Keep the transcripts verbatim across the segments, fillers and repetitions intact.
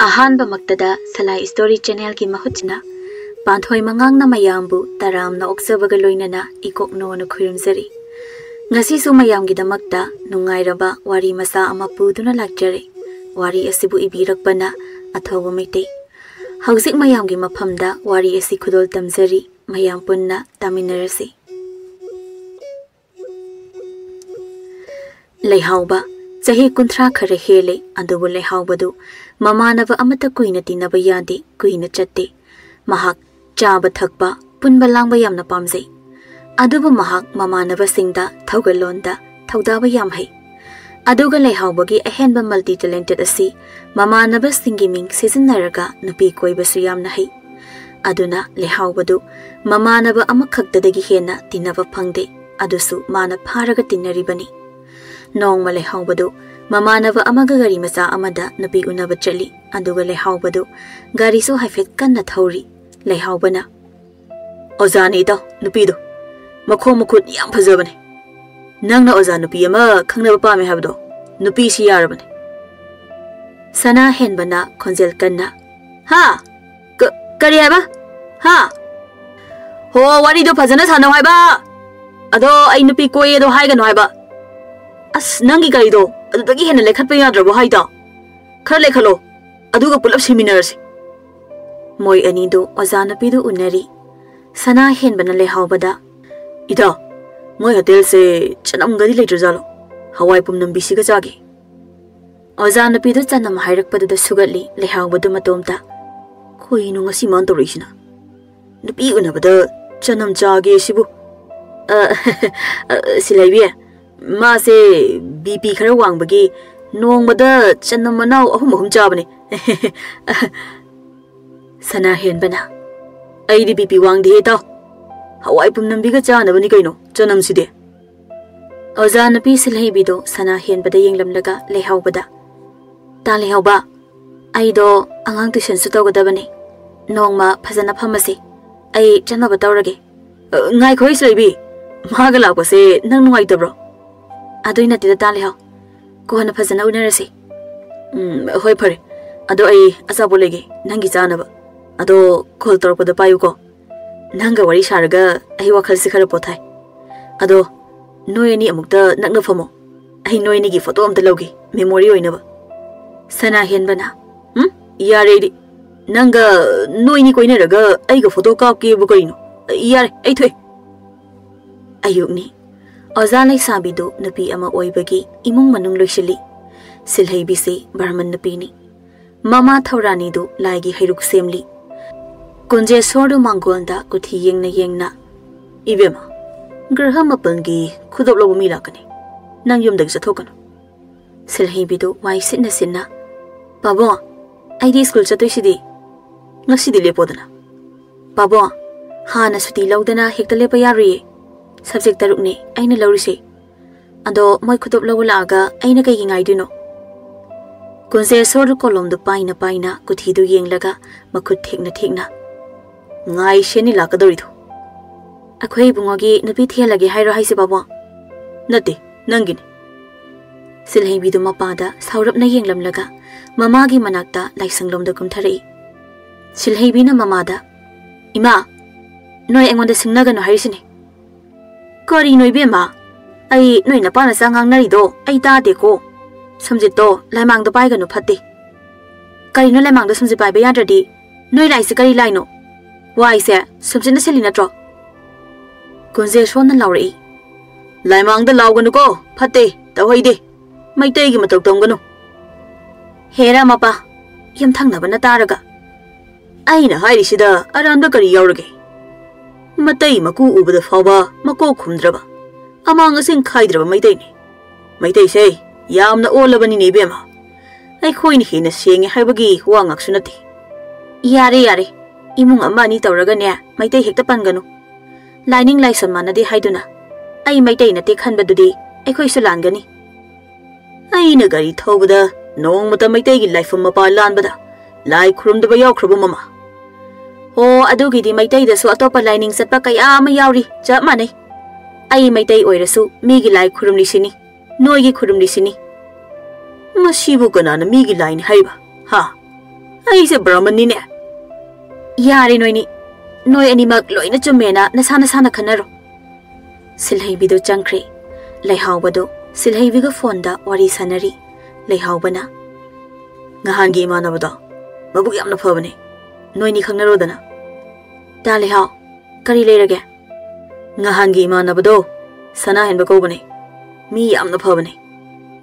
ꯑꯍꯥꯟꯕꯃꯛꯇꯗ ꯁꯂꯥꯏ story ꯆꯦꯅꯦꯜꯒꯤ ꯃꯍꯨꯠꯁꯤꯅ ꯄꯥꯟꯊꯣꯏ ꯃꯉꯥꯡꯅ ꯃꯌꯥꯝꯕꯨ ꯇꯔꯥꯝꯅ ꯑꯣꯛꯆꯕꯒ ꯂꯣꯏꯅꯅ ꯏꯀꯣꯛꯅꯣꯅ ꯈꯨꯔꯨꯝꯖꯔꯤ꯫ ꯉꯁꯤꯁꯨ ꯃꯌꯥꯝꯒꯤꯗꯃꯛꯇ ꯅꯨꯡꯉꯥꯏꯔꯕ ꯋꯥꯔꯤ ꯃꯆꯥ ꯑꯃ ꯄꯨꯗꯨꯅ ꯂꯥꯛꯆꯔꯦ꯫ ꯋꯥꯔꯤ ꯑꯁꯤꯕꯨ ꯏꯕꯤꯔꯛꯄꯅ ꯑꯊꯧꯕ ꯃꯩꯇꯩ꯫ ꯍꯧꯖꯤꯛ ꯃꯌꯥꯝꯒꯤ ꯃꯐꯝꯗ ꯋꯥꯔꯤ ꯑꯁꯤ ꯈꯨꯗꯣꯜ ꯇꯝꯖꯔꯤ꯫ ꯃꯌꯥꯝ ꯄꯨꯟꯅ ꯇꯥꯃꯤꯟꯅꯔꯁꯤ꯫ ꯂꯩꯍꯥꯎꯕ꯫ ꯆꯍꯤ ꯀꯨꯟꯊ꯭ꯔꯥ ꯈꯔ ꯍꯦꯜꯂꯦ, ꯑꯗꯨꯕꯨ ꯂꯩꯍꯥꯎꯕꯗꯨ ꯃꯃꯥꯟꯅꯕ ꯑꯃꯠꯇ ꯀꯨꯏꯅ ꯇꯤꯟꯅꯕ ꯌꯥꯗꯦ, ꯀꯨꯏꯅ ꯆꯠꯇꯦ꯫ ꯃꯍꯥꯛ ꯆꯥꯕ ꯊꯛꯄ, ꯄꯨꯟꯕ ꯂꯥꯡꯕ ꯌꯥꯝꯅ ꯄꯥꯝꯖꯩ꯫ ꯑꯗꯨꯕꯨ ꯃꯍꯥꯛ ꯃꯃꯥꯟꯅꯕꯁꯤꯡꯗ ꯊꯧꯒꯜꯂꯣꯟꯗ ꯊꯧꯗꯥꯕ ꯌꯥꯝ ꯍꯩ꯫ ꯑꯗꯨꯒ ꯂꯩꯍꯥꯎꯕꯒꯤ ꯑꯍꯦꯟꯕ multi talented ꯑꯁꯤ ꯃꯃꯥꯟꯅꯕꯁꯤꯡꯒꯤ ꯃꯤꯡ ꯁꯤꯖꯤꯟꯅꯔꯒ ꯅꯨꯄꯤ ꯀꯣꯏꯕꯁꯨ ꯌꯥꯝꯅ ꯍꯩ꯫ ꯑꯗꯨꯅ ꯂꯩꯍꯥꯎꯕꯗꯨ ꯃꯃꯥꯟꯅꯕ ꯑꯃꯈꯛꯇꯗꯒꯤ ꯍꯦꯟꯅ ꯇꯤꯟꯅꯕ ꯐꯪꯗꯦ, ꯑꯗꯨꯁꯨ ꯃꯥꯅ ꯐꯥꯔꯒ ꯇꯤꯟꯅꯔꯤꯕꯅꯤ꯫ ꯅꯣꯡꯃ ꯂꯩꯍꯥꯎꯕꯗꯨ ꯃꯃꯥꯟꯅꯕ ꯑꯃꯒ ꯒꯥꯔꯤ ꯃꯆꯥ ꯑꯃꯗ ꯅꯨꯄꯤ ꯎꯅꯕ ꯆꯠꯂꯤ, ꯑꯗꯨꯒ ꯂꯩꯍꯥꯎꯕꯗꯨ ꯒꯥꯔꯤꯁꯨ ꯍꯥꯏꯐꯦꯠ ꯀꯟꯅ ꯊꯧꯔꯤ꯫ ꯂꯩꯍꯥꯎꯕꯅ, "ꯑꯣꯖꯥꯅꯤ ꯏꯇꯥꯎ, ꯅꯨꯄꯤꯗꯣ ꯃꯈꯣꯡ ꯃꯈꯨꯠ ꯌꯥꯝ ꯐꯖꯕꯅꯦ꯫ ꯅꯪꯅ ꯑꯣꯖꯥ ꯅꯨꯄꯤ ꯑꯃ ꯈꯪꯅꯕ ꯄꯥꯝꯃꯦ ꯍꯥꯏꯕꯗꯣ, ꯅꯨꯄꯤꯁꯤ ꯌꯥꯔꯕꯅꯦ꯫" ꯁꯅꯥ ꯍꯦꯟꯕꯅ ꯈꯣꯟꯖꯦꯜ ꯀꯟꯅ, "ꯍꯥ? ꯀ-, ꯀꯔꯤ ꯍꯥꯏꯕ? ꯍꯥ? ꯍꯣ, ꯋꯥꯔꯤꯗꯣ ꯐꯖꯅ ꯁꯥꯟꯅꯧ ꯍꯥꯏꯕ꯫ ꯑꯗꯣ ꯑꯩ ꯅꯨꯄꯤ ꯀꯣꯏꯌꯦꯗꯣ ꯍꯥꯏꯒꯅꯨ ꯍꯥꯏꯕ꯫ ꯑꯁ, ꯅꯪꯒꯤ ꯒꯥꯔꯤꯗꯣ ꯑꯗꯨꯗꯒꯤ ꯍꯦꯟꯅ ꯂꯩꯈꯠꯄ ꯌꯥꯗ꯭ꯔꯕꯣ ꯍꯥꯏꯗꯣ? ꯈꯔ ꯂꯩꯈꯠꯂꯣ, ꯑꯗꯨꯒ ꯄꯨꯂꯞ ꯁꯤꯃꯤꯟꯅꯔꯁꯤ꯫" ꯃꯣꯏ ꯑꯅꯤꯗꯨ ꯑꯣꯖꯥ ꯅꯨꯄꯤꯗꯨ ꯎꯅꯔꯤ꯫ ꯁꯅꯥ ꯍꯦꯟꯕꯅ ꯂꯩꯍꯥꯎꯕꯗ, "ꯏꯇꯥꯎ, ꯃꯣꯏ ꯍꯣꯇꯦꯜꯁꯦ ꯆꯅꯝꯒꯗꯤ ꯂꯩꯇ꯭ꯔꯖꯥꯠꯂꯣ? ꯍꯋꯥꯏ ꯄꯨꯝꯅꯝꯕꯤꯁꯤꯒ ꯆꯥꯒꯦ꯫" ꯑꯣꯖꯥ ꯅꯨꯄꯤꯗꯨ ꯆꯅꯝ ꯍꯥꯏꯔꯛꯄꯗꯨꯗ ꯁꯨꯒꯠꯂꯤ ꯂꯩꯍꯥꯎꯕꯗꯨ ꯃꯇꯣꯝꯇ꯫ "ꯀꯩꯅꯣ ꯉꯁꯤ ꯃꯥꯅ ꯇꯧꯔꯛꯏꯁꯤꯅ? ꯅꯨꯄꯤ ꯎꯅꯕꯗ ꯆꯅꯝ ꯆꯥꯒꯦ ꯁꯤꯕꯨ?" "ꯑ, ꯑ, ꯁꯤꯂꯩꯕꯤ, ꯃꯥꯁꯦ BP ꯈꯔ ꯋꯥꯡꯕꯒꯤ ꯅꯣꯡꯃꯗ ꯆꯅꯝ ꯃꯅꯥꯎ ꯑꯍꯨꯝ ꯑꯍꯨꯝ ꯆꯥꯕꯅꯦ꯫" ꯁꯅꯥ ꯍꯦꯟꯕꯅ, "ꯑꯩꯗꯤ BP ꯋꯥꯡꯗꯦꯍꯦ ꯏꯇꯥꯎ꯫ ꯍꯋꯥꯏ ꯄꯨꯝꯅꯝꯕꯤꯒ ꯆꯥꯅꯕꯅꯤ ꯀꯩꯅꯣ ꯆꯅꯝꯁꯤꯗꯤ꯫" ꯑꯣꯖꯥ ꯅꯨꯄꯤ ꯁꯤꯜꯍꯩꯕꯤꯗꯨ ꯁꯅꯥ ꯍꯦꯟꯕꯗ ꯌꯦꯡꯂꯝꯂꯒ ꯂꯩꯍꯥꯎꯕꯗ, "ꯇꯥ ꯂꯩꯍꯥꯎꯕ, ꯑꯩꯗꯣ ꯑꯉꯥꯡ ꯇꯨꯏꯁꯟꯁꯨ ꯇꯧꯒꯗꯕꯅꯤ꯫ ꯅꯣꯡꯃ ꯐꯖꯅ ꯐꯝꯃꯁꯤ꯫ ꯑꯩ ꯆꯠꯅꯕ ꯇꯧꯔꯒꯦ꯫" "ꯑ, ꯉꯥꯏꯈꯣꯍꯦ ꯁꯤꯂꯩꯕꯤ, ꯃꯥꯒ ꯂꯥꯛꯄꯁꯦ ꯅꯪ ꯅꯨꯡꯉꯥꯏꯇꯕ꯭ꯔꯣ?" "ꯑꯗꯨꯏ ꯅꯠꯇꯦꯗ ꯇꯥ ꯂꯩꯍꯥꯎ, ꯀꯣꯟꯅ ꯐꯖꯅ ꯎꯅꯔꯁꯤ꯫" "ꯎꯝ, ꯍꯣꯏ ꯐꯔꯦ꯫ ꯑꯗꯣ ꯑꯩ ꯑꯆꯥꯄꯣꯠ ꯂꯩꯒꯦ, ꯅꯪꯒꯤ ꯆꯥꯅꯕ꯫ ꯑꯗꯣ call ꯇꯧꯔꯛꯄꯗ ꯄꯥꯏꯌꯨꯀꯣ꯫ ꯅꯪꯒ ꯋꯥꯔꯤ ꯁꯥꯔꯒ ꯑꯩ ꯋꯥꯈꯜꯁꯦ ꯈꯔ ꯄꯣꯊꯥꯏ꯫ ꯑꯗꯣ ꯅꯣꯏ ꯑꯅꯤ ꯑꯃꯨꯛꯇ ꯅꯛꯅ ꯐꯝꯃꯣ꯫ ꯑꯩ ꯅꯣꯏ ꯑꯅꯤꯒꯤ photo ꯑꯝꯇ ꯂꯧꯒꯦ, memory ꯑꯣꯏꯅꯕ꯫ ꯁꯅꯥ ꯍꯦꯟꯕꯅ, "ꯎꯝ, ꯌꯥꯔꯦ ꯑꯩꯗꯤ꯫ ꯅꯪꯒ ꯅꯣꯏ ꯑꯅꯤ ꯀꯣꯏꯅꯔꯒ ꯑꯩꯒ photo ꯀꯥꯞꯀꯦꯕꯨ ꯀꯔꯤꯅꯣ? ꯌꯥꯔꯦ, ꯑꯩ ꯊꯣꯛꯑꯦ꯫" ꯑꯌꯨꯛꯅꯤ꯫ ꯑꯣꯖꯥ ꯂꯩꯁꯥꯕꯤꯗꯨ ꯅꯨꯄꯤ ꯑꯃ ꯑꯣꯏꯕꯒꯤ ꯏꯃꯨꯡ ꯃꯅꯨꯡ ꯂꯣꯏꯁꯤꯜꯂꯤ꯫ ꯁꯤꯜꯍꯩꯕꯤꯁꯤ ꯕ꯭ꯔꯍꯃꯟ ꯅꯨꯄꯤꯅꯤ꯫ ꯃꯃꯥ ꯊꯧꯔꯥꯅꯤꯗꯨ ꯂꯥꯏꯒꯤ ꯍꯩꯔꯨꯛ ꯁꯦꯝꯂꯤ꯫ ꯀꯨꯟꯖꯦꯁꯣꯔꯗꯨ ꯃꯥꯡꯒꯣꯜꯗ ꯀꯨꯊꯤ ꯌꯦꯡꯅ ꯌꯦꯡꯅ, "ꯏꯕꯦꯝꯃ, ꯒ꯭ꯔꯍ ꯃꯥꯄꯜꯒꯤ ꯈꯨꯗꯣꯞ ꯂꯧꯕ ꯃꯤ ꯂꯥꯛꯀꯅꯤ꯫ ꯅꯪ ꯌꯨꯝꯗꯒꯤ ꯆꯠꯊꯣꯛꯀꯅꯨ꯫" ꯁꯤꯜꯍꯩꯕꯤꯗꯨ ꯋꯥꯏ ꯁꯤꯠꯅ ꯁꯤꯠꯅ, "ꯄꯥꯕꯨꯡ, ꯑꯩꯗꯤ ꯁ꯭ꯀꯨꯜ ꯆꯠꯇꯣꯏꯁꯤꯗꯤ꯫ ꯉꯁꯤꯗꯤ ꯂꯦꯞꯄꯣꯗꯅ꯫" "ꯄꯥꯕꯨꯡ, ꯍꯥꯟꯅ ꯁꯨꯇꯤ ꯂꯧꯗꯅ ꯍꯦꯛꯇ ꯂꯦꯞꯄ ꯌꯥꯔꯣꯏꯌꯦ꯫ Subject ꯇꯔꯨꯛꯅꯦ ꯑꯩꯅ ꯂꯧꯔꯤꯁꯦ꯫ ꯑꯗꯣ ꯃꯣꯏ ꯈꯨꯗꯣꯞ ꯂꯧꯕ ꯂꯥꯛꯑꯒ ꯑꯩꯅ ꯀꯩꯒꯤ ꯉꯥꯏꯗꯣꯏꯅꯣ?" ꯀꯨꯟꯖꯦꯁꯣꯔꯗꯨ ꯀꯣꯂꯣꯝꯗꯨ ꯄꯥꯏꯅ ꯄꯥꯏꯅ ꯀꯨꯊꯤꯗꯨ ꯌꯦꯡꯂꯒ ꯃꯈꯨꯠ ꯊꯦꯛꯅ ꯊꯦꯛꯅ, "ꯉꯥꯏꯁꯦꯅꯤ ꯂꯥꯛꯀꯗꯧꯔꯤꯗꯣ꯫" "ꯑꯩꯈꯣꯏ ꯏꯕꯨꯡꯉꯣꯒꯤ ꯅꯨꯄꯤ ꯊꯤꯍꯜꯂꯒꯦ ꯍꯥꯏꯔꯣ ꯍꯥꯏꯁꯦ, ꯄꯥꯕꯨꯡ?" "ꯅꯠꯇꯦ, ꯅꯪꯒꯤꯅꯤ꯫" ꯁꯤꯜꯍꯩꯕꯤꯗꯨ ꯃꯄꯥꯗ ꯁꯥꯎꯔꯞꯅ ꯌꯦꯡꯂꯝꯂꯒ ꯃꯃꯥꯒꯤ ꯃꯅꯥꯛꯇ ꯂꯥꯏꯁꯪꯂꯣꯝꯗ ꯀꯨꯝꯊꯔꯛꯏ꯫ ꯁꯤꯜꯍꯩꯕꯤꯅ ꯃꯃꯥꯗ, "ꯏꯃꯥ, ꯅꯣꯏ ꯑꯩꯉꯣꯟꯗ ꯁꯤꯡꯅꯒꯅꯨ ꯍꯥꯏꯔꯤꯁꯤꯅꯤ꯫" "ꯀꯔꯤꯅꯣ ꯏꯕꯦꯝꯃ? ꯑꯩ ꯅꯣꯏ ꯅꯄꯥ ꯅꯆꯥ ꯉꯥꯡꯅꯔꯤꯗꯣ ꯑꯩ ꯇꯥꯗꯦꯀꯣ꯫ ꯁꯨꯝꯖꯤꯠꯇꯣ ꯂꯥꯏꯃꯥꯡꯗ ꯄꯥꯏꯒꯅꯨ, ꯐꯠꯇꯦ꯫" "ꯀꯔꯤꯅꯣ ꯂꯥꯏꯃꯥꯡꯗ ꯁꯨꯝꯖꯤꯠ ꯄꯥꯏꯕ ꯌꯥꯗ꯭ꯔꯗꯤ? ꯅꯣꯏ ꯂꯥꯏꯁꯦ ꯀꯔꯤ ꯂꯥꯏꯅꯣ? ꯋꯥꯏꯁꯦ ꯁꯨꯝꯖꯤꯠꯅ ꯁꯤꯜꯂꯤ ꯅꯠꯇ꯭ꯔꯣ?" ꯀꯨꯟꯖꯦꯁꯣꯔꯅ ꯂꯥꯎꯔꯛꯏ꯫ "ꯂꯥꯏꯃꯥꯡꯗ ꯂꯥꯎꯒꯅꯨꯀꯣ, ꯐꯠꯇꯦ, ꯇꯧꯍꯩꯗꯦ꯫ ꯃꯩꯇꯩꯒꯤ ꯃꯇꯧ ꯇꯝꯒꯅꯨ꯫" "ꯍꯦꯔꯥ ꯃꯄꯥ, ꯌꯨꯝꯊꯪꯅꯕꯅ ꯇꯥꯔꯒ꯫" "ꯑꯩꯅ ꯍꯥꯏꯔꯤꯁꯤꯗ ꯑꯔꯥꯟꯕ ꯀꯔꯤ ꯌꯥꯎꯔꯒꯦ? ꯃꯇꯩ ꯃꯀꯨ ꯎꯕꯗ ꯐꯥꯎꯕ ꯃꯀꯣꯛ ꯈꯨꯝꯗ꯭ꯔꯕ, ꯑꯃꯥꯡ ꯑꯁꯦꯡ ꯈꯥꯏꯗ꯭ꯔꯕ ꯃꯩꯇꯩꯅꯤ꯫ ꯃꯩꯇꯩꯁꯦ ꯌꯥꯝꯅ ꯑꯣꯜꯂꯕꯅꯤꯅꯦ ꯏꯕꯦꯝꯃ꯫ ꯑꯩꯈꯣꯏꯅ ꯍꯦꯟꯅ ꯁꯦꯡꯉꯦ ꯍꯥꯏꯕꯒꯤ ꯋꯥ ꯉꯥꯛꯁꯨ ꯅꯠꯇꯦ꯫" "ꯌꯥꯔꯦ, ꯌꯥꯔꯦ, ꯏꯃꯨꯡ ꯑꯃ ꯑꯅꯤ ꯇꯧꯔꯒꯅꯦ ꯃꯩꯇꯩ ꯍꯦꯛꯇ ꯄꯟꯒꯅꯨ꯫ ꯂꯥꯏꯅꯤꯡ ꯂꯥꯏꯁꯣꯟ ꯃꯥꯟꯅꯗꯦ ꯍꯥꯏꯗꯨꯅ ꯑꯩ ꯃꯩꯇꯩ ꯅꯠꯇꯦ ꯈꯟꯕꯗꯨꯗꯤ ꯑꯩꯈꯣꯏꯁꯨ ꯂꯥꯟꯒꯅꯤ꯫" "ꯑꯩꯅ ꯒꯥꯔꯤ ꯊꯧꯕꯗ ꯅꯣꯡꯃꯇ ꯃꯩꯇꯩꯒꯤ ꯂꯥꯏꯐꯝ ꯃꯄꯥ ꯂꯥꯟꯕꯗ ꯂꯥꯏ ꯈꯨꯔꯨꯝꯗꯕ ꯌꯥꯎꯈ꯭ꯔꯕ, ꯃꯃꯥ?" "ꯑꯣ, ꯑꯗꯨꯒꯤꯗꯤ ꯃꯩꯇꯩꯗꯁꯨ ꯑꯇꯣꯞꯄ ꯂꯥꯏꯅꯤꯡ ꯆꯠꯄ ꯀꯌꯥ ꯑꯃ ꯌꯥꯎꯔꯤ, ꯆꯞ ꯃꯥꯟꯅꯩ꯫ ꯑꯩ ꯃꯩꯇꯩ ꯑꯣꯏꯔꯁꯨ ꯃꯤꯒꯤ ꯂꯥꯏ ꯈꯨꯔꯨꯝꯂꯤꯁꯤꯅꯤ, ꯅꯣꯏꯒꯤ ꯈꯨꯔꯨꯝꯂꯤꯁꯤꯅꯤ꯫" "ꯃꯁꯤꯕꯨ ꯀꯅꯥꯅ ꯃꯤꯒꯤ ꯂꯥꯏꯅꯤ ꯍꯥꯏꯕ? ꯍꯥ? ꯑꯩꯁꯦ ꯕ꯭ꯔꯍꯃꯟꯅꯤꯅꯦ꯫ ꯌꯥꯔꯦ ꯅꯣꯏꯅꯤ, ꯅꯣꯏ ꯑꯅꯤꯃꯛ ꯂꯣꯏꯅ ꯆꯨꯝꯃꯦꯅ ꯅꯁꯥ ꯅꯁꯥꯅ ꯈꯟꯅꯔꯣ꯫ ꯁꯤꯜꯍꯩꯕꯤꯗꯨ ꯆꯪꯈ꯭ꯔꯦ꯫ ꯂꯩꯍꯥꯎꯕꯗꯨ ꯁꯤꯜꯍꯩꯕꯤꯒ ꯐꯣꯟꯗ ꯋꯥꯔꯤ ꯁꯥꯟꯅꯔꯤ꯫ ꯂꯩꯍꯥꯎꯕꯅ, "ꯅꯍꯥꯟꯒꯤ ꯏꯃꯥꯟꯅꯕꯗꯣ ꯃꯕꯨꯛ ꯌꯥꯝꯅ ꯐꯕꯅꯦ, ꯅꯣꯏꯅꯤ ꯈꯪꯅꯔꯣꯗꯅ꯫" "ꯇꯥ ꯂꯩꯍꯥꯎ, ꯀꯔꯤ ꯂꯩꯔꯒꯦ?" "ꯅꯍꯥꯟꯒꯤ ꯏꯃꯥꯟꯅꯕꯗꯣ ꯁꯅꯥꯍꯦꯟꯕ ꯀꯧꯕꯅꯦ, ꯃꯤ ꯌꯥꯝꯅ ꯐꯕꯅꯦ,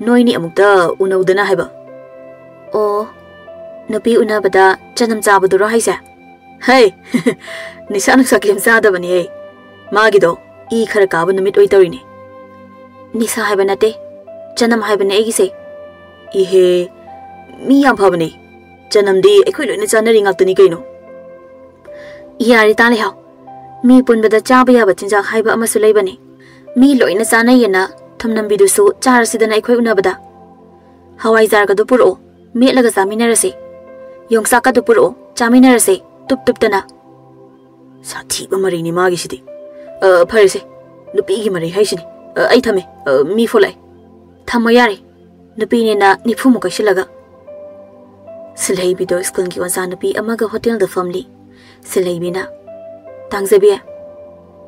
ꯅꯣꯏꯅꯤ ꯑꯃꯨꯛꯇ ꯎꯅꯧꯗꯅ ꯍꯥꯏꯕ꯫" "ꯑꯣ, ꯅꯨꯄꯤ ꯎꯅꯕꯗ ꯆꯅꯝ ꯆꯥꯕꯗꯨꯔꯣ ꯍꯥꯏꯁꯦ?" "ꯍꯩ, ꯅꯤꯁꯥ ꯅꯨꯡꯁꯥ ꯀꯩꯝ ꯆꯥꯗꯕꯅꯦꯍꯦ, ꯃꯥꯒꯤꯗꯣ ꯏ ꯈꯔ ꯀꯥꯕ ꯅꯨꯃꯤꯠ ꯑꯣꯏ ꯇꯧꯔꯤꯅꯦ꯫" "ꯅꯤꯁꯥ ꯍꯥꯏꯕ ꯅꯠꯇꯦ, ꯆꯅꯝ ꯍꯥꯏꯕꯅꯦ ꯑꯩꯒꯤꯁꯦ꯫" "ꯏꯍꯦ, ꯃꯤ ꯌꯥꯝ ꯐꯕꯅꯦ, ꯆꯅꯝꯗꯤ ꯑꯩꯈꯣꯏ ꯂꯣꯏꯅ ꯆꯥꯅꯔꯤ ꯉꯥꯛꯇꯅꯤ ꯀꯩꯅꯣ꯫" "ꯌꯥꯔꯦ ꯇꯥ ꯂꯩꯍꯥꯎ, ꯃꯤ ꯄꯨꯟꯕꯗ ꯆꯥꯕ ꯌꯥꯕ ꯆꯤꯟꯖꯥꯛ ꯍꯥꯏꯕ ꯑꯃꯁꯨ ꯂꯩꯕꯅꯤ꯫ ꯃꯤ ꯂꯣꯏꯅ ꯆꯥꯅꯩꯌꯦꯅ ꯊꯨꯝꯅꯝꯕꯤꯗꯨꯁꯨ ꯆꯥꯔꯁꯤꯗꯅ ꯑꯩꯈꯣꯏ ꯎꯅꯕꯗ꯫ ꯍꯋꯥꯏꯖꯥꯔꯒꯗꯨ ꯄꯨꯔꯛꯑꯣ, ꯃꯦꯠꯂꯒ ꯆꯥꯃꯤꯟꯅꯔꯁꯤ꯫ ꯌꯣꯡꯆꯥꯛꯀꯗꯨ ꯄꯨꯔꯛꯑꯣ, ꯆꯥꯃꯤꯟꯅꯔꯁꯦ ꯇꯨꯞ ꯇꯨꯞꯇꯅ꯫" "ꯁꯥꯊꯤꯕ ꯃꯔꯩꯅꯤ ꯃꯥꯒꯤꯁꯤꯗꯤ꯫ ꯑ, ꯐꯔꯦꯁꯦ, ꯅꯨꯄꯤꯒꯤ ꯃꯔꯩ ꯍꯥꯏꯁꯤꯅꯤ꯫ ꯑ, ꯑꯩ ꯊꯝꯃꯦ, ꯑ, ꯃꯤ ꯐꯣꯂꯛꯑꯦ꯫" "ꯊꯝꯃꯣ ꯌꯥꯔꯦ, ꯅꯨꯄꯤꯅꯦꯅ ꯅꯤꯐꯨꯃꯨꯛ ꯀꯩꯁꯤꯜꯂꯒ꯫" ꯁꯤꯜꯍꯩꯕꯤꯗꯣ ꯁ꯭ꯀꯨꯜꯒꯤ ꯑꯣꯖꯥ ꯅꯨꯄꯤ ꯑꯃꯒ ꯍꯣꯇꯦꯜꯗ ꯐꯝꯂꯤ꯫ ꯁꯤꯜꯍꯩꯕꯤꯅ, "ꯇꯥꯡꯖꯕꯤ,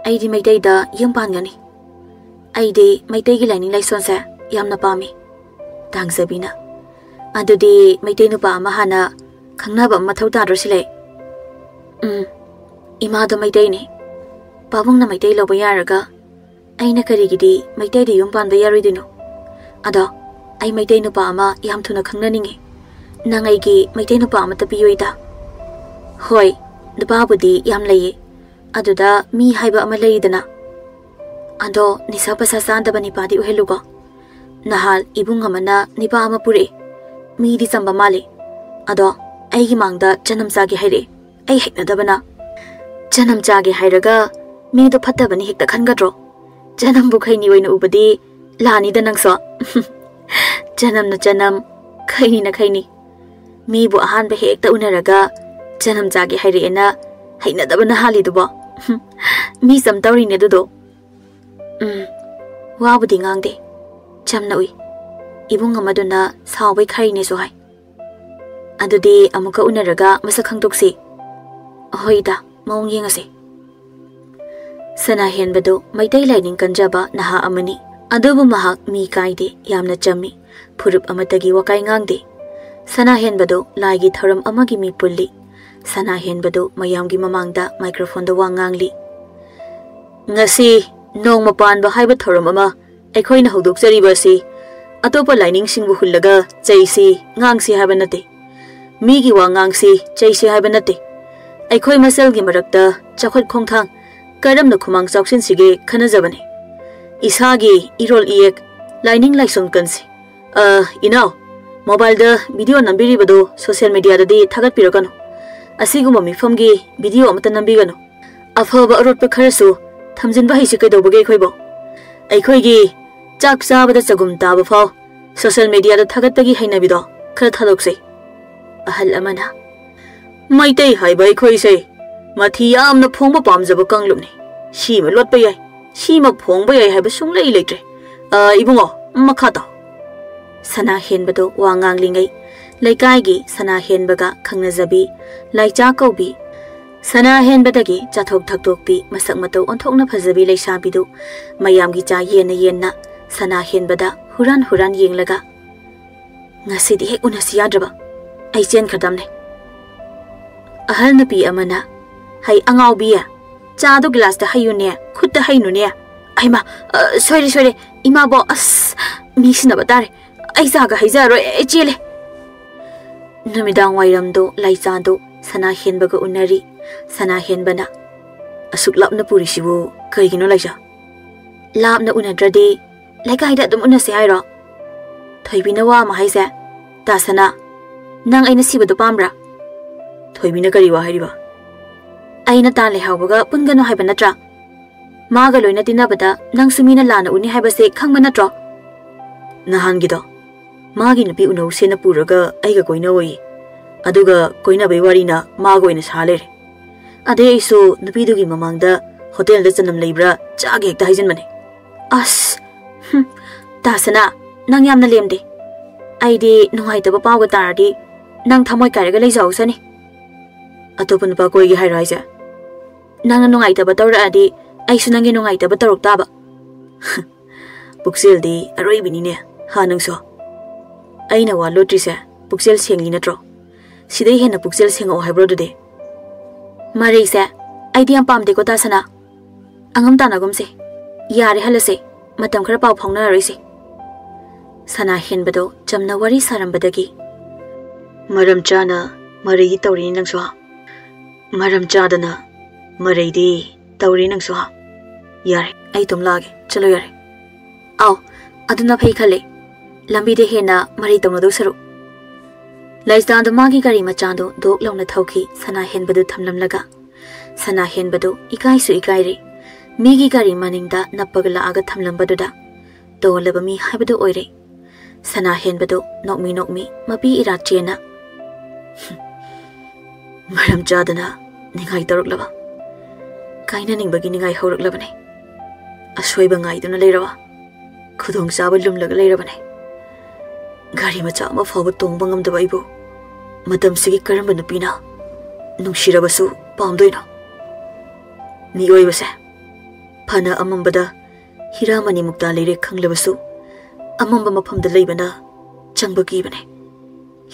ꯑꯩꯗꯤ ꯃꯩꯇꯩꯗ ꯌꯨꯝ ꯄꯥꯟꯒꯅꯤ꯫ ꯑꯩꯗꯤ ꯃꯩꯇꯩꯒꯤ ꯂꯥꯏꯅꯤꯡ ꯂꯥꯏꯁꯣꯟꯁꯦ ꯌꯥꯝꯅ ꯄꯥꯝꯃꯤ꯫" ꯇꯥꯡꯖꯕꯤꯅ, "ꯑꯗꯨꯗꯤ ꯃꯩꯇꯩ ꯅꯨꯄꯥ ꯑꯃ ꯍꯥꯟꯅ ꯈꯪꯅꯕ ꯑꯃ ꯃꯊꯧ ꯇꯥꯗ꯭ꯔꯣ ꯁꯤꯜꯍꯩ?" "ꯎꯝ, ꯏꯃꯥꯗꯣ ꯃꯩꯇꯩꯅꯤ꯫ ꯄꯥꯕꯨꯡꯅ ꯃꯩꯇꯩ ꯂꯧꯕ ꯌꯥꯔꯒ ꯑꯩꯅ ꯀꯔꯤꯒꯤꯗꯤ ꯃꯩꯇꯩꯗ ꯌꯨꯝ ꯄꯥꯟꯕ ꯌꯥꯔꯣꯏꯗꯣꯏꯅꯣ? ꯑꯗꯣ ꯑꯩ ꯃꯩꯇꯩ ꯅꯨꯄꯥ ꯑꯃ ꯌꯥꯝ ꯊꯨꯅ ꯈꯪꯅꯅꯤꯡꯉꯤ꯫ ꯅꯪ ꯑꯩꯒꯤ ꯃꯩꯇꯩ ꯅꯨꯄꯥ ꯑꯃꯇ ꯄꯤꯌꯨ ꯏꯇꯥ꯫" "ꯍꯣꯏ, ꯅꯨꯄꯥꯕꯨꯗꯤ ꯌꯥꯝ ꯂꯩꯌꯦ, ꯑꯗꯨꯗ ꯃꯤ ꯍꯥꯏꯕ ꯑꯃ ꯂꯩꯗꯅ꯫ ꯑꯗꯣ ꯅꯤꯁꯥ ꯄꯁꯥ ꯆꯥꯗꯕ ꯅꯤꯄꯥꯗꯤ ꯑꯣꯏꯍꯜꯂꯨꯀꯣ꯫ ꯅꯍꯥꯟ ꯏꯕꯨꯡ ꯑꯃꯅ ꯅꯤꯄꯥ ꯑꯃ ꯄꯨꯔꯛꯑꯦ꯫ ꯃꯤꯗꯤ ꯆꯝꯕ ꯃꯥꯜꯂꯤ꯫ ꯑꯗꯣ ꯑꯩꯒꯤ ꯃꯥꯡꯗ ꯆꯅꯝ ꯆꯥꯒꯦ ꯍꯥꯏꯔꯛꯑꯦ꯫ ꯑꯩ ꯍꯩꯅꯗꯕꯅ꯫" "ꯆꯅꯝ ꯆꯥꯒꯦ ꯍꯥꯏꯔꯒ ꯃꯤꯗꯣ ꯐꯠꯇꯕꯅꯤ ꯍꯦꯛꯇ ꯈꯟꯒꯗ꯭ꯔꯣ? ꯆꯅꯝꯕꯨ ꯈꯩꯅꯤ ꯑꯣꯏꯅ ꯎꯕꯗꯤ ꯂꯥꯅꯤꯗ ꯅꯪꯁꯨ꯫" "ꯆꯅꯝꯅ ꯆꯅꯝ, ꯈꯩꯅꯤꯅ ꯈꯩꯅꯤ꯫ ꯃꯤꯕꯨ ꯑꯍꯥꯟꯕ ꯍꯦꯛꯇ ꯎꯅꯔꯒ ꯆꯅꯝ ꯆꯥꯒꯦ ꯍꯥꯏꯔꯛꯑꯦꯅ ꯍꯩꯅꯗꯕꯅ ꯍꯥꯜꯂꯤꯗꯨꯕꯣ꯫ ꯃꯤ ꯆꯝ ꯇꯧꯔꯤꯅꯦ ꯑꯗꯨꯗꯣ꯫" "ꯎꯝ, ꯋꯥꯕꯨꯗꯤ ꯉꯥꯡꯗꯦ, ꯆꯝꯅ ꯎꯏ꯫ ꯏꯕꯨꯡ ꯑꯃꯗꯨꯅ ꯁꯥꯎꯕꯩ ꯈꯔꯤꯅꯦꯁꯨ ꯍꯥꯏ꯫" ꯑꯗꯨꯗꯤ ꯑꯃꯨꯛꯀ ꯎꯅꯔꯒ ꯃꯁꯛ ꯈꯪꯗꯣꯛꯁꯤ꯫ ꯍꯣꯏ ꯏꯇꯥ, ꯃꯑꯣꯡ ꯌꯦꯡꯉꯁꯤ꯫ ꯁꯅꯥ ꯍꯦꯟꯕꯗꯨ ꯃꯩꯇꯩ ꯂꯥꯏꯅꯤꯡ ꯀꯟꯖꯕ ꯅꯍꯥ ꯑꯃꯅꯤ꯫ ꯑꯗꯨꯕꯨ ꯃꯍꯥꯛ ꯃꯤ ꯀꯥꯏꯗꯦ, ꯌꯥꯝꯅ ꯆꯝꯃꯤ, ꯐꯨꯔꯨꯞ ꯑꯃꯠꯇꯒꯤ ꯋꯥꯀꯥꯏ ꯉꯥꯡꯗꯦ꯫ ꯁꯅꯥ ꯍꯦꯟꯕꯗꯨ ꯂꯥꯏꯒꯤ ꯊꯧꯔꯝ ꯑꯃꯒꯤ ꯃꯤ ꯄꯨꯜꯂꯤ꯫ ꯁꯅꯥ ꯍꯦꯟꯕꯗꯨ ꯃꯌꯥꯝꯒꯤ ꯃꯃꯥꯡꯗ ꯃꯥꯏꯀ꯭ꯔꯣꯐꯣꯟꯗ ꯋꯥ ꯉꯥꯡꯂꯤ꯫ "ꯉꯁꯤ ꯅꯣꯡꯃ ꯄꯥꯟꯕ ꯍꯥꯏꯕ ꯊꯧꯔꯝ ꯑꯃ ꯑꯩꯈꯣꯏꯅ ꯍꯧꯗꯣꯛꯆꯔꯤꯕ ꯑꯁꯤ ꯑꯇꯣꯞꯄ ꯂꯥꯏꯅꯤꯡꯁꯤꯡꯕꯨ ꯍꯨꯜꯂꯒ ꯆꯩꯁꯤ, ꯉꯥꯡꯁꯤ ꯍꯥꯏꯕ ꯅꯠꯇꯦ꯫ ꯃꯤꯒꯤ ꯋꯥ ꯉꯥꯡꯁꯤ, ꯆꯩꯁꯤ ꯍꯥꯏꯕ ꯅꯠꯇꯦ꯫ ꯑꯩꯈꯣꯏ ꯃꯁꯦꯜꯒꯤ ꯃꯔꯛꯇ ꯆꯥꯎꯈꯠ ꯈꯣꯡꯊꯥꯡ ꯀꯔꯝꯅ ꯈꯨꯃꯥꯡ ꯆꯥꯎꯁꯤꯟꯁꯤꯒꯦ ꯈꯟꯅꯖꯕꯅꯤ꯫ ꯏꯁꯥꯒꯤ ꯏꯔꯣꯜ ꯏꯌꯦꯛ, ꯂꯥꯏꯅꯤꯡ ꯂꯥꯏꯁꯣꯟ ꯀꯟꯁꯤ꯫ ꯑ, ꯏꯅꯥꯎ, ꯃꯣꯕꯥꯏꯜꯗ ꯚꯤꯗꯤꯑꯣ ꯅꯝꯕꯤꯔꯤꯕꯗꯨ ꯁꯣꯁꯤꯌꯦꯜ ꯃꯤꯗꯤꯌꯥꯗꯗꯤ ꯊꯥꯒꯠꯄꯤꯔꯛꯀꯅꯨ꯫ ꯑꯁꯤꯒꯨꯝꯕ ꯃꯤꯐꯝꯒꯤ ꯚꯤꯗꯤꯑꯣ ꯑꯃꯠꯇ ꯅꯝꯕꯤꯒꯅꯨ꯫ ꯑꯐꯕ ꯑꯔꯣꯠꯄ ꯈꯔꯁꯨ ꯊꯝꯖꯤꯟꯕ ꯍꯩꯁꯤ ꯀꯩꯗꯧꯕꯒꯦ ꯑꯩꯈꯣꯏꯕꯣ? ꯑꯩꯈꯣꯏꯒꯤ ꯆꯥꯛ ꯆꯥꯕꯗ ꯆꯒꯨꯝ ꯇꯥꯕ ꯐꯥꯎ ꯁꯣꯁꯤꯌꯦꯜ ꯃꯤꯗꯤꯌꯥꯗ ꯊꯥꯒꯠꯄꯒꯤ ꯍꯩꯅꯕꯤꯗꯣ ꯈꯔ ꯊꯥꯗꯣꯛꯁꯤ꯫" ꯑꯍꯜ ꯑꯃꯅ, "ꯃꯩꯇꯩ ꯍꯥꯏꯕ ꯑꯩꯈꯣꯏꯁꯦ ꯃꯊꯤ ꯌꯥꯝꯅ ꯐꯣꯡꯕ ꯄꯥꯝꯖꯕ ꯀꯥꯡꯂꯨꯞꯅꯤ꯫ ꯁꯤꯃ ꯂꯣꯠꯄ ꯌꯥꯏ, ꯁꯤꯃ ꯐꯣꯡꯕ ꯌꯥꯏ ꯍꯥꯏꯕ ꯁꯨꯡꯂꯩ ꯂꯩꯇ꯭ꯔꯦ꯫ ꯑ, ꯏꯕꯨꯡꯉꯣ, ꯃꯈꯥ ꯇꯥꯎ꯫" ꯁꯅꯥ ꯍꯦꯟꯕꯗꯣ ꯋꯥ ꯉꯥꯡꯂꯤꯉꯩ ꯂꯩꯀꯥꯏꯒꯤ ꯁꯅꯥ ꯍꯦꯟꯕꯒ ꯈꯪꯅꯖꯕꯤ, ꯂꯥꯏꯆꯥ ꯀꯧꯕꯤ, ꯁꯅꯥ ꯍꯦꯟꯕꯗꯒꯤ ꯆꯥꯊꯣꯛ ꯊꯛꯇꯣꯛꯄꯤ, ꯃꯁꯛ ꯃꯇꯧ ꯑꯣꯟꯊꯣꯛꯅ ꯐꯖꯕꯤ ꯂꯩꯁꯥꯕꯤꯗꯨ ꯃꯌꯥꯝꯒꯤ ꯆꯥ ꯌꯦꯟꯅ ꯌꯦꯟꯅ ꯁꯅꯥ ꯍꯦꯟꯕꯗ ꯍꯨꯔꯥꯟ ꯍꯨꯔꯥꯟ ꯌꯦꯡꯂꯒ, "ꯉꯁꯤꯗꯤ ꯍꯦꯛ ꯎꯅꯁꯤ ꯌꯥꯗ꯭ꯔꯕ? ꯑꯩ ꯆꯦꯟꯈ꯭ꯔꯗꯝꯅꯦ꯫" ꯑꯍꯜ ꯅꯨꯄꯤ ꯑꯃꯅ, "ꯍꯩ ꯑꯉꯥꯎꯕꯤ, ꯆꯥꯗꯣ ꯒꯤꯂꯥꯁꯇ ꯍꯩꯌꯨꯅꯦ, ꯈꯨꯠꯇ ꯍꯩꯅꯨꯅꯦ꯫ ꯑꯩꯃ, ꯑ, ꯁꯣꯏꯔꯦ, ꯁꯣꯏꯔꯦ, ꯏꯃꯥꯕꯣ, ꯑꯁ, ꯃꯤ ꯁꯤꯟꯅꯕ ꯇꯥꯔꯦ꯫ ꯑꯩ ꯆꯥꯒ ꯍꯩꯖꯔꯔꯣꯏ, ꯑꯩ ꯆꯦꯜꯂꯦ꯫" ꯅꯨꯃꯤꯗꯥꯡ ꯋꯥꯏꯔꯝꯗꯣ ꯂꯥꯏꯆꯥꯗꯣ ꯁꯅꯥ ꯍꯦꯟꯕꯒ ꯎꯅꯔꯤ꯫ ꯁꯅꯥ ꯍꯦꯟꯕꯅ, "ꯑꯁꯨꯛ ꯂꯥꯞꯅ ꯄꯨꯔꯤꯁꯤꯕꯨ ꯀꯩꯒꯤꯅꯣ ꯂꯥꯏꯆꯥ?" "ꯂꯥꯞꯅ ꯎꯅꯗ꯭ꯔꯗꯤ ꯂꯩꯀꯥꯏꯗ ꯑꯗꯨꯝ ꯎꯅꯁꯦ ꯍꯥꯏꯔꯣ?" ꯊꯣꯏꯕꯤꯅ ꯋꯥ ꯑꯃ ꯍꯥꯏꯁꯦ꯫ "ꯇꯥ ꯁꯅꯥ, ꯅꯪ ꯑꯩꯅ ꯁꯤꯕꯗꯣ ꯄꯥꯝꯕ꯭ꯔꯥ?" "ꯊꯣꯏꯕꯤꯅ ꯀꯔꯤ ꯋꯥ ꯍꯥꯏꯔꯤꯕ?" "ꯑꯩꯅ ꯇꯥ ꯂꯩꯍꯥꯎꯕꯒ ꯄꯨꯟꯒꯅꯨ ꯍꯥꯏꯕ ꯅꯠꯇ꯭ꯔꯥ? ꯃꯥꯒ ꯂꯣꯏꯅ ꯇꯤꯟꯅꯕꯗ ꯅꯪꯁꯨ ꯃꯤꯅ ꯂꯥꯟꯅ ꯎꯅꯤ ꯍꯥꯏꯕꯁꯦ ꯈꯪꯕ ꯅꯠꯇ꯭ꯔꯣ?" "ꯅꯍꯥꯟꯒꯤꯗꯣ, ꯃꯥꯒꯤ ꯅꯨꯄꯤ ꯎꯅꯧꯁꯦꯅ ꯄꯨꯔꯒ ꯑꯩꯒ ꯀꯣꯏꯅꯧꯑꯣꯌꯦ꯫ ꯑꯗꯨꯒ ꯀꯣꯏꯅꯕꯩ ꯋꯥꯔꯤꯅ ꯃꯥꯒ ꯑꯣꯏꯅ ꯁꯥ ꯂꯩꯔꯦ꯫ ꯑꯗꯩ ꯑꯩꯁꯨ ꯅꯨꯄꯤꯗꯨꯒꯤ ꯃꯃꯥꯡꯗ ꯍꯣꯇꯦꯜꯗ ꯆꯅꯝ ꯂꯩꯕ꯭ꯔꯥ ꯆꯥꯒꯦ ꯍꯦꯛꯇ ꯍꯥꯏꯖꯤꯟꯕꯅꯦ꯫" "ꯑꯁ, ꯍꯨꯝ, ꯇꯥ ꯁꯅꯥ, ꯅꯪ ꯌꯥꯝꯅ ꯂꯦꯝꯗꯦ꯫ ꯑꯩꯗꯤ ꯅꯨꯡꯉꯥꯏꯇꯕ ꯄꯥꯎꯒ ꯇꯥꯔꯗꯤ ꯅꯪ ꯊꯃꯣꯏ ꯀꯥꯏꯔꯒ ꯂꯩꯖꯍꯧꯁꯅꯤ꯫ ꯑꯇꯣꯞꯄ ꯅꯨꯄꯥ ꯀꯣꯏꯒꯦ ꯍꯥꯏꯔꯣ ꯍꯥꯏꯁꯦ? ꯅꯪꯅ ꯅꯨꯡꯉꯥꯏꯇꯕ ꯇꯧꯔꯛꯑꯗꯤ ꯑꯩꯁꯨ ꯅꯪꯒꯤ ꯅꯨꯡꯉꯥꯏꯇꯕ ꯇꯧꯔꯛ ꯇꯥꯕ꯫ ꯄꯨꯛꯆꯦꯜꯗꯤ ꯑꯔꯣꯏꯕꯤꯅꯤꯅꯦ, ꯍꯥ ꯅꯪꯁꯨ? ꯑꯩꯅ ꯋꯥ ꯂꯣꯠꯇ꯭ꯔꯤꯁꯦ ꯄꯨꯛꯆꯦꯜ ꯁꯦꯡꯂꯤ ꯅꯠꯇ꯭ꯔꯣ? ꯁꯤꯗꯩ ꯍꯦꯟꯅ ꯄꯨꯛꯆꯦꯜ ꯁꯦꯡꯉꯛꯑꯣ ꯍꯥꯏꯕ꯭ꯔꯣ ꯑꯗꯨꯗꯤ? ꯃꯔꯩꯁꯦ ꯑꯩꯗꯤ ꯌꯥꯝ ꯄꯥꯝꯗꯦꯀꯣ ꯇꯥ ꯁꯅꯥ꯫ ꯑꯉꯝ ꯇꯥꯟꯅꯒꯨꯝꯁꯦ꯫ ꯌꯥꯔꯦ ꯍꯜꯂꯁꯦ꯫ ꯃꯇꯝ ꯈꯔ ꯄꯥꯎ ꯐꯥꯎꯅꯔꯔꯣꯏꯁꯦ꯫ ꯁꯅꯥ ꯍꯦꯟꯕꯗꯣ ꯆꯝꯅ ꯋꯥꯔꯤ ꯁꯥꯔꯝꯕꯗꯒꯤ ꯃꯔꯝ ꯆꯥꯅ ꯃꯔꯩꯗꯤ ꯇꯧꯔꯤꯅꯤ ꯅꯪꯁꯨ꯫ ꯃꯔꯝ ꯆꯥꯗꯅ ꯃꯔꯩꯗꯤ ꯇꯧꯔꯤ ꯅꯪꯁꯨ꯫ ꯌꯥꯔꯦ, ꯑꯩ ꯑꯗꯨꯝ ꯂꯥꯛꯑꯒꯦ꯫ ꯆꯠꯂꯣ ꯌꯥꯔꯦ꯫ ꯑꯥꯎ, ꯑꯗꯨꯅ ꯐꯩ ꯈꯜꯂꯦ꯫ ꯂꯝꯕꯤꯗ ꯍꯦꯟꯅ ꯃꯔꯩ ꯇꯧꯅꯗꯧ ꯁꯔꯨꯛ꯫ ꯂꯥꯏꯖꯥꯗꯣ ꯃꯥꯒꯤ ꯒꯥꯔꯤ ꯃꯆꯥꯗꯣ ꯗꯣꯛ ꯂꯥꯎꯅ ꯊꯧꯈꯤ꯫ ꯁꯅꯥ ꯍꯦꯟꯕꯗꯨ ꯊꯝꯂꯝꯂꯒ ꯁꯅꯥ ꯍꯦꯟꯕꯗꯨ ꯏꯀꯥꯏꯁꯨ ꯏꯀꯥꯏꯔꯦ꯫ ꯃꯤꯒꯤ ꯒꯥꯔꯤ ꯃꯅꯤꯡꯗ ꯅꯞꯄꯒ ꯂꯥꯛꯑꯒ ꯊꯝꯂꯝꯕꯗꯨꯗ ꯇꯣꯜꯂꯕ ꯃꯤ ꯍꯥꯏꯕꯗꯨ ꯑꯣꯏꯔꯦ꯫ ꯁꯅꯥ ꯍꯦꯟꯕꯗꯨ ꯅꯣꯛꯃꯤ ꯅꯣꯛꯃꯤ ꯃꯄꯤ ꯏꯔꯥ ꯆꯦꯟꯅ, "ꯃꯔꯝ ꯆꯥꯗꯅ ꯅꯤꯡꯉꯥꯏ ꯇꯧꯔꯛꯂꯕ? ꯀꯥꯏꯅꯅꯤꯡꯕꯒꯤ ꯅꯤꯡꯉꯥꯏ ꯍꯧꯔꯛꯂꯕꯅꯦ꯫ ꯑꯁꯣꯏꯕ ꯉꯥꯏꯗꯨꯅ ꯂꯩꯔꯕ? ꯈꯨꯗꯣꯡꯆꯥꯕ ꯂꯨꯝꯂꯒ ꯂꯩꯔꯕꯅꯦ꯫ ꯒꯥꯔꯤ ꯃꯆꯥ ꯑꯃ ꯐꯥꯎꯕ ꯇꯣꯡꯕ ꯉꯝꯗꯕ ꯑꯩꯕꯨ ꯃꯇꯝꯁꯤꯒꯤ ꯀꯔꯝꯕ ꯅꯨꯄꯤꯅ ꯅꯨꯡꯁꯤꯔꯕꯁꯨ ꯄꯥꯝꯗꯣꯏꯅꯣ? ꯃꯤꯑꯣꯏꯕꯁꯦ ꯐꯅ ꯑꯃꯝꯕꯗ ꯍꯤꯔꯥ ꯃꯅꯤꯃꯨꯛꯇ ꯂꯩꯔꯦ ꯈꯪꯂꯕꯁꯨ, ꯑꯃꯝꯕ ꯃꯐꯝꯗ ꯂꯩꯕꯅ ꯆꯪꯕ ꯀꯤꯕꯅꯦ꯫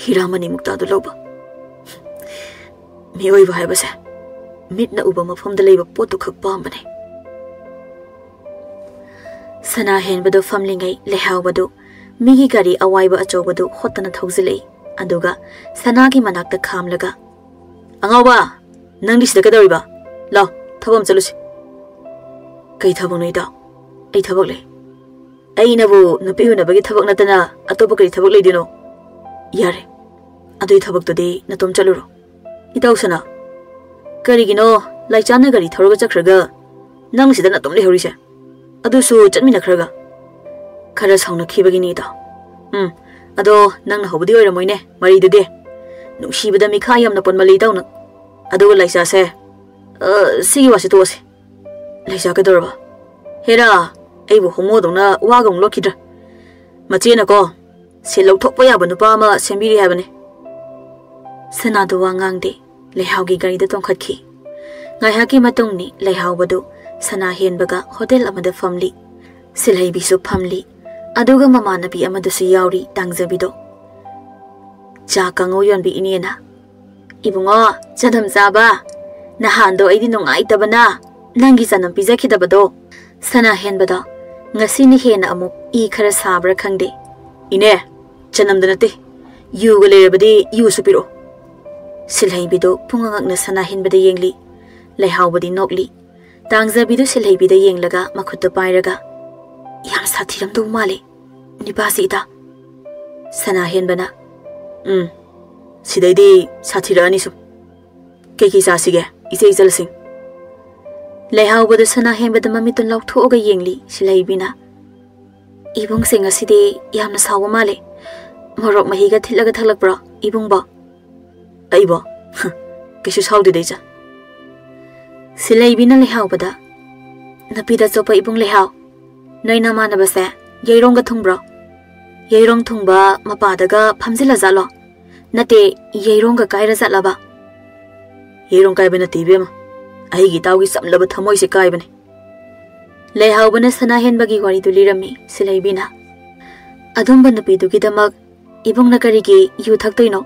ꯍꯤꯔꯥ ꯃꯅꯤꯃꯨꯛꯇꯥꯗꯨ ꯂꯧꯕ꯫ ꯃꯤꯑꯣꯏꯕ ꯍꯥꯏꯕꯁꯦ ꯃꯤꯠꯅ ꯎꯕ ꯃꯐꯝꯗ ꯂꯩꯕ ꯄꯣꯠꯇꯨ ꯈꯛ ꯄꯥꯝꯕꯅꯦ"꯫ ꯁꯅꯥ ꯍꯦꯟꯕꯗꯨ ꯐꯝꯂꯤꯉꯩ ꯂꯩꯍꯥꯎꯕꯗꯨ ꯃꯤꯒꯤ ꯒꯥꯔꯤ ꯑꯋꯥꯏꯕ ꯑꯆꯧꯕꯗꯨ ꯍꯣꯠꯇꯅ ꯊꯧꯖꯤꯜꯂꯛꯏ꯫ ꯑꯗꯨꯒ ꯁꯅꯥꯒꯤ ꯃꯅꯥꯛꯇ ꯈꯥꯝꯂꯒ, "ꯑꯉꯥꯎꯕ, ꯅꯪꯗꯤ ꯁꯤꯗ ꯀꯩꯗꯧꯔꯤꯕ? ꯂꯥꯎ, ꯊꯕꯛ ꯑꯃ ꯆꯠꯂꯨꯁꯤ"꯫ "ꯀꯩ ꯊꯕꯛꯅꯣ ꯏꯇꯥꯎ? ꯑꯩ ꯊꯕꯛ ꯂꯩ"꯫ "ꯑꯩꯅꯕꯨ ꯅꯨꯄꯤ ꯎꯅꯕꯒꯤ ꯊꯕꯛ ꯅꯠꯇꯅ ꯑꯇꯣꯞꯄ ꯀꯔꯤ ꯊꯕꯛ ꯂꯩꯗꯣꯏꯅꯣ?" "ꯌꯥꯔꯦ, ꯑꯗꯨꯏ ꯊꯕꯛꯇꯨꯗꯤ ꯅꯇꯣꯝ ꯆꯠꯂꯨꯔꯣ"꯫ "ꯏꯇꯥꯎ ꯁꯅꯥ, ꯀꯔꯤꯒꯤꯅꯣ ꯂꯥꯏꯆꯥꯅ ꯒꯥꯔꯤ ꯊꯧꯔꯒ ꯆꯠꯈ꯭ꯔꯒ ꯅꯪ ꯁꯤꯗ ꯅꯇꯣꯝ ꯂꯩꯍꯧꯔꯤꯁꯦ? ꯑꯗꯨꯁꯨ ꯆꯠꯃꯤꯟꯅꯈ꯭ꯔꯒ?" "ꯈꯔ ꯁꯥꯎꯅꯈꯤꯕꯒꯤꯅꯤ ꯏꯇꯥꯎ"꯫ "ꯎꯝ, ꯑꯗꯣ ꯅꯪꯅ ꯍꯧꯕꯗꯤ ꯑꯣꯏꯔꯝꯃꯣꯏꯅꯦ ꯃꯔꯩꯗꯨꯗꯤ꯫ ꯅꯨꯡꯁꯤꯕꯗ ꯃꯤꯈꯥ ꯌꯥꯝꯅ ꯄꯣꯟꯃꯜꯂꯤ ꯏꯇꯥꯎ ꯅꯪ꯫ ꯑꯗꯨꯒ ꯂꯥꯏꯆꯥꯁꯦ, ꯑ, ꯁꯤꯒꯤ ꯋꯥꯁꯦ ꯇꯣꯛꯑꯁꯤ"꯫ "ꯂꯥꯏꯆꯥ ꯀꯩꯗꯧꯔꯕ? ꯍꯦꯔꯥ, ꯑꯩꯕꯨ ꯍꯣꯃꯣꯗꯧꯅ ꯋꯥꯒ ꯑꯃꯨꯛ ꯂꯣꯠꯈꯤꯗ꯭ꯔꯥ? ꯃꯆꯦꯅꯀꯣ, ꯁꯦꯜ ꯂꯧꯊꯣꯛꯄ ꯌꯥꯕ ꯅꯨꯄꯥ ꯑꯃ ꯁꯦꯝꯕꯤꯔꯤ ꯍꯥꯏꯕꯅꯤ"꯫ ꯁꯅꯥꯗꯨ ꯋꯥ ꯉꯥꯡꯗꯦ꯫ ꯂꯩꯍꯥꯎꯒꯤ ꯒꯥꯔꯤꯗ ꯇꯣꯡꯈꯠꯈꯤ꯫ ꯉꯥꯏꯍꯥꯛꯀꯤ ꯃꯇꯨꯡꯅꯤ ꯂꯩꯍꯥꯎꯕꯗꯨ ꯁꯅꯥ ꯍꯦꯟꯕꯒ ꯍꯣꯇꯦꯜ ꯑꯃꯗ ꯐꯝꯂꯤ꯫ ꯁꯤꯜꯍꯩꯕꯤꯁꯨ ꯐꯝꯂꯤ꯫ ꯑꯗꯨꯒ ꯃꯃꯥꯟꯅꯕꯤ ꯑꯃꯗꯨꯁꯨ ꯌꯥꯎꯔꯤ, ꯇꯥꯡꯖꯕꯤꯗꯣ꯫ "ꯆꯥ ꯀꯥꯡꯉꯧ ꯌꯣꯟꯕꯤ ꯏꯅꯦꯅ, ꯏꯕꯨꯡꯉꯣ, ꯆꯅꯝ ꯆꯥꯕ? ꯅꯍꯥꯟꯗꯣ ꯑꯩꯗꯤ ꯅꯨꯡꯉꯥꯏꯇꯕꯅ ꯅꯪꯒꯤ ꯆꯅꯝ ꯄꯤꯖꯈꯤꯗꯕꯗꯣ꯫ ꯁꯅꯥ ꯍꯦꯟꯕꯗꯣ ꯉꯁꯤꯅ ꯍꯦꯟꯅ ꯑꯃꯨꯛ ꯏ ꯈꯔ ꯁꯥꯕ꯭ꯔꯥ ꯈꯪꯗꯦ꯫ ꯏꯅꯦ, ꯆꯅꯝꯗ ꯅꯠꯇꯦ, ꯌꯨꯒ ꯂꯩꯔꯕꯗꯤ ꯌꯨꯁꯨ ꯄꯤꯔꯛꯑꯣ꯫" ꯁꯤꯜꯍꯩꯕꯤꯗꯣ ꯄꯨꯡꯉꯉꯛꯅ ꯁꯅꯥ ꯍꯦꯟꯕꯗ ꯌꯦꯡꯂꯤ꯫ ꯂꯩꯍꯥꯎꯕꯗꯤ ꯅꯣꯛꯂꯤ꯫ ꯇꯥꯡꯖꯕꯤꯗꯨ ꯁꯤꯜꯍꯩꯕꯤꯗ ꯌꯦꯡꯂꯒ ꯃꯈꯨꯠꯇꯨ ꯄꯥꯏꯔꯒ, "ꯌꯥꯝ ꯁꯥꯊꯤꯔꯝꯗꯧ ꯃꯥꯜꯂꯦ ꯅꯤꯄꯥꯁꯤ ꯏꯇꯥ꯫" ꯁꯅꯥ ꯍꯦꯟꯕꯅ, "ꯎꯝ, ꯁꯤꯗꯩꯗꯤ ꯁꯥꯊꯤꯔꯛꯑꯅꯤ ꯁꯨꯝ꯫ ꯀꯩꯀꯩ ꯆꯥꯁꯤꯒꯦ, ꯏꯆꯦ ꯏꯆꯜꯁꯤꯡ?" ꯂꯩꯍꯥꯎꯕꯗ ꯁꯅꯥ ꯍꯦꯟꯕꯗ ꯃꯃꯤꯠꯇꯨ ꯂꯥꯎꯊꯣꯛꯑꯒ ꯌꯦꯡꯂꯤ ꯁꯤꯜꯍꯩꯕꯤꯅ꯫ "ꯏꯕꯨꯡꯁꯦ ꯉꯁꯤꯗꯤ ꯌꯥꯝꯅ ꯁꯥꯎꯕ ꯃꯥꯜꯂꯦ꯫ ꯃꯣꯔꯣꯛ ꯃꯍꯤꯒ ꯊꯤꯠꯂꯒ ꯊꯛꯂꯛꯄ꯭ꯔꯣ ꯏꯕꯨꯡꯕꯣ?" "ꯑꯩꯕꯣ? ꯀꯩꯁꯨ ꯁꯥꯎꯗꯦꯗ, ꯏꯆꯟ꯫" ꯁꯤꯜꯍꯩꯕꯤꯅ ꯂꯩꯍꯥꯎꯕꯗ, "ꯅꯨꯄꯤꯗ ꯆꯣꯞꯄ ꯏꯕꯨꯡ ꯂꯩꯍꯥꯎ, ꯅꯣꯏ ꯅꯃꯥꯟꯅꯕꯁꯦ ꯌꯩꯔꯣꯡꯒ ꯊꯨꯡꯕ꯭ꯔꯣ? ꯌꯩꯔꯣꯡ ꯊꯨꯡꯕ ꯃꯄꯥꯗꯒ ꯐꯝꯖꯤꯜꯂꯖꯥꯠꯂꯣ? ꯅꯠꯇꯦ, ꯌꯩꯔꯣꯡꯒ ꯀꯥꯏꯔꯖꯥꯠꯂꯕ?" "ꯌꯩꯔꯣꯡ ꯀꯥꯏꯕ ꯅꯠꯇꯦ ꯏꯕꯦꯝꯃ, ꯑꯩꯒꯤ ꯏꯇꯥꯎꯒꯤ ꯆꯝꯂꯕ ꯊꯃꯣꯏꯁꯦ ꯀꯥꯏꯕꯅꯦ꯫" ꯂꯩꯍꯥꯎꯕꯅ ꯁꯅꯥ ꯍꯦꯟꯕꯒꯤ ꯋꯥꯔꯤꯗꯨ ꯂꯤꯔꯝꯃꯤ ꯁꯤꯜꯍꯩꯕꯤꯅ꯫ "ꯑꯗꯨꯝꯕ ꯅꯨꯄꯤꯗꯨꯒꯤꯗꯃꯛ ꯏꯕꯨꯡꯅ ꯀꯔꯤꯒꯤ ꯌꯨ ꯊꯛꯇꯣꯏꯅꯣ?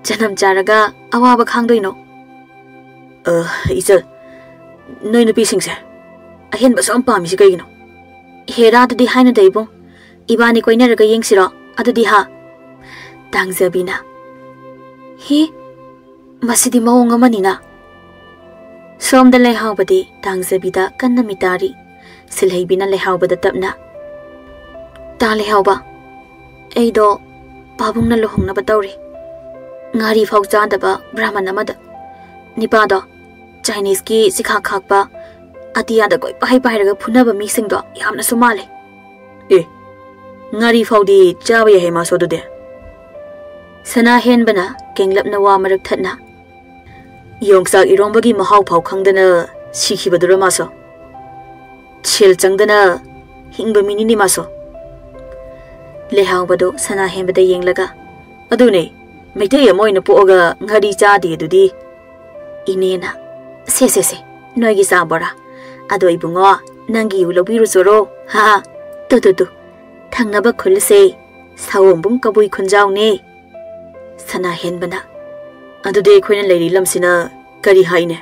ꯆꯅꯝ ꯆꯥꯔꯒ ꯑꯋꯥꯕ ꯈꯥꯡꯗꯣꯏꯅꯣ?" "ꯑ, ꯏꯆꯜ, ꯅꯣꯏ ꯅꯨꯄꯤꯁꯤꯡꯁꯦ ꯑꯍꯦꯟꯕ ꯁꯨꯝ ꯄꯥꯝꯃꯤꯁꯤ ꯀꯩꯒꯤꯅꯣ?" "ꯍꯦꯔꯥ, ꯑꯗꯨꯗꯤ ꯍꯥꯏꯅꯨꯗ ꯏꯕꯨꯡ, ꯏꯕꯥꯅꯤ ꯀꯣꯏꯅꯔꯒ ꯌꯦꯡꯁꯤꯔꯣ ꯑꯗꯨꯗꯤ, ꯍꯥ?" ꯇꯥꯡꯖꯕꯤꯅ, "ꯍꯤ, ꯃꯁꯤꯗꯤ ꯃꯑꯣꯡ ꯑꯃꯅꯤꯅ꯫" ꯁꯣꯝꯗ ꯂꯩꯍꯥꯎꯕꯗꯤ ꯇꯥꯡꯖꯕꯤꯗ ꯀꯟꯅ ꯃꯤꯇꯥꯔꯤ꯫ ꯁꯤꯜꯍꯩꯕꯤꯅ ꯂꯩꯍꯥꯎꯕꯗ ꯇꯞꯅ, "ꯇꯥ ꯂꯩꯍꯥꯎꯕ, ꯑꯩꯗꯣ ꯄꯥꯕꯨꯡꯅ ꯂꯨꯍꯣꯡꯅꯕ ꯇꯧꯔꯦ꯫ ꯉꯥꯔꯤ ꯐꯥꯎ ꯆꯥꯗꯕ ꯕ꯭ꯔꯥꯍꯃꯟ ꯑꯃꯗ꯫ ꯅꯤꯄꯥꯗꯣ ꯆꯥꯏꯅꯤꯁꯀꯤ ꯆꯤꯈꯥ ꯈꯥꯛꯄ, ꯑꯇꯤꯌꯥꯗ ꯀꯣꯏꯄꯥꯏ ꯄꯥꯏꯔꯒ ꯐꯨꯅꯕ ꯃꯤꯁꯤꯡꯗꯣ ꯌꯥꯝꯅꯁꯨ ꯃꯥꯜꯂꯦ꯫" "ꯑꯦ, ꯉꯥꯔꯤ ꯐꯥꯎꯗꯤ ꯆꯥꯕ ꯌꯥꯏ ꯍꯥꯏ ꯃꯥꯁꯨ ꯑꯗꯨꯗꯤ?" ꯁꯅꯥ ꯍꯦꯟꯕꯅ ꯀꯦꯡꯂꯞꯅ ꯋꯥ ꯃꯔꯛ ꯊꯠꯅ, "ꯌꯣꯡꯆꯥꯛ ꯏꯔꯣꯝꯕꯒꯤ ꯃꯍꯥꯎ ꯐꯥꯎ ꯈꯪꯗꯅ ꯁꯤꯈꯤꯕꯗꯨꯔ ꯃꯥꯁꯨ? ꯁꯦꯜ ꯆꯪꯗꯅ ꯍꯤꯡꯕ ꯃꯤꯅꯤꯅꯦ ꯃꯥꯁꯨ꯫" ꯂꯩꯍꯥꯎꯕꯗꯨ ꯁꯅꯥ ꯍꯦꯟꯕꯗ ꯌꯦꯡꯂꯒ, "ꯑꯗꯨꯅꯦ, ꯃꯩꯇꯩ ꯑꯃ ꯑꯣꯏꯅ ꯄꯣꯛꯑꯒ ꯉꯥꯔꯤ ꯆꯥꯗꯦ ꯑꯗꯨꯗꯤ꯫ ꯏꯅꯦꯅ, "ꯁꯦ, ꯁꯦ, ꯁꯦ, ꯅꯣꯏꯒꯤ ꯆꯥ ꯕꯣꯔꯥ꯫ ꯑꯗꯣ ꯏꯕꯨꯡꯉꯣ, ꯅꯪꯒꯤ ꯌꯨ ꯂꯧꯕꯤꯔꯨꯆꯣꯔꯣ, ꯍꯥ? ꯇꯨ, ꯇꯨ, ꯇꯨ, ꯊꯪꯅꯕ ꯈꯨꯜꯁꯦ ꯁꯥꯋꯣꯝꯕꯨꯡ ꯀꯕꯨꯏ ꯈꯨꯟꯖꯥꯎꯅꯦ"꯫ ꯁꯅꯥꯍꯦꯟꯕꯅ, "ꯑꯗꯨꯗꯤ ꯑꯩꯈꯣꯏꯅ ꯂꯩꯔꯤ ꯂꯝꯁꯤꯅ ꯀꯔꯤ ꯍꯥꯏꯅꯦ?"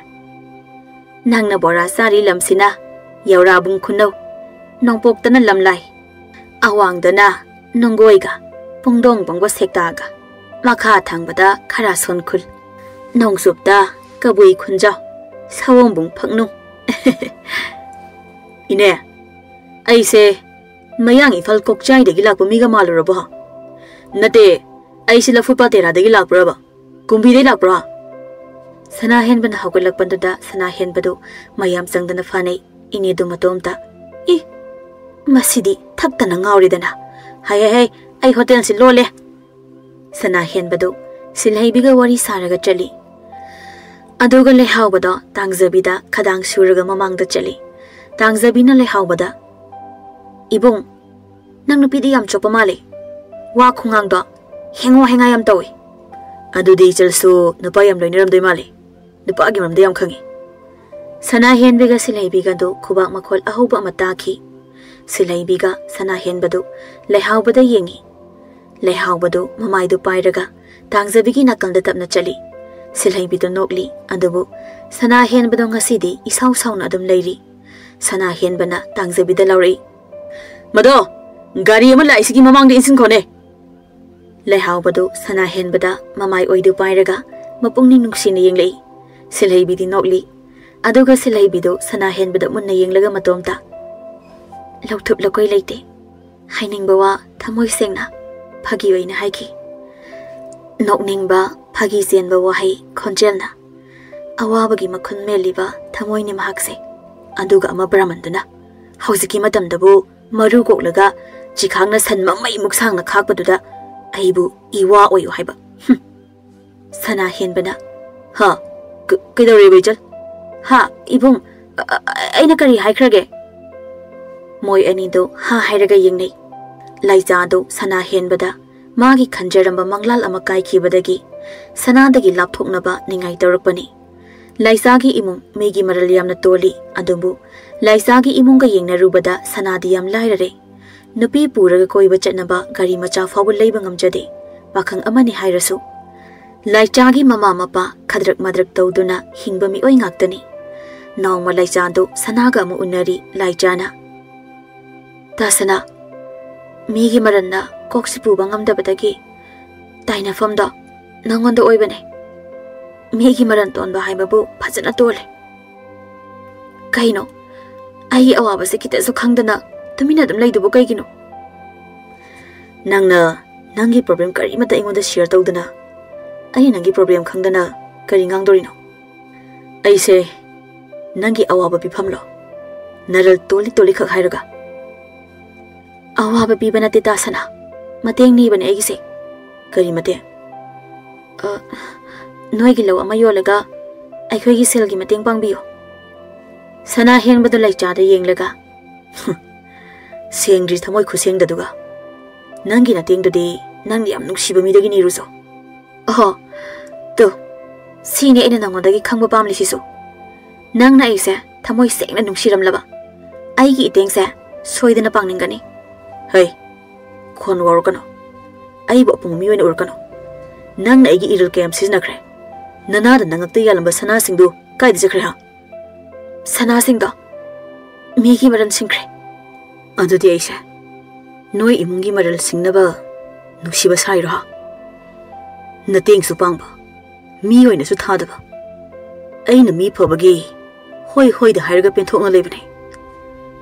"ꯅꯪꯅ ꯕꯣꯔꯥ ꯆꯥꯔꯤ ꯂꯝꯁꯤꯅ ꯌꯧꯔꯥꯕꯨꯡ ꯈꯨꯅꯧ, ꯅꯣꯡꯄꯣꯛꯇꯅ ꯂꯝꯂꯥꯏ, ꯑꯋꯥꯡꯗꯅ ꯅꯨꯡꯒꯣꯏꯒ ꯄꯨꯡꯗꯣꯡꯕꯝꯒ ꯁꯦꯛꯇꯥꯒ, ꯃꯈꯥ ꯊꯪꯕꯗ ꯈꯔꯥꯁꯣꯟ ꯈꯨꯜ, ꯅꯣꯡꯆꯨꯞꯇ ꯀꯕꯨꯏ ꯈꯨꯟꯖꯥꯎ, ꯁꯥꯋꯣꯝꯕꯨꯡ ꯐꯛꯅꯨꯡ"꯫ "ꯏꯅꯦ, ꯑꯩꯁꯦ ꯃꯌꯥꯡ ꯏꯝꯐꯥꯜ ꯀꯣꯛꯆꯥꯏꯗꯒꯤ ꯂꯥꯛꯄ ꯃꯤꯒ ꯃꯥꯜꯂꯨꯔꯕꯣ? ꯅꯠꯇꯦ, ꯑꯩꯁꯦ ꯂꯐꯨꯄꯥꯠ ꯇꯦꯔꯥꯗꯒꯤ ꯂꯥꯛꯄ꯭ꯔꯕ? ꯀꯨꯝꯕꯤꯗꯩ ꯂꯥꯛꯄ꯭ꯔꯣ?" ꯁꯅꯥꯍꯦꯟꯕꯅ ꯍꯧꯒꯠꯂꯛꯄꯗꯨꯗ ꯁꯅꯥꯍꯦꯟꯕꯗꯨ ꯃꯌꯥꯝ ꯆꯪꯗꯅ ꯐꯥꯅꯩ꯫ ꯏꯅꯦꯗꯨ ꯃꯇꯣꯝꯇ, "ꯏ, ꯃꯁꯤꯗꯤ ꯊꯛꯇꯅ ꯉꯥꯎꯔꯦꯗꯅ꯫ ꯍꯥꯏ, ꯍꯥꯏ, ꯍꯥꯏ, ꯑꯩ ꯍꯣꯇꯦꯜꯁꯤ ꯂꯣꯜꯂꯦ"꯫ ꯁꯅꯥꯍꯦꯟꯕꯗꯨ ꯁꯤꯜꯍꯩꯕꯤꯒ ꯋꯥꯔꯤ ꯁꯥꯔꯒ ꯆꯠꯂꯤ꯫ ꯑꯗꯨꯒ ꯂꯩꯍꯥꯎꯕꯗꯣ ꯇꯥꯡꯖꯕꯤꯗ ꯈꯗꯥꯡ ꯁꯨꯔꯒ ꯃꯃꯥꯡꯗ ꯆꯠꯂꯤ꯫ ꯇꯥꯡꯖꯕꯤꯅ ꯂꯩꯍꯥꯎꯕꯗ, "ꯏꯕꯨꯡ, ꯅꯪ ꯅꯨꯄꯤꯗꯤ ꯌꯥꯝ ꯆꯣꯞꯄ ꯃꯥꯜꯂꯦ꯫ ꯋꯥ ꯈꯨꯉꯥꯡꯗꯣ ꯍꯦꯡꯉꯣ ꯍꯦꯡꯉꯥ ꯌꯥꯝ ꯇꯧꯏ"꯫ "ꯑꯗꯨꯗꯤ ꯏꯆꯜꯁꯨ ꯅꯨꯄꯥ ꯌꯥꯝ ꯂꯣꯏꯅꯔꯝꯗꯣꯏ ꯃꯥꯜꯂꯦ꯫ ꯅꯨꯄꯥꯒꯤ ꯃꯔꯝꯗ ꯌꯥꯝ ꯈꯪꯉꯤ"꯫ ꯁꯅꯥꯍꯦꯟꯕꯤꯒ ꯁꯤꯜꯍꯩꯕꯤꯒꯗꯨ ꯈꯨꯕꯥꯛ ꯃꯈꯣꯜ ꯑꯍꯧꯕ ꯑꯃ ꯇꯥꯈꯤ꯫ ꯁꯤꯜꯍꯩꯕꯤꯒ ꯁꯅꯥꯍꯦꯟꯕꯗꯨ ꯂꯩꯍꯥꯎꯕꯗ ꯌꯦꯡꯉꯤ꯫ ꯂꯩꯍꯥꯎꯕꯗꯨ ꯃꯃꯥꯏꯗꯨ ꯄꯥꯏꯔꯒ ꯇꯥꯡꯖꯕꯤꯒꯤ ꯅꯥꯀꯜꯗ ꯇꯞꯅ ꯆꯠꯂꯤ꯫ ꯁꯤꯜꯍꯩꯕꯤꯗꯨ ꯅꯣꯛꯂꯤ, ꯑꯗꯨꯕꯨ ꯁꯅꯥꯍꯦꯟꯕꯗꯨ ꯉꯁꯤꯗꯤ ꯏꯁꯥꯎ ꯁꯥꯎꯅ ꯑꯗꯨꯝ ꯂꯩꯔꯤ꯫ ꯁꯅꯥꯍꯦꯟꯕꯅ ꯇꯥꯡꯖꯕꯤꯗ ꯂꯥꯎꯔꯛꯏ, "ꯃꯗꯣ, ꯒꯥꯔꯤ ꯑꯃ ꯂꯥꯛꯏꯁꯤꯒꯤ ꯃꯃꯥꯡꯗ ꯏꯟꯁꯤꯟꯈꯣꯅꯦ"꯫ ꯂꯩꯍꯥꯎꯕꯗꯨ ꯁꯅꯥꯍꯦꯟꯕꯗ ꯃꯃꯥꯏ ꯑꯣꯏꯗꯨ ꯄꯥꯏꯔꯒ ꯃꯄꯨꯛꯅꯤꯡ ꯅꯨꯡꯁꯤꯅ ꯌꯦꯡꯂꯛꯏ꯫ ꯁꯤꯜꯍꯩꯕꯤꯗꯤ ꯅꯣꯛꯂꯤ꯫ ꯑꯗꯨꯒ ꯁꯤꯜꯍꯩꯕꯤꯗꯨ ꯁꯅꯥꯍꯦꯟꯕꯗ ꯃꯨꯟꯅ ꯌꯦꯡꯂꯒ ꯃꯇꯣꯝꯇ, "ꯂꯧꯊꯨꯞ ꯂꯧꯀꯣꯏ ꯂꯩꯇꯦ꯫ ꯍꯥꯏꯅꯤꯡꯕ ꯋꯥ ꯊꯃꯣꯏ ꯁꯦꯡꯅ, ꯐꯥꯒꯤ ꯑꯣꯏꯅ ꯍꯥꯏꯈꯤ"꯫ ꯅꯣꯛꯅꯤꯡꯕ, ꯐꯥꯒꯤ ꯆꯦꯟꯕ ꯋꯥꯍꯩ ꯈꯣꯟꯖꯦꯜꯅ ꯑꯋꯥꯕꯒꯤ ꯃꯈꯨꯟ ꯃꯦꯜꯂꯤꯕ ꯊꯃꯣꯏꯅꯤ ꯃꯍꯥꯛꯁꯦ꯫ ꯑꯗꯨꯒ ꯑꯃ ꯕ꯭ꯔꯥꯍꯃꯟꯗꯨꯅ, "ꯍꯧꯖꯤꯛꯀꯤ ꯃꯇꯝꯗꯕꯨ ꯃꯔꯨ ꯀꯣꯛꯂꯒ ꯆꯤꯈꯥꯡꯅ ꯁꯟ ꯃꯃꯩꯃꯨꯛ ꯁꯥꯡꯅ ꯈꯥꯛꯄꯗꯨꯗ ꯑꯩꯕꯨ ꯏꯋꯥ ꯑꯣꯏꯌꯨ ꯍꯥꯏꯕ"꯫ ꯍꯨꯝ꯫ ꯁꯅꯥꯍꯦꯟꯕꯅ, "ꯍꯥ? ꯀ-, ꯀꯩꯗꯧꯔꯦꯕ ꯏꯆꯜ? ꯍꯥ, ꯏꯕꯨꯡ, ꯑ-, ꯑ-, ꯑꯩꯅ ꯀꯔꯤ ꯍꯥꯏꯈ꯭ꯔꯒꯦ?" ꯃꯣꯏ ꯑꯅꯤꯗꯨ ꯍꯥ ꯍꯥꯏꯔꯒ ꯌꯦꯡꯅꯩ꯫ ꯂꯥꯏꯖꯥꯗꯨ ꯁꯅꯥꯍꯦꯟꯕꯗ ꯃꯥꯒꯤ ꯈꯟꯖꯔꯝꯕ ꯃꯪꯂꯥꯜ ꯑꯃ ꯀꯥꯏꯈꯤꯕꯗꯒꯤ ꯁꯅꯥꯗꯒꯤ ꯂꯥꯞꯊꯣꯛꯅꯕ ꯅꯤꯡꯉꯥꯏ ꯇꯧꯔꯛꯄꯅꯤ꯫ ꯂꯥꯏꯆꯥꯒꯤ ꯏꯃꯨꯡ ꯃꯤꯒꯤ ꯃꯔꯜ ꯌꯥꯝꯅ ꯇꯣꯜꯂꯤ, ꯑꯗꯨꯕꯨ ꯂꯥꯏꯆꯥꯒꯤ ꯏꯃꯨꯡꯒ ꯌꯦꯡꯅꯔꯨꯕꯗ ꯁꯅꯥꯗꯤ ꯌꯥꯝ ꯂꯥꯏꯔꯔꯦ꯫ ꯅꯨꯄꯤ ꯄꯨꯔꯒ ꯀꯣꯏꯕ ꯆꯠꯅꯕ ꯒꯥꯔꯤ ꯃꯆꯥ ꯐꯥꯎꯕ ꯂꯩꯕ ꯉꯝꯖꯗꯦ꯫ ꯄꯥꯈꯪ ꯑꯃꯅꯤ ꯍꯥꯏꯔꯁꯨ꯫ ꯂꯥꯏꯆꯥꯒꯤ ꯃꯃꯥ ꯃꯄꯥ ꯈꯗ꯭ꯔꯛ ꯃꯗ꯭ꯔꯛ ꯇꯧꯗꯨꯅ ꯍꯤꯡꯕ ꯃꯤꯑꯣꯏ ꯉꯥꯛꯇꯅꯤ꯫ ꯅꯣꯡꯃ ꯂꯥꯏꯆꯥꯗꯨ ꯁꯅꯥꯒ ꯑꯃꯨꯛ ꯎꯅꯔꯤ꯫ ꯂꯥꯏꯆꯥꯅ, "ꯇꯥ ꯁꯅꯥ, ꯃꯤꯒꯤ ꯃꯔꯟꯅ ꯀꯣꯛꯁꯤ ꯄꯨꯕ ꯉꯝꯗꯕꯗꯒꯤ ꯇꯥꯏꯅꯐꯝꯗꯣ ꯅꯪꯉꯣꯟꯗ ꯑꯣꯏꯕꯅꯦ꯫ ꯃꯤꯒꯤ ꯃꯔꯟ ꯇꯣꯟꯕ ꯍꯥꯏꯕꯕꯨ ꯐꯖꯅ ꯇꯣꯜꯂꯦ꯫ ꯀꯩꯅꯣ, ꯑꯩꯒꯤ ꯑꯋꯥꯕꯁꯦ ꯈꯤꯇꯁꯨ ꯈꯪꯗꯅ ꯇꯨꯃꯤꯟꯅ ꯑꯗꯨꯝ ꯂꯩꯗꯨꯕꯨ ꯀꯩꯒꯤꯅꯣ? ꯅꯪꯅ ꯅꯪꯒꯤ ꯄ꯭ꯔꯣꯕ꯭ꯂꯦꯝ ꯀꯔꯤꯃꯠꯇ ꯑꯩꯉꯣꯟꯗ ꯁꯤꯌꯔ ꯇꯧꯗꯅ ꯑꯩꯅ ꯅꯪꯒꯤ ꯄ꯭ꯔꯣꯕ꯭ꯂꯦꯝ ꯈꯪꯗꯅ ꯀꯔꯤ ꯉꯥꯡꯗꯣꯔꯤꯅꯣ? ꯑꯩꯁꯦ ꯅꯪꯒꯤ ꯑꯋꯥꯕ ꯄꯤꯐꯝꯂꯣ? ꯅꯔꯜ ꯇꯣꯜꯂꯤ ꯇꯣꯜꯂꯤꯈꯛ ꯍꯥꯏꯔꯒ?" "ꯑꯋꯥꯕ ꯄꯤꯕ ꯅꯠꯇꯦ ꯇꯥ ꯁꯅꯥ, ꯃꯇꯦꯡ ꯅꯤꯕꯅꯦ ꯑꯩꯒꯤꯁꯦ꯫" "ꯀꯔꯤ ꯃꯇꯦꯡ?" "ꯑ, ꯅꯣꯏꯒꯤ ꯂꯧ ꯑꯃ ꯌꯣꯜꯂꯒ ꯑꯩꯈꯣꯏꯒꯤ ꯁꯦꯜꯒꯤ ꯃꯇꯦꯡ ꯄꯥꯡꯕꯤꯌꯨ꯫" ꯁꯅꯥ ꯍꯦꯟꯕꯗꯨ ꯂꯩꯆꯥꯗ ꯌꯦꯡꯂꯒ, "ꯁꯦꯡꯗ꯭ꯔꯤ ꯊꯃꯣꯏ ꯈꯨꯁꯦꯡꯗꯗꯨꯒ꯫ ꯅꯪꯒꯤ ꯅꯇꯦꯡꯗꯨꯗꯤ ꯅꯪꯅ ꯌꯥꯝ ꯅꯨꯡꯁꯤꯕ ꯃꯤꯗꯒꯤ ꯅꯤꯔꯨꯆꯣ꯫" "ꯑꯍꯣ, ꯇꯨ, ꯁꯤꯅꯤ ꯑꯩꯅ ꯅꯉꯣꯟꯗꯒꯤ ꯈꯪꯕ ꯄꯥꯝꯂꯤꯁꯤꯁꯨ꯫ ꯅꯪꯅ ꯑꯩꯁꯦ ꯊꯃꯣꯏ ꯁꯦꯡꯅ ꯅꯨꯡꯁꯤꯔꯝꯂꯕ ꯑꯩꯒꯤ ꯏꯇꯦꯡꯁꯦ ꯁꯣꯏꯗꯅ ꯄꯥꯡꯅꯤꯡꯒꯅꯤ꯫" "ꯍꯩ, ꯈꯣꯟ ꯋꯥꯔꯛꯀꯅꯨ꯫ ꯑꯩꯕꯨ ꯑꯄꯪꯕ ꯃꯤ ꯑꯣꯏꯅ ꯎꯔꯛꯀꯅꯨ꯫ ꯅꯪꯅ ꯑꯩꯒꯤ ꯏꯔꯜ ꯀꯌꯥꯝ ꯁꯤꯖꯤꯟꯅꯈ꯭ꯔꯦ꯫ ꯅꯅꯥꯗ ꯅꯉꯛꯇ ꯌꯥꯜꯂꯝꯕ ꯁꯅꯥꯁꯤꯡꯗꯨ ꯀꯥꯏꯗ ꯆꯠꯈ꯭ꯔꯦ, ꯍꯥ?" "ꯁꯅꯥꯁꯤꯡꯗꯣ ꯃꯤꯒꯤ ꯃꯔꯟ ꯁꯤꯡꯈ꯭ꯔꯦ꯫" "ꯑꯗꯨꯗꯤ ꯑꯩꯁꯦ ꯅꯣꯏ ꯏꯃꯨꯡꯒꯤ ꯃꯔꯜ ꯁꯤꯡꯅꯕ ꯅꯨꯡꯁꯤꯕ ꯁꯥꯏꯔꯣ, ꯍꯥ? ꯅꯇꯦꯡꯁꯨ ꯄꯥꯡꯕ, ꯃꯤ ꯑꯣꯏꯅꯁꯨ ꯊꯥꯗꯕ, ꯑꯩꯅ ꯃꯤ ꯐꯕꯒꯤ ꯍꯣꯏ ꯍꯣꯏꯗ ꯍꯥꯏꯔꯒ ꯄꯦꯟꯊꯣꯛꯅ ꯂꯩꯕꯅꯦ꯫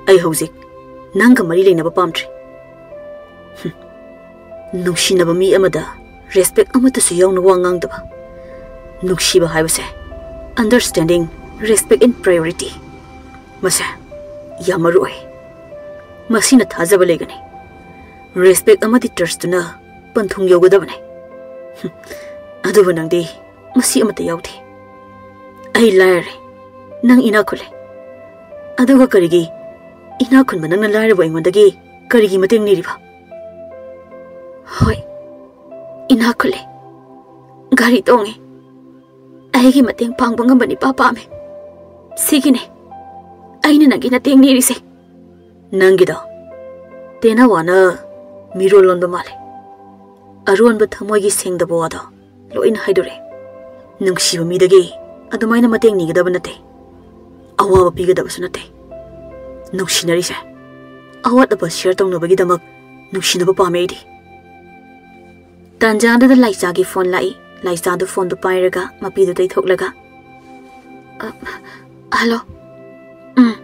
ꯑꯩ ꯍꯧꯖꯤꯛ ꯅꯪꯒ ꯃꯔꯤ ꯂꯩꯅꯕ ꯄꯥꯝꯗ꯭ꯔꯦ꯫" ꯍꯨꯝ꯫ ꯅꯨꯡꯁꯤꯅꯕ ꯃꯤ ꯑꯃꯗ ꯔꯦꯁꯄꯦꯛ ꯑꯃꯠꯇꯁꯨ ꯌꯥꯎꯅ ꯋꯥ ꯉꯥꯡꯗꯕ꯫ ꯅꯨꯡꯁꯤꯕ ꯍꯥꯏꯕꯁꯦ understanding, respect in priority꯫ ꯃꯁꯦ ꯌꯥꯝ ꯃꯔꯨ ꯑꯣꯏ꯫ ꯃꯁꯤꯅ ꯊꯥꯖꯕ ꯂꯩꯒꯅꯤ꯫ ꯔꯦꯁꯄꯦꯛ ꯑꯃꯗꯤ ꯇ꯭ꯔꯁꯇꯨꯅ ꯄꯟꯊꯨꯡ ꯌꯧꯒꯗꯕꯅꯤ꯫ ꯍꯨꯝ, ꯑꯗꯨꯕꯨ ꯅꯪꯗꯤ ꯃꯁꯤ ꯑꯃꯠꯇ ꯌꯥꯎꯗꯦ꯫ ꯑꯩ ꯂꯥꯏꯔꯔꯦ, ꯅꯪ ꯏꯅꯥꯛ ꯈꯨꯜꯂꯦ꯫ ꯑꯗꯨꯒ ꯀꯔꯤꯒꯤ ꯏꯅꯥꯛ ꯈꯨꯟꯕ ꯅꯪꯅ ꯂꯥꯏꯔꯕ ꯑꯩꯉꯣꯟꯗꯒꯤ ꯀꯔꯤꯒꯤ ꯃꯇꯦꯡ ꯅꯤꯔꯤꯕ? ꯍꯣꯏ, ꯏꯅꯥꯛ ꯈꯨꯜꯂꯦ, ꯒꯥꯔꯤ ꯇꯣꯡꯉꯦ, ꯑꯩꯒꯤ ꯃꯇꯦꯡ ꯄꯥꯡꯕ ꯉꯝꯕ ꯅꯨꯄꯥ ꯄꯥꯝꯃꯦ꯫ ꯁꯤꯒꯤꯅꯦ ꯑꯩꯅ ꯅꯪꯒꯤ ꯅꯇꯦꯡ ꯅꯤꯔꯤꯁꯦ꯫ ꯅꯪꯒꯤꯗꯣ ꯇꯦꯅꯋꯥꯅ ꯃꯤꯔꯣꯜ ꯂꯣꯟꯕ ꯃꯥꯜꯂꯦ꯫ ꯑꯔꯣꯟꯕ ꯊꯃꯣꯏꯒꯤ ꯁꯦꯡꯗꯕ ꯋꯥꯗꯣ ꯂꯣꯏꯅ ꯍꯥꯏꯗꯣꯔꯛꯑꯦ꯫ ꯅꯨꯡꯁꯤꯕ ꯃꯤꯗꯒꯤ ꯑꯗꯨꯃꯥꯏꯅ ꯃꯇꯦꯡ ꯅꯤꯒꯗꯕ ꯅꯠꯇꯦ, ꯑꯋꯥꯕ ꯄꯤꯒꯗꯕꯁꯨ ꯅꯠꯇꯦ꯫ ꯅꯨꯡꯁꯤꯅꯔꯤꯁꯦ ꯑꯋꯥꯠ ꯑꯄ ꯁꯤꯌꯔ ꯇꯧꯅꯕꯒꯤꯗꯃꯛ ꯅꯨꯡꯁꯤꯅꯕ ꯄꯥꯝꯃꯦ ꯑꯩꯗꯤ꯫ ꯇꯥꯟꯖꯥꯗꯨꯗ ꯂꯥꯏꯆꯥꯒꯤ ꯐꯣꯟ ꯂꯥꯛꯏ꯫ ꯂꯥꯏꯆꯥꯗꯨ ꯐꯣꯟꯗꯨ ꯄꯥꯏꯔꯒ ꯃꯄꯤꯗꯨ ꯇꯩꯊꯣꯛꯂꯒ, "ꯑ, ꯍꯜꯂꯣ꯫ ꯎꯝ,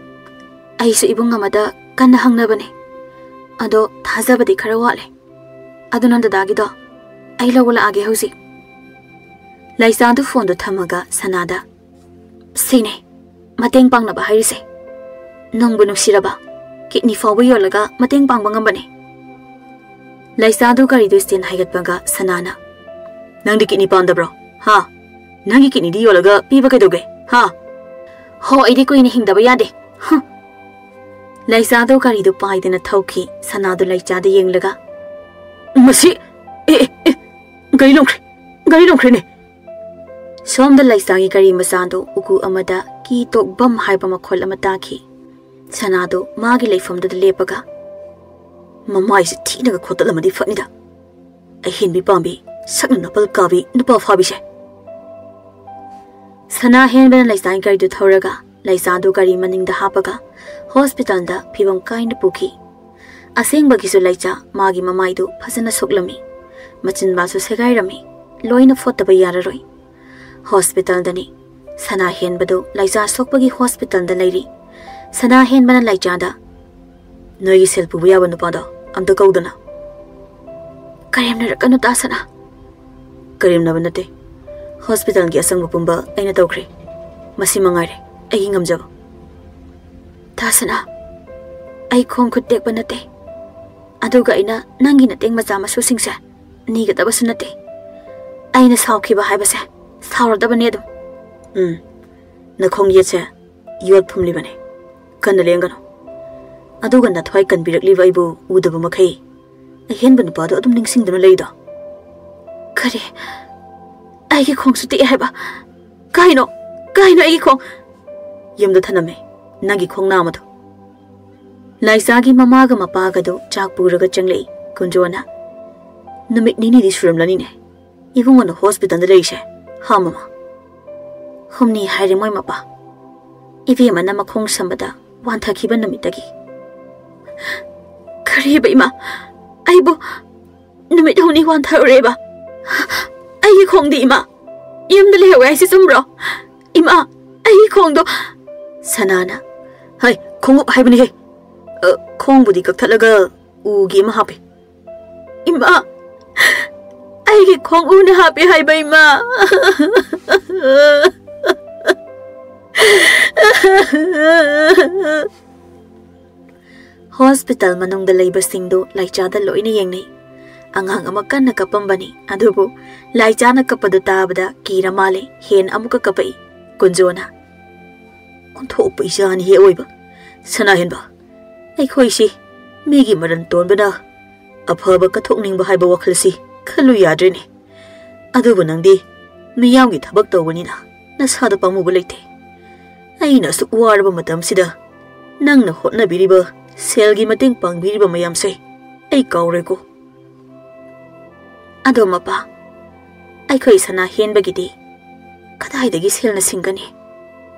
ꯑꯩꯁꯨ ꯏꯕꯨꯡ ꯑꯃꯗ ꯀꯟꯅ ꯍꯪꯅꯕꯅꯦ꯫ ꯑꯗꯣ ꯊꯥꯖꯕꯗꯤ ꯈꯔ ꯋꯥꯠꯂꯦ꯫ ꯑꯗꯨꯅ ꯗꯗꯥꯒꯤꯗꯣ ꯑꯩ ꯂꯧꯕ ꯂꯥꯛꯑꯒꯦ ꯍꯧꯖꯤꯛ꯫" ꯂꯥꯏꯆꯥꯗꯨ ꯐꯣꯟꯗꯨ ꯊꯝꯃꯒ ꯁꯅꯥꯗ, "ꯁꯤꯅꯦ ꯃꯇꯦꯡ ꯄꯥꯡꯅꯕ ꯍꯥꯏꯔꯤꯁꯦ꯫ ꯅꯨꯡꯕꯨ ꯅꯨꯡꯁꯤꯔꯕ, ꯀꯤꯠꯅꯤ ꯐꯥꯎꯕ ꯌꯣꯜꯂꯒ ꯃꯇꯦꯡ ꯄꯥꯡꯕ ꯉꯝꯕꯅꯦ꯫" ꯂꯥꯏꯆꯥꯗꯨ ꯒꯥꯔꯤꯗꯨ ꯁ꯭ꯇꯦꯟ ꯍꯥꯏꯒꯠꯄꯒ ꯁꯅꯥꯅ, "ꯅꯪꯗꯤ ꯀꯤꯠꯅꯤ ꯄꯥꯝꯗꯕ꯭ꯔꯣ? ꯍꯥ? ꯅꯪꯒꯤ ꯀꯤꯠꯅꯤꯗꯤ ꯌꯣꯜꯂꯒ ꯄꯤꯕ ꯀꯩꯗꯧꯒꯦ? ꯍꯥ?" "ꯍꯣ, ꯑꯩꯗꯤ ꯀꯨꯏꯅ ꯍꯤꯡꯗꯕ ꯌꯥꯗꯦ꯫" ꯍꯨꯝ꯫ ꯂꯥꯏꯆꯥꯗꯨ ꯒꯥꯔꯤꯗꯨ ꯄꯥꯏꯗꯅ ꯊꯧꯈꯤ꯫ ꯁꯅꯥꯗꯨ ꯂꯥꯏꯆꯥꯗ ꯌꯦꯡꯂꯒ, "ꯃꯁꯤ, ꯑꯦ, ꯑꯦ, ꯑꯦ, ꯒꯥꯔꯤ ꯂꯣꯡꯈ꯭ꯔꯦ, ꯒꯥꯔꯤ ꯂꯣꯡꯈ꯭ꯔꯦꯅꯦ!" ꯁꯣꯝꯗ ꯂꯥꯏꯆꯥꯒꯤ ꯒꯥꯔꯤ ꯃꯆꯥꯗꯨ ꯎꯀꯨ ꯑꯃꯗ ꯀꯤ ꯇꯣꯛ ꯕꯝ ꯍꯥꯏꯕ ꯃꯈꯣꯜ ꯑꯃ ꯇꯥꯈꯤ꯫ ꯁꯅꯥꯗꯨ ꯃꯥꯒꯤ ꯂꯩꯐꯝꯗꯨꯗ ꯂꯦꯞꯄꯒ, "ꯃꯃꯥꯏꯁꯦ ꯊꯤꯅꯒ ꯈꯣꯠꯇꯠꯂꯝꯃꯗꯤ ꯐꯅꯤꯗ꯫ ꯑꯍꯦꯟꯕꯤ ꯄꯥꯝꯕꯤ, ꯁꯛꯅ ꯅꯥꯄꯜ ꯀꯥꯕꯤ ꯅꯨꯄꯥ ꯐꯥꯕꯤꯁꯦ꯫" ꯁꯅꯥ ꯍꯦꯟꯕꯅ ꯂꯥꯏꯆꯥꯒꯤ ꯒꯥꯔꯤꯗꯨ ꯊꯧꯔꯒ ꯂꯥꯏꯆꯥꯗꯨ ꯒꯥꯔꯤ ꯃꯅꯤꯡꯗ ꯍꯥꯞꯄꯒ ꯍꯣꯁꯄꯤꯇꯥꯜꯗ ꯐꯤꯕꯝ ꯀꯥꯏꯅ ꯄꯨꯈꯤ꯫ ꯑꯁꯦꯡꯕꯒꯤꯁꯨ ꯂꯥꯏꯆꯥ ꯃꯥꯒꯤ ꯃꯃꯥꯏꯗꯨ ꯐꯖꯅ ꯁꯣꯛꯂꯝꯃꯤ, ꯃꯆꯤꯟꯕꯥꯁꯨ ꯁꯦꯒꯥꯏꯔꯝꯃꯤ꯫ ꯂꯣꯏꯅ ꯐꯣꯠꯇꯕ ꯌꯥꯔꯔꯣꯏ꯫ ꯍꯣꯁꯄꯤꯇꯥꯜꯗꯅꯤ꯫ ꯁꯅꯥ ꯍꯦꯟꯕꯗꯨ ꯂꯥꯏꯆꯥ ꯁꯣꯛꯄꯒꯤ ꯍꯣꯁꯄꯤꯇꯥꯜꯗ ꯂꯩꯔꯤ꯫ ꯁꯅꯥ ꯍꯦꯟꯕꯅ ꯂꯥꯏꯆꯥꯗ, "ꯅꯣꯏꯒꯤ ꯁꯦꯜ ꯄꯨꯕ ꯌꯥꯕ ꯅꯨꯄꯥꯗꯣ ꯑꯝꯇ ꯀꯧꯗꯅ꯫" "ꯀꯔꯦꯝꯅꯔꯛꯀꯅꯨ ꯇꯥ ꯁꯅꯥ꯫" "ꯀꯔꯦꯝꯅꯕ ꯅꯠꯇꯦ꯫ ꯍꯣꯁꯄꯤꯇꯥꯜꯒꯤ ꯑꯆꯪꯕ ꯄꯨꯝꯕ ꯑꯩꯅ ꯇꯧꯈ꯭ꯔꯦ꯫ ꯃꯁꯤ ꯃꯉꯥꯏꯔꯦ ꯑꯩꯒꯤ ꯉꯝꯖꯕ꯫" "ꯇꯥ ꯁꯅꯥ, ꯑꯩ ꯈꯣꯡ ꯈꯨꯠ ꯇꯦꯛꯄ ꯅꯠꯇꯦ꯫ ꯑꯗꯨꯒ ꯑꯩꯅ ꯅꯪꯒꯤ ꯅꯇꯦꯡ ꯃꯆꯥ ꯃꯁꯨꯁꯤꯡꯁꯦ ꯅꯤꯒꯗꯕꯁꯨ ꯅꯠꯇꯦ꯫ ꯑꯩꯅ ꯁꯥꯎꯈꯤꯕ ꯍꯥꯏꯕꯁꯦ ꯁꯥꯎꯔꯗꯕꯅꯦ ꯑꯗꯨꯝ꯫" "ꯎꯝ, ꯅꯈꯣꯡ ꯌꯦꯠꯁꯦ ꯌꯣꯠ ꯐꯨꯝꯂꯤꯕꯅꯦ꯫ ꯀꯟꯅ ꯂꯦꯡꯒꯅꯨ꯫ ꯑꯗꯨꯒ ꯅꯊ꯭ꯋꯥꯏ ꯀꯟꯕꯤꯔꯛꯂꯤꯕ ꯑꯩꯕꯨ ꯎꯗꯕ ꯃꯈꯩ ꯑꯍꯦꯟꯕ ꯅꯨꯄꯥꯗꯣ ꯑꯗꯨꯝ ꯅꯤꯡꯁꯤꯡꯗꯨꯅ ꯂꯩꯗꯣ?" ꯀꯔꯤ? ꯑꯩꯒꯤ ꯈꯣꯡꯁꯨ ꯇꯦꯛꯑꯦ ꯍꯥꯏꯕ? ꯀꯥꯏꯅꯣ? ꯀꯥꯏꯅꯣ ꯑꯩꯒꯤ ꯈꯣꯡ? ꯌꯨꯝꯗ ꯊꯅꯝꯃꯦ, ꯅꯪꯒꯤ ꯈꯣꯡ ꯅꯥꯝꯃꯗꯣ꯫ ꯂꯥꯏꯖꯥꯒꯤ ꯃꯃꯥꯒ ꯃꯄꯥꯒꯗꯨ ꯆꯥꯛ ꯄꯨꯔꯒ ꯆꯪꯂꯛꯏ ꯀꯨꯟꯖꯣꯅ꯫ "ꯅꯨꯃꯤꯠ ꯅꯤꯅꯤꯗꯤ ꯁꯨꯔꯝꯂꯅꯤꯅꯦ ꯏꯕꯨꯡꯉꯣꯅ ꯍꯣꯁꯄꯤꯇꯥꯜꯗ ꯂꯩꯔꯤꯁꯦ, ꯍꯥ ꯃꯃꯥ?" "ꯍꯨꯝꯅꯤ ꯍꯥꯏꯔꯦ ꯃꯣꯏ ꯃꯄꯥ꯫ ꯏꯕꯦꯝꯃꯅ ꯃꯈꯣꯡ ꯁꯝꯕꯗ ꯋꯥꯟꯊꯈꯤꯕ ꯅꯨꯃꯤꯠꯇꯒꯤ꯫" "ꯀꯔꯤꯕ ꯏꯃꯥ? ꯑꯩꯕꯨ ꯅꯨꯃꯤꯠ ꯍꯨꯝꯅꯤ ꯋꯥꯟꯊꯔꯨꯔꯦꯕ? ꯑꯩꯒꯤ ꯈꯣꯡꯗꯤ ꯏꯃꯥ? ꯌꯨꯝꯗ ꯂꯩꯍꯧꯋꯦ ꯍꯥꯏꯁꯤ ꯆꯨꯝꯕ꯭ꯔꯣ? ꯏꯃꯥ, ꯑꯩꯒꯤ ꯈꯣꯡꯗꯣ꯫" ꯁꯅꯥꯅ, "ꯍꯩ, ꯈꯣꯡꯎꯞ ꯍꯥꯏꯕꯅꯤꯍꯦ꯫ ꯑ, ꯈꯣꯡꯕꯨꯗꯤ ꯀꯛꯊꯠꯂꯒ ꯎꯒꯤ ꯑꯃ ꯍꯥꯞꯄꯦ꯫" "ꯏꯃꯥ, ꯑꯩꯒꯤ ꯈꯣꯡꯎꯞꯅ ꯍꯥꯞꯄꯦ ꯍꯥꯏꯕ ꯏꯃꯥ?" ꯍꯣꯁꯄꯤꯇꯥꯜ ꯃꯅꯨꯡꯗ ꯂꯩꯕꯁꯤꯡꯗꯨ ꯂꯥꯏꯆꯥꯗ ꯂꯣꯏꯅ ꯌꯦꯡꯅꯩ꯫ ꯑꯉꯥꯡ ꯑꯃ ꯀꯟꯅ ꯀꯞꯄꯝꯕꯅꯤ, ꯑꯗꯨꯕꯨ ꯂꯥꯏꯆꯥꯅ ꯀꯞꯄꯗꯨ ꯇꯥꯕꯗ ꯀꯤꯔ ꯃꯥꯜꯂꯦ, ꯍꯦꯟꯅ ꯑꯃꯨꯛꯀ ꯀꯞꯄꯛꯏ꯫ ꯀꯨꯟꯖꯣꯅ, "ꯑꯣꯟꯊꯣꯛꯄ ꯏꯆꯥꯅꯤꯍꯦ ꯑꯣꯏꯕ꯫ ꯁꯅꯥꯍꯦꯟꯕ, ꯑꯩꯈꯣꯏꯁꯤ ꯃꯤꯒꯤ ꯃꯔꯟ ꯇꯣꯟꯕꯅ ꯑꯐꯕ ꯀꯠꯊꯣꯛꯅꯤꯡꯕ ꯍꯥꯏꯕ ꯋꯥꯈꯜꯁꯤ ꯈꯜꯂꯨ ꯌꯥꯗ꯭ꯔꯦꯅꯦ꯫ ꯑꯗꯨꯕꯨ ꯅꯪꯗꯤ ꯃꯤꯌꯥꯝꯒꯤ ꯊꯕꯛ ꯇꯧꯕꯅꯤꯅ ꯅꯁꯥꯗ ꯄꯥꯝꯃꯨꯕ ꯂꯩꯇꯦ꯫ ꯑꯩꯅ ꯑꯁꯨꯛ ꯋꯥꯔꯕ ꯃꯇꯝꯁꯤꯗ ꯅꯪꯅ ꯍꯣꯠꯅꯕꯤꯔꯤꯕ, ꯁꯦꯜꯒꯤ ꯃꯇꯦꯡ ꯄꯥꯡꯕꯤꯔꯤꯕ ꯃꯌꯥꯝꯁꯦ ꯑꯩ ꯀꯥꯎꯔꯣꯏꯀꯣ꯫" "ꯑꯗꯣ ꯃꯄꯥ, ꯑꯩꯈꯣꯏ ꯁꯅꯥ ꯍꯦꯟꯕꯒꯤꯗꯤ ꯀꯗꯥꯏꯗꯒꯤ ꯁꯦꯜꯅ ꯁꯤꯡꯒꯅꯤ?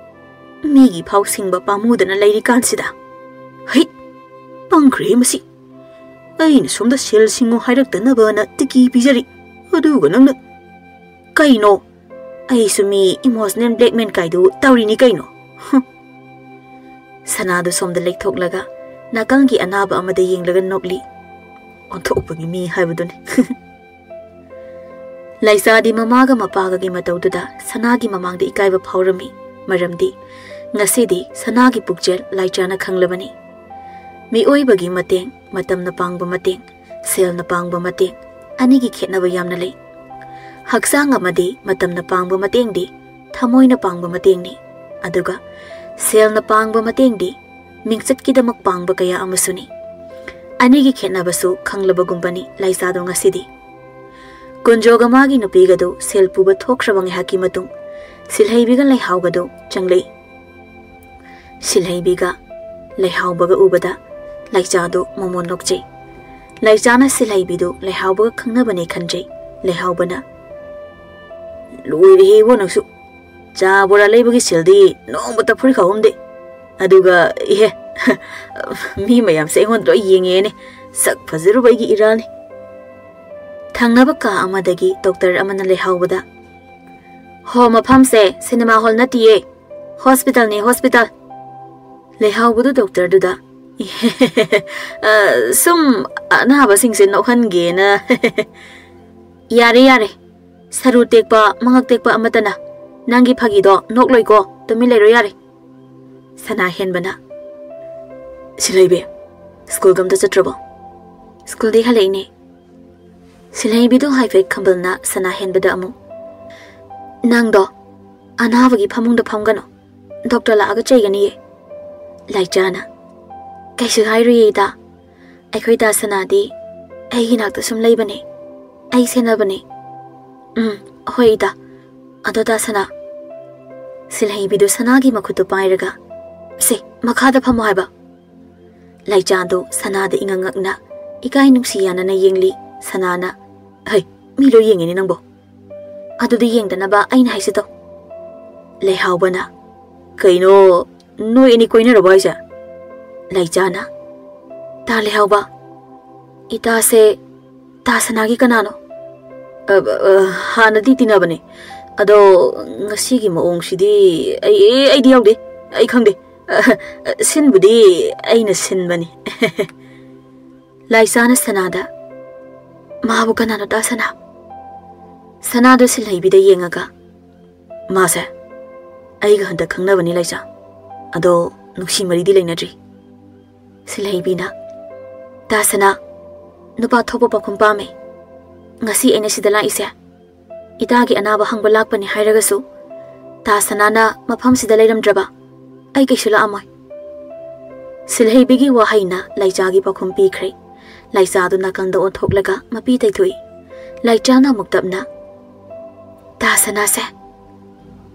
ꯃꯤꯒꯤ ꯐꯥꯎ ꯁꯤꯡꯕ ꯄꯥꯝꯃꯨꯗꯅ ꯂꯩꯔꯤꯀꯥꯟꯁꯤꯗ꯫" "ꯍꯩꯠ! ꯄꯪꯈ꯭ꯔꯦ ꯃꯁꯤ꯫ ꯑꯩꯅ ꯁꯣꯝꯗ ꯁꯦꯜ ꯁꯤꯡꯉꯣ ꯍꯥꯏꯔꯛꯇꯅꯕꯅ ꯇꯤꯀꯤ ꯄꯤꯖꯔꯤ, ꯑꯗꯨꯒ ꯅꯪꯅ꯫" "ꯀꯩꯅꯣ? ꯑꯩꯁꯨ ꯃꯤ ꯏꯃꯣꯁꯅꯦꯜ ꯕ꯭ꯂꯦꯛꯃꯦꯜ ꯀꯥꯏꯗꯨ ꯇꯧꯔꯤꯅꯤ ꯀꯩꯅꯣ꯫" ꯍꯨꯝ꯫ ꯁꯅꯥꯗꯨ ꯁꯣꯝꯗ ꯂꯩꯊꯣꯛꯂꯒ ꯅꯥꯀꯜꯒꯤ ꯑꯅꯥꯕ ꯑꯃꯗ ꯌꯦꯡꯂꯒ ꯅꯣꯛꯂꯤ꯫ ꯑꯣꯟꯊꯣꯛꯄꯒꯤ ꯃꯤ ꯍꯥꯏꯕꯗꯨꯅꯤ꯫ ꯂꯥꯏꯖꯥꯗꯤ ꯃꯃꯥꯒ ꯃꯄꯥꯒꯒꯤ ꯃꯇꯧꯗꯨꯗ ꯁꯅꯥꯒꯤ ꯃꯃꯥꯡꯗ ꯏꯀꯥꯏꯕ ꯐꯥꯎꯔꯝꯃꯤ, ꯃꯔꯝꯗꯤ ꯉꯁꯤꯗꯤ ꯁꯅꯥꯒꯤ ꯄꯨꯛꯆꯦꯜ ꯂꯥꯏꯖꯥꯅ ꯈꯪꯂꯕꯅꯤ꯫ ꯃꯤꯑꯣꯏꯕꯒꯤ ꯃꯇꯦꯡ, ꯃꯇꯝꯅ ꯄꯥꯡꯕ ꯃꯇꯦꯡ, ꯁꯦꯜꯅ ꯄꯥꯡꯕ ꯃꯇꯦꯡ, ꯑꯅꯤꯒꯤ ꯈꯦꯠꯅꯕ ꯌꯥꯝꯅ ꯂꯩ꯫ ꯍꯛꯆꯥꯡ ꯑꯃꯗꯤ ꯃꯇꯝꯅ ꯄꯥꯡꯕ ꯃꯇꯦꯡꯗꯤ ꯊꯃꯣꯏꯅ ꯄꯥꯡꯕ ꯃꯇꯦꯡꯅꯤ, ꯑꯗꯨꯒ ꯁꯦꯜꯅ ꯄꯥꯡꯕ ꯃꯇꯦꯡꯗꯤ ꯃꯤꯡꯆꯠꯀꯤꯗꯃꯛ ꯄꯥꯡꯕ ꯀꯌꯥ ꯑꯃꯁꯨꯅꯤ꯫ ꯑꯅꯤꯒꯤ ꯈꯦꯠꯅꯕꯁꯨ ꯈꯪꯂꯕꯒꯨꯝꯕꯅꯤ ꯂꯥꯏꯖꯥꯗꯣ ꯉꯁꯤꯗꯤ꯫ ꯀꯨꯟꯖꯣꯒ ꯃꯥꯒꯤ ꯅꯨꯄꯤꯒꯗꯨ ꯁꯦꯜ ꯄꯨꯕ ꯊꯣꯛꯈ꯭ꯔꯕ ꯉꯥꯏꯍꯥꯛꯀꯤ ꯃꯇꯨꯡ ꯁꯤꯜꯍꯩꯕꯤꯒ ꯂꯩꯍꯥꯎꯒꯗꯨ ꯆꯪꯂꯛꯏ꯫ ꯁꯤꯜꯍꯩꯕꯤꯒ ꯂꯩꯍꯥꯎꯕꯒ ꯎꯕꯗ ꯂꯩꯆꯥꯗꯨ ꯃꯃꯣꯟ ꯅꯣꯛꯆꯩ꯫ ꯂꯩꯆꯥꯅ ꯁꯤꯜꯍꯩꯕꯤꯗꯨ ꯂꯩꯍꯥꯎꯕꯒ ꯈꯪꯅꯕꯅꯦ ꯈꯟꯖꯩ꯫ ꯂꯩꯍꯥꯎꯕꯅ, "ꯂꯣꯏꯔꯦꯍꯦ ꯏꯕꯣ ꯅꯪꯁꯨ꯫ ꯆꯥ ꯕꯣꯔꯥ ꯂꯩꯕꯒꯤ ꯁꯦꯜꯗꯤ ꯅꯣꯡꯃꯇ ꯐꯨꯔꯤꯠ ꯈꯥꯎꯍꯝꯗꯦ꯫ ꯑꯗꯨꯒ ꯏꯍꯦ, ꯃꯤ ꯃꯌꯥꯝꯁꯦ ꯑꯩꯉꯣꯟꯗ ꯂꯣꯏ ꯌꯦꯡꯉꯦꯅꯦ꯫ ꯁꯛ ꯐꯖꯔꯨꯕ ꯑꯩꯒꯤ ꯏꯔꯥꯜꯅꯤ꯫" ꯊꯪꯅꯕ ꯀꯥ ꯑꯃꯗꯒꯤ ꯗꯣꯛꯇꯔ ꯑꯃꯅ ꯂꯩꯍꯥꯎꯕꯗ, "ꯍꯣ, ꯃꯐꯝꯁꯦ ꯁꯤꯅꯦꯃꯥ ꯍꯣꯜ ꯅꯠꯇꯤꯌꯦ, ꯍꯣꯁꯄꯤꯇꯥꯜꯅꯦ, ꯍꯣꯁꯄꯤꯇꯥꯜ꯫" ꯂꯩꯍꯥꯎꯕꯗꯨ ꯗꯣꯛꯇꯔꯗꯨꯗ, "ꯑ, ꯁꯨꯝ ꯑꯅꯥꯕꯁꯤꯡꯁꯦ ꯅꯣꯛꯍꯟꯒꯦꯅ꯫" "ꯌꯥꯔꯦ, ꯌꯥꯔꯦ꯫ ꯁꯔꯨ ꯇꯦꯛꯄ, ꯃꯉꯛ ꯇꯦꯛꯄ ꯑꯃꯠꯇꯅ ꯅꯪꯒꯤ ꯐꯥꯒꯤꯗꯣ ꯅꯣꯛꯂꯣꯏꯀꯣ꯫ ꯇꯨꯃꯤꯟ ꯂꯩꯔꯣ ꯌꯥꯔꯦ꯫" ꯁꯅꯥ ꯍꯦꯟꯕꯅ, "ꯁꯤꯜꯍꯩꯕꯤ, ꯁ꯭ꯀꯨꯜꯒ ꯑꯝꯇ ꯆꯠꯇ꯭ꯔꯕꯣ?" "ꯁ꯭ꯀꯨꯜꯗꯩ ꯍꯜꯂꯛꯏꯅꯦ꯫" ꯁꯤꯜꯍꯩꯕꯤꯗꯨ ꯍꯥꯏꯐꯦꯠ ꯈꯝꯕꯜꯅ ꯁꯅꯥ ꯍꯦꯟꯕꯗ ꯑꯃꯨꯛ, "ꯅꯪꯗꯣ ꯑꯅꯥꯕꯒꯤ ꯐꯃꯨꯡꯗ ꯐꯝꯒꯅꯨ꯫ ꯗꯣꯛꯇꯔ ꯂꯥꯛꯑꯒ ꯆꯩꯒꯅꯤꯌꯦ꯫" ꯂꯩꯆꯥꯅ, "ꯀꯩꯁꯨ ꯍꯥꯏꯔꯨꯏꯌꯦ ꯏꯇꯥ꯫ ꯑꯩꯈꯣꯏ ꯗꯥ ꯁꯅꯥꯗꯤ ꯑꯩꯒꯤ ꯅꯥꯛꯇ ꯁꯨꯝ ꯂꯩꯕꯅꯦ꯫ ꯑꯩ ꯁꯦꯟꯅꯕꯅꯦ꯫" "ꯎꯝ, ꯍꯣꯏ ꯏꯇꯥ꯫ ꯑꯗꯣ ꯗꯥ ꯁꯅꯥ꯫" ꯁꯤꯜꯍꯩꯕꯤꯗꯨ ꯁꯅꯥꯒꯤ ꯃꯈꯨꯠꯇꯨ ꯄꯥꯏꯔꯒ, "ꯁꯦ, ꯃꯈꯥꯗ ꯐꯝꯃꯣ ꯍꯥꯏꯕ꯫" ꯂꯩꯆꯥꯗꯨ ꯁꯅꯥꯗ ꯏꯉꯛ ꯉꯛꯅ ꯏꯀꯥꯏ ꯅꯨꯡꯁꯤ ꯌꯥꯅꯅ ꯌꯦꯡꯂꯤ꯫ ꯁꯅꯥꯅ, "ꯍꯩ, ꯃꯤ ꯂꯣꯏ ꯌꯦꯡꯉꯤꯅꯦ ꯅꯪꯕꯣ꯫" "ꯑꯗꯨꯗꯤ ꯌꯦꯡꯗꯅꯕ ꯑꯩꯅ ꯍꯥꯏꯁꯤꯗꯣ꯫" ꯂꯩꯍꯥꯎꯕꯅ, "ꯀꯩꯅꯣ, ꯅꯣꯏ ꯑꯅꯤ ꯀꯣꯏꯅꯔꯕꯣ ꯍꯥꯏꯁꯦ?" ꯂꯩꯆꯥꯅ, "ꯇꯥ ꯂꯩꯍꯥꯎꯕ, ꯏꯇꯥꯁꯦ ꯇꯥ ꯁꯅꯥꯒꯤ ꯀꯅꯥꯅꯣ?" "ꯑ, ꯑ, ꯍꯥꯟꯅꯗꯤ ꯇꯤꯟꯅꯕꯅꯦ꯫ ꯑꯗꯣ ꯉꯁꯤꯒꯤ ꯃꯑꯣꯡꯁꯤꯗꯤ ꯑꯩ, ꯑꯩ, ꯑꯩꯗꯤ ꯌꯥꯎꯗꯦ꯫ ꯑꯩ ꯈꯪꯗꯦ꯫ ꯑ, ꯑ, ꯁꯤꯟꯕꯨꯗꯤ ꯑꯩꯅ ꯁꯤꯟꯕꯅꯤ꯫" ꯂꯥꯏꯆꯥꯅ ꯁꯅꯥꯗ, "ꯃꯥꯕꯨ ꯀꯅꯥꯅꯣ ꯇꯥ ꯁꯅꯥ?" ꯁꯅꯥꯗꯨ ꯁꯤꯜꯍꯩꯕꯤꯗ ꯌꯦꯡꯉꯒ, "ꯃꯥꯁꯦ ꯑꯩꯒ ꯍꯟꯗꯛ ꯈꯪꯅꯕꯅꯤ ꯂꯥꯏꯆꯥ꯫ ꯑꯗꯣ ꯅꯨꯡꯁꯤ ꯃꯔꯤꯗꯤ ꯂꯩꯅꯗ꯭ꯔꯤ꯫" ꯁꯤꯜꯍꯩꯕꯤꯅ, "ꯇꯥ ꯁꯅꯥ, ꯅꯨꯄꯥ ꯊꯣꯛꯄ ꯄꯥꯎꯈꯨꯝ ꯄꯥꯝꯃꯦ꯫ ꯉꯁꯤ ꯑꯩꯅ ꯁꯤꯗ ꯂꯥꯛꯏꯁꯦ ꯏꯇꯥꯒꯤ ꯑꯅꯥꯕ ꯍꯪꯕ ꯂꯥꯛꯄꯅꯤ ꯍꯥꯏꯔꯒꯁꯨ ꯇꯥ ꯁꯅꯥꯅ ꯃꯐꯝꯁꯤꯗ ꯂꯩꯔꯝꯗ꯭ꯔꯕ ꯑꯩ ꯀꯩꯁꯨ ꯂꯥꯛꯑꯝꯃꯣꯏ꯫" ꯁꯤꯜꯍꯩꯕꯤꯒꯤ ꯋꯥꯍꯩꯅ ꯂꯩꯆꯥꯒꯤ ꯄꯥꯎꯈꯨꯝ ꯄꯤꯈ꯭ꯔꯦ꯫ ꯂꯩꯆꯥꯗꯨ ꯅꯥꯀꯟꯗ ꯑꯣꯟꯊꯣꯛꯂꯒ ꯃꯄꯤ ꯇꯩꯊꯣꯛꯏ꯫ ꯂꯥꯏꯆꯥꯅ ꯑꯃꯨꯛ ꯇꯞꯅ, "ꯇꯥ ꯁꯅꯥꯁꯦ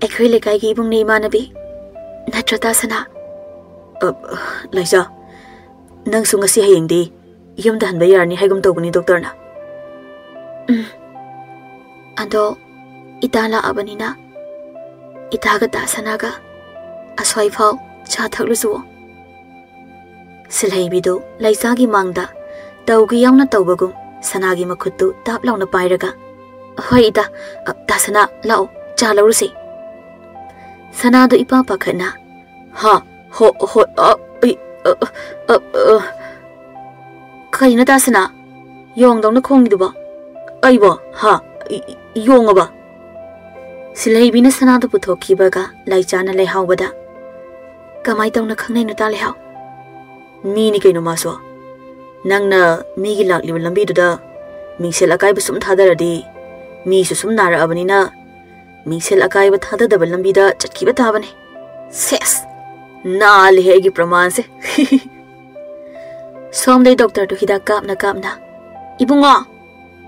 ꯑꯩꯈꯣꯏ ꯂꯩꯀꯥꯏꯒꯤ ꯏꯕꯨꯡꯅꯦ, ꯏꯃꯥꯟꯅꯕꯤ꯫ ꯅꯠꯇ꯭ꯔ, ꯇꯥ ꯁꯅꯥ?" "ꯑ, ꯂꯥꯏꯖꯥ, ꯅꯪꯁꯨ ꯉꯁꯤ ꯍꯌꯦꯡꯗꯤ ꯌꯨꯝꯗ ꯍꯟꯕ ꯌꯥꯔꯅꯤ ꯍꯥꯏꯒꯨꯝ ꯇꯧꯕꯅꯤ ꯗꯣꯛꯇꯔꯅ꯫" "ꯎꯝ, ꯑꯗꯣ ꯏꯇꯥ ꯂꯥꯛꯑꯕꯅꯤꯅ ꯏꯇꯥꯒ ꯇꯥ ꯁꯅꯥꯒ ꯑꯁ꯭ꯋꯥꯏꯐꯥꯎ ꯆꯥ ꯊꯛꯂꯨꯆꯨꯑꯣ꯫" ꯁꯤꯜꯍꯩꯕꯤꯗꯨ ꯂꯩꯆꯥꯒꯤ ꯃꯥꯡꯗ ꯇꯧꯒꯦ ꯌꯥꯎꯅ ꯇꯧꯕꯒꯨꯝ ꯁꯅꯥꯒꯤ ꯃꯈꯨꯠꯇꯨ ꯇꯥꯞ ꯂꯥꯎꯅ ꯄꯥꯏꯔꯒ, "ꯍꯣꯏ ꯏꯇꯥ, ꯑ, ꯇꯥ ꯁꯅꯥ, ꯂꯥꯛꯑꯣ, ꯆꯥ ꯂꯧꯔꯨꯁꯦ꯫" ꯁꯅꯥꯗꯨ ꯏꯄꯥ ꯄꯥꯈꯠꯅ, "ꯍꯥ? ꯍꯣ-, ꯍꯣꯏ, ꯑ, ꯑꯩ, ꯑ, ꯑ, ꯑ, ꯑ, ꯀꯩꯅꯣ ꯇꯥ ꯁꯅꯥ? ꯌꯣꯡꯗꯧꯅ ꯈꯣꯡꯉꯤꯗꯨꯕꯣ? ꯑꯩꯕꯣ? ꯍꯥ? E-, E-, ꯌꯣꯡꯉꯕ?" ꯁꯤꯜꯍꯩꯕꯤꯅ ꯁꯅꯥꯗꯨ ꯄꯨꯊꯣꯛꯈꯤꯕꯒ ꯂꯥꯏꯆꯥꯅ ꯂꯩꯍꯥꯎꯕꯗ, "ꯀꯃꯥꯏ ꯇꯧꯅ ꯈꯪꯅꯩꯅꯣ ꯇꯥ ꯂꯩꯍꯥꯎ?" "ꯃꯤꯅꯤ ꯀꯩꯅꯣ ꯃꯥꯁꯨ꯫ ꯅꯪꯅ ꯃꯤꯒꯤ ꯂꯥꯛꯂꯤꯕ ꯂꯝꯕꯤꯗꯨꯗ ꯃꯤꯡꯁꯦꯜ ꯑꯀꯥꯏꯕ ꯁꯨꯝ ꯊꯥꯗꯔꯗꯤ ꯃꯤꯁꯨ ꯁꯨꯝ ꯅꯥꯔꯛꯑꯕꯅꯤꯅ ꯃꯤꯡꯁꯦꯜ ꯑꯀꯥꯏꯕ ꯊꯥꯗꯗꯕ ꯂꯝꯕꯤꯗ ꯆꯠꯈꯤꯕ ꯇꯥꯕꯅꯤ꯫" ꯁꯦꯁ! ꯅꯥꯜꯂꯤꯍꯦ ꯑꯩꯒꯤ ꯄ꯭ꯔꯃꯥꯟꯁꯦ꯫ ꯁꯣꯝꯗꯩ ꯗꯣꯛꯇꯔꯗꯨ ꯍꯤꯗꯥꯛ ꯀꯥꯞꯅ ꯀꯥꯞꯅ, "ꯏꯕꯨꯡꯉꯣ,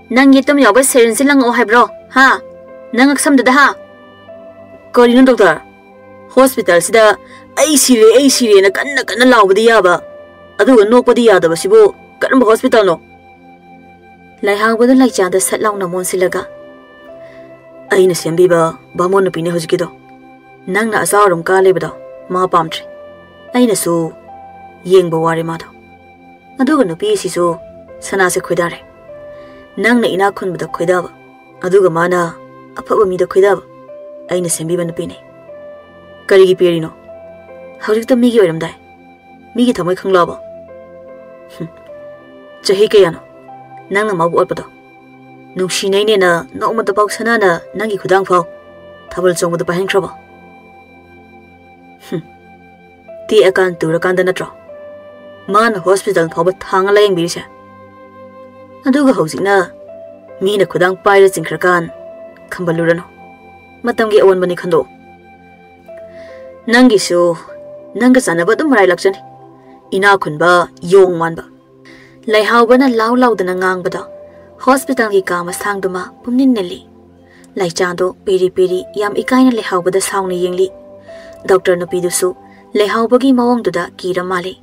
ꯅꯪ ꯌꯦꯇꯨꯝ ꯌꯥꯎꯕ ꯁꯦꯔꯤꯟꯁꯦ ꯂꯪꯉꯛꯑꯣ ꯍꯥꯏꯕ꯭ꯔꯣ? ꯍꯥ? ꯅꯪ ꯉꯛꯁꯝꯗꯨꯗ ꯍꯥ?" "ꯀꯔꯤꯅꯣ ꯗꯣꯛꯇꯔ? ꯍꯣꯁꯄꯤꯇꯥꯜꯁꯤꯗ 'ꯑꯩ ꯁꯤꯔꯦ, ꯑꯩ ꯁꯤꯔꯦꯅ' ꯀꯟꯅ ꯀꯟꯅ ꯂꯥꯎꯕꯗꯤ ꯌꯥꯕ, ꯑꯗꯨꯒ ꯅꯣꯛꯄꯗꯤ ꯌꯥꯗꯕꯁꯤꯕꯨ ꯀꯔꯝꯕ ꯍꯣꯁꯄꯤꯇꯥꯜꯅꯣ?" ꯂꯥꯏꯍꯥꯎꯕꯗꯨ ꯂꯥꯏꯆꯥꯗ ꯁꯠ ꯂꯥꯎꯅ ꯃꯣꯟꯁꯤꯜꯂꯒ, "ꯑꯩꯅ ꯁꯦꯝꯕꯤꯕ ꯕꯥꯃꯣꯟ ꯅꯨꯄꯤꯅꯦ ꯍꯧꯖꯤꯛꯀꯤꯗꯣ꯫ ꯅꯪꯅ ꯑꯆꯥꯎ ꯑꯔꯨꯝ ꯀꯥ ꯂꯩꯕꯗꯣ ꯃꯥ ꯄꯥꯝꯗ꯭ꯔꯦ꯫ ꯑꯩꯅꯁꯨ ꯌꯦꯡꯕ ꯋꯥꯔꯦ ꯃꯥꯗꯣ꯫ ꯑꯗꯨꯒ ꯅꯨꯄꯤ ꯑꯁꯤꯁꯨ ꯁꯅꯥꯁꯦ ꯈꯣꯏꯗꯥꯔꯦ꯫ ꯅꯪꯅ ꯏꯅꯥꯛ ꯈꯨꯟꯕꯗ ꯈꯣꯏꯗꯥꯕ, ꯑꯗꯨꯒ ꯃꯥꯅ ꯑꯐꯕ ꯃꯤꯗ ꯈꯣꯏꯗꯥꯕ꯫ ꯑꯩꯅ ꯁꯦꯝꯕꯤꯕ ꯅꯨꯄꯤꯅꯦ꯫ ꯀꯔꯤꯒꯤ ꯄꯦꯔꯤꯅꯣ? ꯍꯧꯖꯤꯛꯇ ꯃꯤꯒꯤ ꯑꯣꯏꯔꯝꯗꯥꯏ꯫ ꯃꯤꯒꯤ ꯊꯃꯣꯏ ꯈꯪꯂꯕꯣ? ꯍꯨꯝ꯫ ꯆꯍꯤ ꯀꯌꯥꯅꯣ ꯅꯪꯅ ꯃꯥꯕꯨ ꯑꯣꯠꯄꯗꯣ? ꯅꯨꯡꯁꯤꯅꯩꯅꯦꯅ ꯅꯣꯡꯃꯇ ꯄꯥꯎ ꯁꯅꯥꯅ ꯅꯪꯒꯤ ꯈꯨꯗꯥꯡ ꯐꯥꯎ ꯊꯥꯕꯜ ꯆꯣꯡꯕꯗ ꯄꯥꯏꯍꯟꯈ꯭ꯔꯕꯣ? ꯍꯨꯝ꯫ ꯇꯦꯛꯑꯀꯥꯟ ꯇꯨꯔꯀꯥꯟꯗ ꯅꯠꯇ꯭ꯔꯣ ꯃꯥꯅ ꯍꯣꯁꯄꯤꯇꯥꯜ ꯐꯥꯎꯕ ꯊꯥꯡꯉ ꯂꯥꯌꯦꯡꯕꯤꯔꯤꯁꯦ? ꯑꯗꯨꯒ ꯍꯧꯖꯤꯛꯅ ꯃꯤꯅ ꯈꯨꯗꯥꯡ ꯄꯥꯏꯔ ꯆꯤꯡꯈ꯭ꯔꯀꯥꯟ ꯈꯝꯕꯜꯂꯨꯔꯅꯨ꯫ ꯃꯇꯝꯒꯤ ꯑꯑꯣꯟꯕꯅꯤ ꯈꯟꯗꯣꯛꯎ꯫ ꯅꯪꯒꯤꯁꯨ ꯅꯪꯒ ꯆꯥꯟꯅꯕ ꯑꯗꯨꯝ ꯃꯔꯥꯏ ꯂꯥꯛꯆꯅꯤ꯫ ꯏꯅꯥꯛ ꯈꯨꯟꯕ ꯌꯣꯡ ꯃꯥꯟꯕ꯫ ꯂꯩꯍꯥꯎꯕꯅ ꯂꯥꯎ ꯂꯥꯎꯗꯅ ꯉꯥꯡꯕꯗꯣ ꯍꯣꯁꯄꯤꯇꯥꯜꯒꯤ ꯀꯥ ꯃꯁꯥꯡꯗꯨꯃ ꯄꯨꯝꯅꯤꯟ ꯅꯤꯜꯂꯤ꯫ ꯂꯥꯏꯆꯥꯗꯣ ꯄꯦꯔꯤ ꯄꯦꯔꯤ ꯌꯥꯝ ꯏꯀꯥꯏꯅ ꯂꯩꯍꯥꯎꯕꯗ ꯁꯥꯎꯅ ꯌꯦꯡꯂꯤ꯫ ꯗꯣꯛꯇꯔ ꯅꯨꯄꯤꯗꯨꯁꯨ ꯂꯩꯍꯥꯎꯕꯒꯤ ꯃꯑꯣꯡꯗꯨꯗ ꯀꯤꯔ ꯃꯥꯜꯂꯤ꯫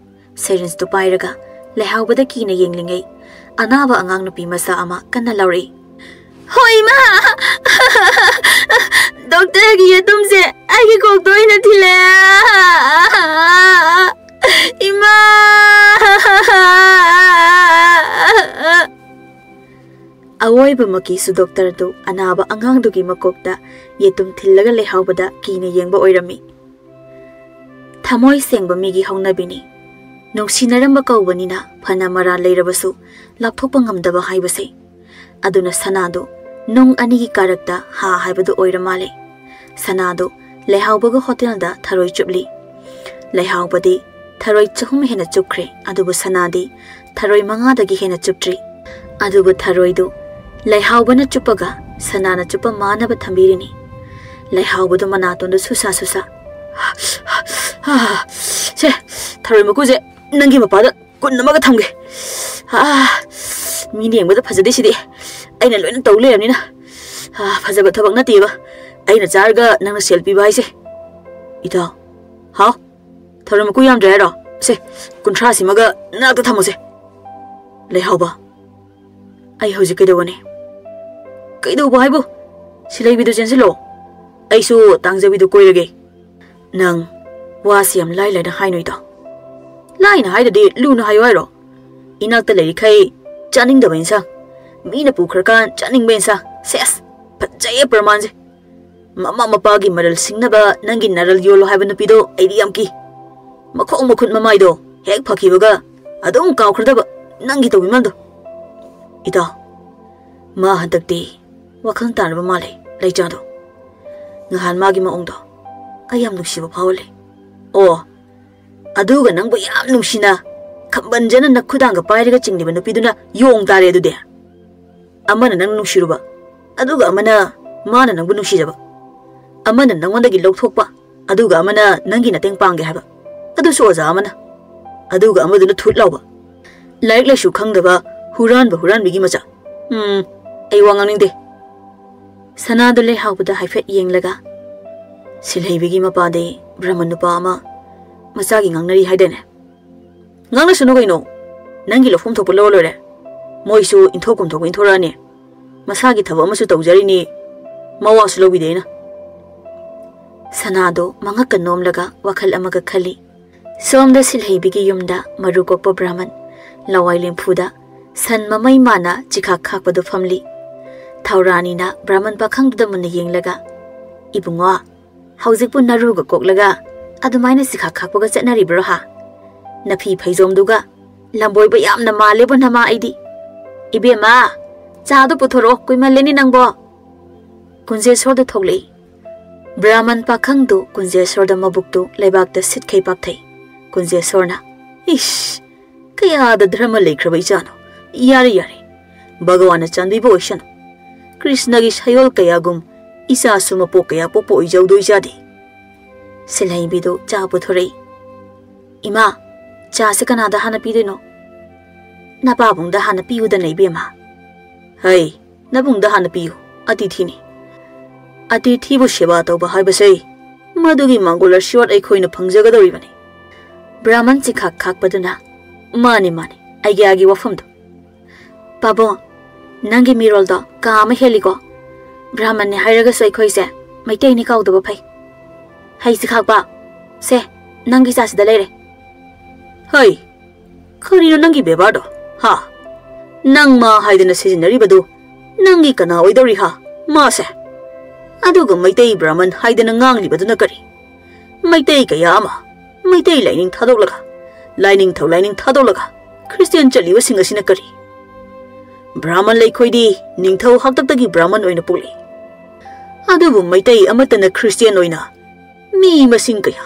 ꯁꯦꯔꯤꯟꯁꯇꯨ ꯄꯥꯏꯔꯒ ꯂꯩꯍꯥꯎꯕꯗ ꯀꯤꯅ ꯌꯦꯡꯂꯤꯉꯩ, ꯑꯅꯥꯕ ꯑꯉꯥꯡ ꯅꯨꯄꯤ ꯃꯆꯥ ꯑꯃ ꯀꯟꯅ ꯂꯥꯎꯔꯛꯏ꯫ "ꯍꯣꯏ, ꯏꯃꯥ! ꯗꯣꯛꯇꯔꯒꯤ ꯌꯦꯇꯨꯝꯁꯦ ꯑꯩꯒꯤ ꯀꯣꯛꯇ ꯑꯣꯏꯅ ꯊꯤꯜꯂꯦ! ꯏꯃꯥ!" ꯑꯋꯣꯏꯕꯃꯛꯀꯤꯁꯨ ꯗꯣꯛꯇꯔꯗꯨ ꯑꯅꯥꯕ ꯑꯉꯥꯡꯗꯨꯒꯤ ꯃꯀꯣꯛꯇ ꯌꯦꯇꯨꯝ ꯊꯤꯜꯂꯒ ꯂꯩꯍꯥꯎꯕꯗ ꯀꯤꯅ ꯌꯦꯡꯕ ꯑꯣꯏꯔꯝꯃꯤ꯫ ꯊꯃꯣꯏ ꯁꯦꯡꯕ ꯃꯤꯒꯤ ꯍꯧꯅꯕꯤꯅꯤ꯫ ꯅꯨꯡꯁꯤꯅꯔꯝꯕ ꯀꯧꯕꯅꯤꯅ ꯐꯅ ꯃꯔꯥꯜ ꯂꯩꯔꯕꯁꯨ ꯂꯥꯞꯊꯣꯛꯄ ꯉꯝꯗꯕ ꯍꯥꯏꯕꯁꯦ꯫ ꯑꯗꯨꯅ ꯁꯅꯥꯗꯨ ꯅꯨꯡ ꯑꯅꯤꯒꯤ ꯀꯥꯔꯛꯇ ꯍꯥ ꯍꯥꯏꯕꯗꯨ ꯑꯣꯏꯔ ꯃꯥꯜꯂꯦ꯫ ꯁꯅꯥꯗꯨ ꯂꯩꯍꯥꯎꯕꯒ ꯍꯣꯇꯦꯜꯗ ꯊꯔꯣꯏ ꯆꯨꯞꯂꯤ꯫ ꯂꯩꯍꯥꯎꯕꯗꯤ ꯊꯔꯣꯏ ꯆꯍꯨꯝ ꯍꯦꯟꯅ ꯆꯨꯞꯈ꯭ꯔꯦ, ꯑꯗꯨꯕꯨ ꯁꯅꯥꯗꯤ ꯊꯔꯣꯏ ꯃꯉꯥꯗꯒꯤ ꯍꯦꯟꯅ ꯆꯨꯞꯇ꯭ꯔꯤ꯫ ꯑꯗꯨꯕꯨ ꯊꯔꯣꯏꯗꯨ ꯂꯩꯍꯥꯎꯕꯅ ꯆꯨꯞꯄꯒ ꯁꯅꯥꯅ ꯆꯨꯞꯄ ꯃꯥꯟꯅꯕ ꯊꯝꯕꯤꯔꯤꯅꯤ꯫ ꯂꯩꯍꯥꯎꯕꯗꯨ ꯃꯅꯥꯇꯣꯟꯗ ꯁꯨꯁꯥ ꯁꯨꯁꯥ, "ꯁꯦ, ꯊꯔꯣꯏ ꯃꯀꯨꯁꯦ ꯅꯪꯒꯤ ꯃꯄꯥꯗ ꯀꯨꯟ ꯑꯃꯒ ꯊꯝꯒꯦ꯫ ꯑꯥ, ꯃꯤꯅ ꯌꯦꯡꯕꯗ ꯐꯖꯗꯦ ꯁꯤꯗꯤ꯫ ꯑꯩꯅ ꯂꯣꯏꯅ ꯇꯧ ꯂꯩꯔꯕꯅꯤꯅ꯫ ꯑꯥ, ꯐꯖꯕ ꯊꯕꯛ ꯅꯠꯇꯦꯕ꯫ ꯑꯩꯅ ꯆꯥꯔꯒ ꯅꯪꯅ ꯁꯦꯜ ꯄꯤꯕ ꯍꯥꯏꯁꯦ꯫" "ꯏꯇꯥꯎ꯫" "ꯍꯥꯎ? ꯊꯔꯣꯏ ꯃꯀꯨ ꯌꯥꯝꯗ꯭ꯔꯦ ꯍꯥꯏꯔꯣ? ꯁꯦ, ꯀꯨꯟꯊ꯭ꯔꯥꯁꯤꯃꯒ ꯅꯅꯥꯛꯇ ꯊꯝꯃꯣꯁꯦ꯫" "ꯂꯩꯍꯥꯎꯕ, ꯑꯩ ꯍꯧꯖꯤꯛ ꯀꯩꯗꯧꯒꯅꯤ?" "ꯀꯩꯗꯧꯕ ꯍꯥꯏꯕꯨ? ꯁꯤꯂꯩꯕꯤꯗꯨ ꯆꯦꯟꯁꯤꯜꯂꯣ꯫ ꯑꯩꯁꯨ ꯇꯥꯡꯖꯕꯤꯗꯨ ꯀꯣꯏꯔꯒꯦ꯫" "ꯅꯪ ꯋꯥꯁꯤ ꯌꯥꯝ ꯂꯥꯏ ꯂꯥꯏꯅ ꯍꯥꯏꯅꯨ ꯏꯇꯥꯎ꯫" "ꯂꯥꯏꯅ ꯍꯥꯏꯗꯗꯤ ꯂꯨꯅ ꯍꯥꯏꯌꯨ ꯍꯥꯏꯔꯣ? ꯏꯅꯥꯛꯇ ꯂꯩꯔꯤꯈꯩ ꯆꯥꯅꯤꯡꯗꯕ ꯏꯟꯁꯥꯡ, ꯃꯤꯅ ꯄꯨꯈ꯭ꯔꯀꯥꯟ ꯆꯥꯅꯤꯡꯕ ꯏꯟꯁꯥꯡ꯫ ꯁꯦꯁ, ꯐꯖꯩꯌꯦ ꯄ꯭ꯔꯃꯥꯟꯁꯦ꯫ ꯃꯃꯥ ꯃꯄꯥꯒꯤ ꯃꯔꯜ ꯁꯤꯡꯅꯕ ꯅꯪꯒꯤ ꯅꯔꯜ ꯌꯣꯜꯂꯣ ꯍꯥꯏꯕ ꯅꯨꯄꯤꯗꯣ ꯑꯩꯗꯤ ꯌꯥꯝ ꯀꯤ꯫ ꯃꯈꯣꯡ ꯃꯈꯨꯠ ꯃꯃꯥꯏꯗꯣ ꯍꯦꯛ ꯐꯈꯤꯕꯒ ꯑꯗꯨꯝ ꯀꯥꯎꯈ꯭ꯔꯗꯕ ꯅꯪꯒꯤ ꯇꯧꯕꯤꯃꯜꯗꯣ꯫ ꯏꯇꯥꯎ, ꯃꯥ ꯍꯟꯗꯛꯇꯤ ꯋꯥꯈꯜ ꯇꯥꯔꯕ ꯃꯥꯜꯂꯦ, ꯂꯩꯆꯥꯗꯣ꯫ ꯉꯍꯥꯟ ꯃꯥꯒꯤ ꯃꯑꯣꯡꯗꯣ ꯑꯩ ꯌꯥꯝ ꯅꯨꯡꯁꯤꯕ ꯐꯥꯎꯍꯜꯂꯦ꯫ ꯑꯣ, ꯑꯗꯨꯒ ꯅꯪꯕꯨ ꯌꯥꯝ ꯅꯨꯡꯁꯤꯅ ꯈꯝꯕꯟꯖꯅ ꯅꯈꯨꯗꯥꯡꯒ ꯄꯥꯏꯔꯒ ꯆꯤꯡꯂꯤꯕ ꯅꯨꯄꯤꯗꯨꯅ ꯌꯣꯡ ꯇꯥꯔꯦ ꯑꯗꯨꯗꯤ꯫ ꯑꯃꯅ ꯅꯪ ꯅꯨꯡꯁꯤꯔꯨꯕ, ꯑꯗꯨꯒ ꯑꯃꯅ ꯃꯥꯅ ꯅꯪꯕꯨ ꯅꯨꯡꯁꯤꯖꯕ꯫ ꯑꯃꯅ ꯅꯪꯉꯣꯟꯗꯒꯤ ꯂꯧꯊꯣꯛꯄ, ꯑꯗꯨꯒ ꯑꯃꯅ ꯅꯪꯒꯤ ꯃꯇꯦꯡ ꯄꯥꯡꯒꯦ ꯍꯥꯏꯕ꯫ ꯑꯗꯨꯁꯨ ꯑꯣꯖꯥ ꯑꯃꯅ꯫ ꯑꯗꯨꯒ ꯑꯃꯗꯨꯅ ꯊꯨꯠ ꯂꯥꯎꯕ꯫ ꯂꯥꯏꯔꯤꯛ ꯂꯥꯏꯁꯨ ꯈꯪꯗꯕ ꯍꯨꯔꯥꯟꯕ ꯍꯨꯔꯥꯟꯕꯤꯒꯤ ꯃꯆꯥ꯫ "ꯎꯝ, ꯑꯩ ꯋꯥ ꯉꯥꯡꯅꯤꯡꯗꯦ꯫" ꯁꯅꯥꯗꯣ ꯂꯩꯍꯥꯎꯕꯗ ꯍꯥꯏꯐꯦꯠ ꯌꯦꯡꯂꯒ, "ꯁꯤꯜꯍꯩꯕꯤꯒꯤ ꯃꯄꯥꯗꯤ ꯕ꯭ꯔꯍꯃꯟ ꯅꯨꯄꯥ ꯑꯃ ꯃꯆꯥꯒꯤ ꯉꯥꯡꯅꯔꯤ ꯍꯥꯏꯗꯥꯏꯅꯦ?" "ꯉꯥꯡꯅꯁꯅꯨ ꯀꯩꯅꯣ, ꯅꯪꯒꯤ ꯂꯧꯐꯝ ꯊꯣꯛꯄ ꯂꯧꯔ ꯂꯣꯏꯔꯦ꯫ ꯃꯣꯏꯁꯨ ꯏꯟꯊꯣꯛꯐꯝ ꯊꯣꯛꯄ ꯏꯟꯊꯣꯔꯛꯑꯅꯤ꯫ ꯃꯁꯥꯒꯤ ꯊꯕꯛ ꯑꯃꯁꯨ ꯇꯧꯖꯔꯤꯅꯤ, ꯃꯋꯥꯁꯨ ꯂꯧꯕꯤꯗꯦ ꯑꯩꯅ꯫" ꯁꯅꯥꯗꯣ ꯃꯉꯛꯀ ꯅꯣꯝꯂꯒ ꯋꯥꯈꯜ ꯑꯃꯒ ꯈꯜꯂꯤ꯫ ꯁꯣꯝꯗ ꯁꯤꯜꯍꯩꯕꯤꯒꯤ ꯌꯨꯝꯗ ꯃꯔꯨ ꯀꯣꯛꯄ ꯕ꯭ꯔꯍꯃꯟ ꯂꯋꯥꯏ ꯂꯦꯝꯐꯨꯗ ꯁꯟ ꯃꯃꯩ ꯃꯥꯅ ꯆꯤꯈꯥꯛ ꯈꯥꯛꯄꯗꯨ ꯐꯝꯂꯤ꯫ ꯊꯧꯔꯥꯅꯤꯅ ꯕ꯭ꯔꯍꯃꯟ ꯄꯥꯈꯪꯗꯨꯗ ꯃꯨꯟꯅ ꯌꯦꯡꯂꯒ, "ꯏꯕꯨꯡꯉꯣ, ꯍꯧꯖꯤꯛꯄꯨ ꯅꯔꯨꯒ ꯀꯣꯛꯂꯒ ꯑꯗꯨꯃꯥꯏꯅ ꯆꯤꯈꯥꯛ ꯈꯥꯛꯄꯒ ꯆꯠꯅꯔꯤꯕ꯭ꯔꯣ ꯍꯥ? ꯅꯐꯤ ꯐꯩꯖꯣꯝꯗꯨꯒ ꯂꯝꯕꯣꯏꯕ ꯌꯥꯝꯅ ꯃꯥꯜꯂꯦꯕꯨ ꯅꯃꯥ ꯑꯩꯗꯤ꯫ ꯏꯕꯦꯝꯃ, ꯆꯥꯗꯣ ꯄꯨꯊꯣꯔꯛꯑꯣ, ꯀꯨꯏꯃꯜꯂꯦꯅꯦ ꯅꯪꯕꯣ꯫" ꯀꯨꯟꯖꯦꯁꯣꯔꯗꯨ ꯊꯣꯛꯂꯛꯏ꯫ ꯕ꯭ꯔꯥꯍꯃꯟ ꯄꯥꯈꯪꯗꯨ ꯀꯨꯟꯖꯦꯁꯣꯔꯗ ꯃꯕꯨꯛꯇꯨ ꯂꯩꯕꯥꯛꯇ ꯁꯤꯠꯈꯩ ꯄꯥꯛꯊꯩ꯫ ꯀꯨꯟꯖꯦꯁꯣꯔꯅ, "ꯏꯁ, ꯀꯌꯥꯗ ꯙꯔꯃ ꯂꯩꯈ꯭ꯔꯕ ꯏꯆꯥꯅꯣ? ꯌꯥꯔꯦ, ꯌꯥꯔꯦ꯫ ꯚꯒꯋꯥꯟꯅ ꯆꯥꯟꯕꯤꯕ ꯑꯣꯏꯁꯅꯨ꯫ ꯀ꯭ꯔꯤꯁꯅꯒꯤ ꯁꯌꯣꯜ ꯀꯌꯥꯒꯨꯝ ꯏꯆꯥꯁꯨ ꯃꯄꯣꯛ ꯀꯌꯥ ꯄꯣꯛꯄ ꯑꯣꯏꯖꯧꯗꯣꯏ ꯏꯆꯥꯗꯤ꯫" ꯁꯤꯜꯍꯩꯕꯤꯗꯨ ꯆꯥ ꯄꯨꯊꯣꯔꯛꯏ꯫ "ꯏꯃꯥ, ꯆꯥꯁꯦ ꯀꯅꯥꯗ ꯍꯥꯟꯅ ꯄꯤꯗꯣꯏꯅꯣ?" "ꯅꯄꯥꯕꯨꯡꯗ ꯍꯥꯟꯅ ꯄꯤꯌꯨꯗꯅ, ꯏꯕꯦꯝꯃ꯫" "ꯍꯩ, ꯅꯕꯨꯡꯗ ꯍꯥꯟꯅ ꯄꯤꯌꯨ, ꯑꯇꯤꯊꯤꯅꯤ꯫ ꯑꯇꯤꯊꯤꯕꯨ ꯁꯦꯕꯥ ꯇꯧꯕ ꯍꯥꯏꯕꯁꯦ, ꯃꯗꯨꯒꯤ ꯃꯥꯡꯒꯣꯜ ꯑꯁꯤꯋꯥꯠ ꯑꯩꯈꯣꯏꯅ ꯐꯪꯖꯒꯗꯧꯔꯤꯕꯅꯤ꯫" ꯕ꯭ꯔꯥꯍꯃꯟ ꯆꯤꯈꯥꯛ ꯈꯥꯛꯄꯗꯨꯅ, "ꯃꯥꯅꯤ, ꯃꯥꯅꯤ, ꯑꯩꯒꯤ ꯑꯥꯒꯤ ꯋꯥꯐꯝꯗꯣ꯫ ꯄꯥꯕꯨꯡ, ꯅꯪꯒꯤ ꯃꯤꯔꯣꯜꯗꯣ ꯀꯥ ꯑꯃ ꯍꯦꯜꯂꯤꯀꯣ꯫ ꯕ꯭ꯔꯥꯍꯃꯟꯅꯦ ꯍꯥꯏꯔꯒꯁꯨ ꯑꯩꯈꯣꯏꯁꯦ ꯃꯩꯇꯩꯅꯤ ꯀꯥꯎꯗꯕ ꯐꯩ꯫ ꯍꯩ ꯆꯤꯈꯥꯛꯄ, ꯁꯦ, ꯅꯪꯒꯤ ꯆꯥꯁꯤꯗ ꯂꯩꯔꯦ꯫" "ꯍꯩ, ꯀꯔꯤꯅꯣ ꯅꯪꯒꯤ ꯕꯦꯕꯥꯔꯗꯣ? ꯍꯥ? ꯅꯪ ꯃꯥ ꯍꯥꯏꯗꯅ ꯁꯤꯖꯤꯟꯅꯔꯤꯕꯗꯨ ꯅꯪꯒꯤ ꯀꯅꯥ ꯑꯣꯏꯗꯧꯔꯤ ꯍꯥ? ꯃꯥꯁꯦ꯫ ꯑꯗꯨꯒ ꯃꯩꯇꯩ ꯕ꯭ꯔꯥꯍꯃꯟ ꯍꯥꯏꯗꯅ ꯉꯥꯡꯂꯤꯕꯗꯨꯅ ꯀꯔꯤ? ꯃꯩꯇꯩ ꯀꯌꯥ ꯑꯃ ꯃꯩꯇꯩ ꯂꯥꯏꯅꯤꯡ ꯊꯥꯗꯣꯛꯂꯒ, ꯂꯥꯏꯅꯤꯡꯊꯧ ꯂꯥꯏꯅꯤꯡ ꯊꯥꯗꯣꯛꯂꯒ ꯈ꯭ꯔꯤꯁꯇꯤꯌꯥꯟ ꯆꯠꯂꯤꯕꯁꯤꯡ ꯑꯁꯤꯅ ꯀꯔꯤ? ꯕ꯭ꯔꯥꯍꯃꯟ ꯂꯩꯈꯣꯏꯗꯤ ꯅꯤꯡꯊꯧ ꯍꯥꯛꯇꯛꯇꯒꯤ ꯕ꯭ꯔꯥꯍꯃꯟ ꯑꯣꯏꯅ ꯄꯣꯛꯂꯛꯏ꯫ ꯑꯗꯨꯕꯨ ꯃꯩꯇꯩ ꯑꯃꯠꯇꯅ ꯈ꯭ꯔꯤꯁꯇꯤꯌꯥꯟ ꯑꯣꯏꯅ ꯃꯤ ꯃꯁꯤꯡ ꯀꯌꯥ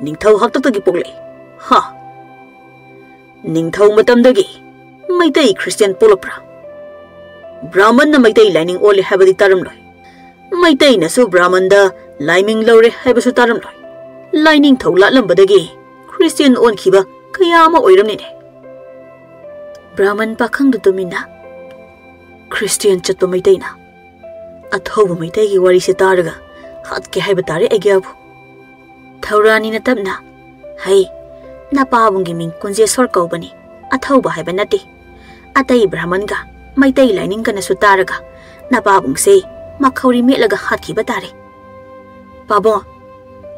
ꯅꯤꯡꯊꯧ ꯍꯥꯛꯇꯛꯇꯒꯤ ꯄꯣꯛꯂꯛꯏ? ꯍꯥ? ꯅꯤꯡꯊꯧ ꯃꯇꯝꯗꯒꯤ ꯃꯩꯇꯩ ꯈ꯭ꯔꯤꯁꯇꯤꯌꯥꯟ ꯄꯣꯛꯂꯛꯄ꯭ꯔꯥ? ꯕ꯭ꯔꯥꯍꯃꯟꯅ ꯃꯩꯇꯩ ꯂꯥꯏꯅꯤꯡ ꯑꯣꯜꯂꯦ ꯍꯥꯏꯕꯗꯤ ꯇꯥꯔꯝꯂꯣꯏ꯫ ꯃꯩꯇꯩꯅꯁꯨ ꯕ꯭ꯔꯥꯍꯃꯟꯗ ꯂꯥꯏꯃꯤꯡ ꯂꯧꯔꯦ ꯍꯥꯏꯕꯁꯨ ꯇꯥꯔꯝꯂꯣꯏ꯫ ꯂꯥꯏꯅꯤꯡꯊꯧ ꯂꯥꯠꯂꯝꯕꯗꯒꯤ ꯈ꯭ꯔꯤꯁꯇꯤꯌꯥꯟ ꯑꯣꯟꯈꯤꯕ ꯀꯌꯥ ꯑꯃ ꯑꯣꯏꯔꯝꯂꯤꯅꯦ꯫" ꯕ꯭ꯔꯥꯍꯃꯟ ꯄꯥꯈꯪꯗꯨ ꯇꯨꯃꯤꯟꯅ, ꯈ꯭ꯔꯤꯁꯇꯤꯌꯥꯟ ꯆꯠꯄ ꯃꯩꯇꯩꯅ ꯑꯊꯧꯕ ꯃꯩꯇꯩꯒꯤ ꯋꯥꯔꯤꯁꯦ ꯇꯥꯔꯒ ꯍꯥꯠꯀꯦ ꯍꯥꯏꯕ ꯇꯥꯔꯦ ꯑꯩꯒꯤꯕꯨ꯫ ꯊꯧꯔꯥꯅꯤꯅ ꯇꯞꯅ, "ꯍꯩ, ꯅꯄꯥꯕꯨꯡꯒꯤ ꯃꯤꯡ ꯀꯨꯟꯖꯦꯁꯣꯔ ꯀꯧꯕꯅꯤ, ꯑꯊꯧꯕ ꯍꯥꯏꯕ ꯅꯠꯇꯦ꯫ ꯑꯇꯩ ꯕ꯭ꯔꯥꯍꯃꯟꯒ ꯃꯩꯇꯩ ꯂꯥꯏꯅꯤꯡꯒꯅꯁꯨ ꯇꯥꯔꯒ ꯅꯄꯥꯕꯨꯡꯁꯦ ꯃꯈꯧꯔꯤ ꯃꯦꯠꯂꯒ ꯍꯥꯠꯈꯤꯕ ꯇꯥꯔꯦ꯫" "ꯄꯥꯕꯨꯡ,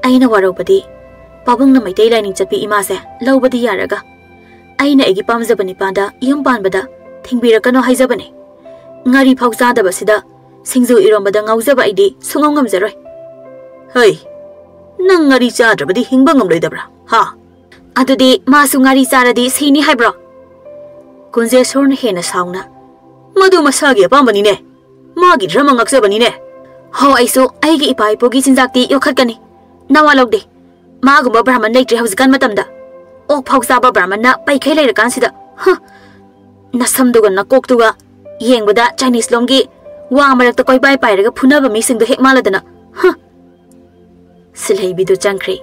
ꯑꯩꯅ ꯋꯥꯔꯧꯕꯗꯤ ꯄꯥꯕꯨꯡꯅ ꯃꯩꯇꯩ ꯂꯥꯏꯅꯤꯡ ꯆꯠꯄꯤ ꯏꯃꯥꯁꯦ ꯂꯧꯕꯗꯤ ꯌꯥꯔꯒ ꯑꯩꯅ ꯑꯩꯒꯤ ꯄꯥꯝꯖꯕ ꯅꯤꯄꯥꯗ ꯌꯨꯝ ꯄꯥꯟꯕꯗ ꯊꯤꯡꯕꯤꯔꯛꯀꯅꯣ ꯍꯥꯏꯖꯕꯅꯦ꯫ ꯉꯥꯔꯤ ꯐꯥꯎ ꯆꯥꯗꯕꯁꯤꯗ ꯁꯤꯡꯖꯨ ꯏꯔꯣꯝꯕꯗ ꯉꯥꯎꯖꯕ ꯑꯩꯗꯤ ꯁꯨꯡꯉꯝ ꯉꯝꯖꯔꯣꯏ꯫" "ꯍꯩ, ꯅꯪ ꯉꯥꯔꯤ ꯆꯥꯗ꯭ꯔꯕꯗꯤ ꯍꯤꯡꯕ ꯉꯝꯂꯣꯏꯗꯕ꯭ꯔꯥ? ꯍꯥ?" "ꯑꯗꯨꯗꯤ ꯃꯥꯁꯨ ꯉꯥꯔꯤ ꯆꯥꯔꯗꯤ ꯁꯤꯅꯤ ꯍꯥꯏꯕ꯭ꯔꯣ?" ꯀꯨꯟꯖꯦꯁꯣꯔꯅ ꯍꯦꯟꯅ ꯁꯥꯎꯅ, "ꯃꯗꯨ ꯃꯁꯥꯒꯤ ꯑꯄꯥꯝꯕꯅꯤꯅꯦ, ꯃꯥꯒꯤ ꯙꯔꯃ ꯉꯥꯛꯆꯕꯅꯤꯅꯦ꯫ ꯍꯣ, ꯑꯩꯁꯨ ꯑꯩꯒꯤ ꯏꯄꯥ ꯏꯄꯨꯒꯤ ꯆꯤꯟꯖꯥꯛꯇꯤ ꯌꯣꯛꯈꯠꯀꯅꯤ, ꯅꯋꯥ ꯂꯧꯗꯦ꯫ ꯃꯥꯒꯨꯝꯕ ꯕ꯭ꯔꯥꯍꯃꯟ ꯂꯩꯇ꯭ꯔꯦ ꯍꯧꯖꯤꯛꯀꯥꯟ ꯃꯇꯝꯗ꯫ ꯑꯣꯛ ꯐꯥꯎ ꯆꯥꯕ ꯕ꯭ꯔꯥꯍꯃꯟꯅ ꯄꯩꯈꯩ ꯂꯩꯔꯀꯥꯟꯁꯤꯗ꯫ ꯍ! ꯅꯁꯝꯗꯨꯒ ꯅꯀꯣꯛꯇꯨꯒ ꯌꯦꯡꯕꯗ ꯆꯥꯏꯅꯤꯁ ꯂꯣꯝꯒꯤ ꯋꯥ ꯃꯔꯛꯇ ꯀꯣꯏꯄꯥꯏ ꯄꯥꯏꯔꯒ ꯐꯨꯅꯕ ꯃꯤꯁꯤꯡꯗꯣ ꯍꯦꯛ ꯃꯥꯜꯂꯗꯅ꯫ ꯍ!" ꯁꯤꯜꯍꯩꯕꯤꯗꯨ ꯆꯪꯈ꯭ꯔꯦ꯫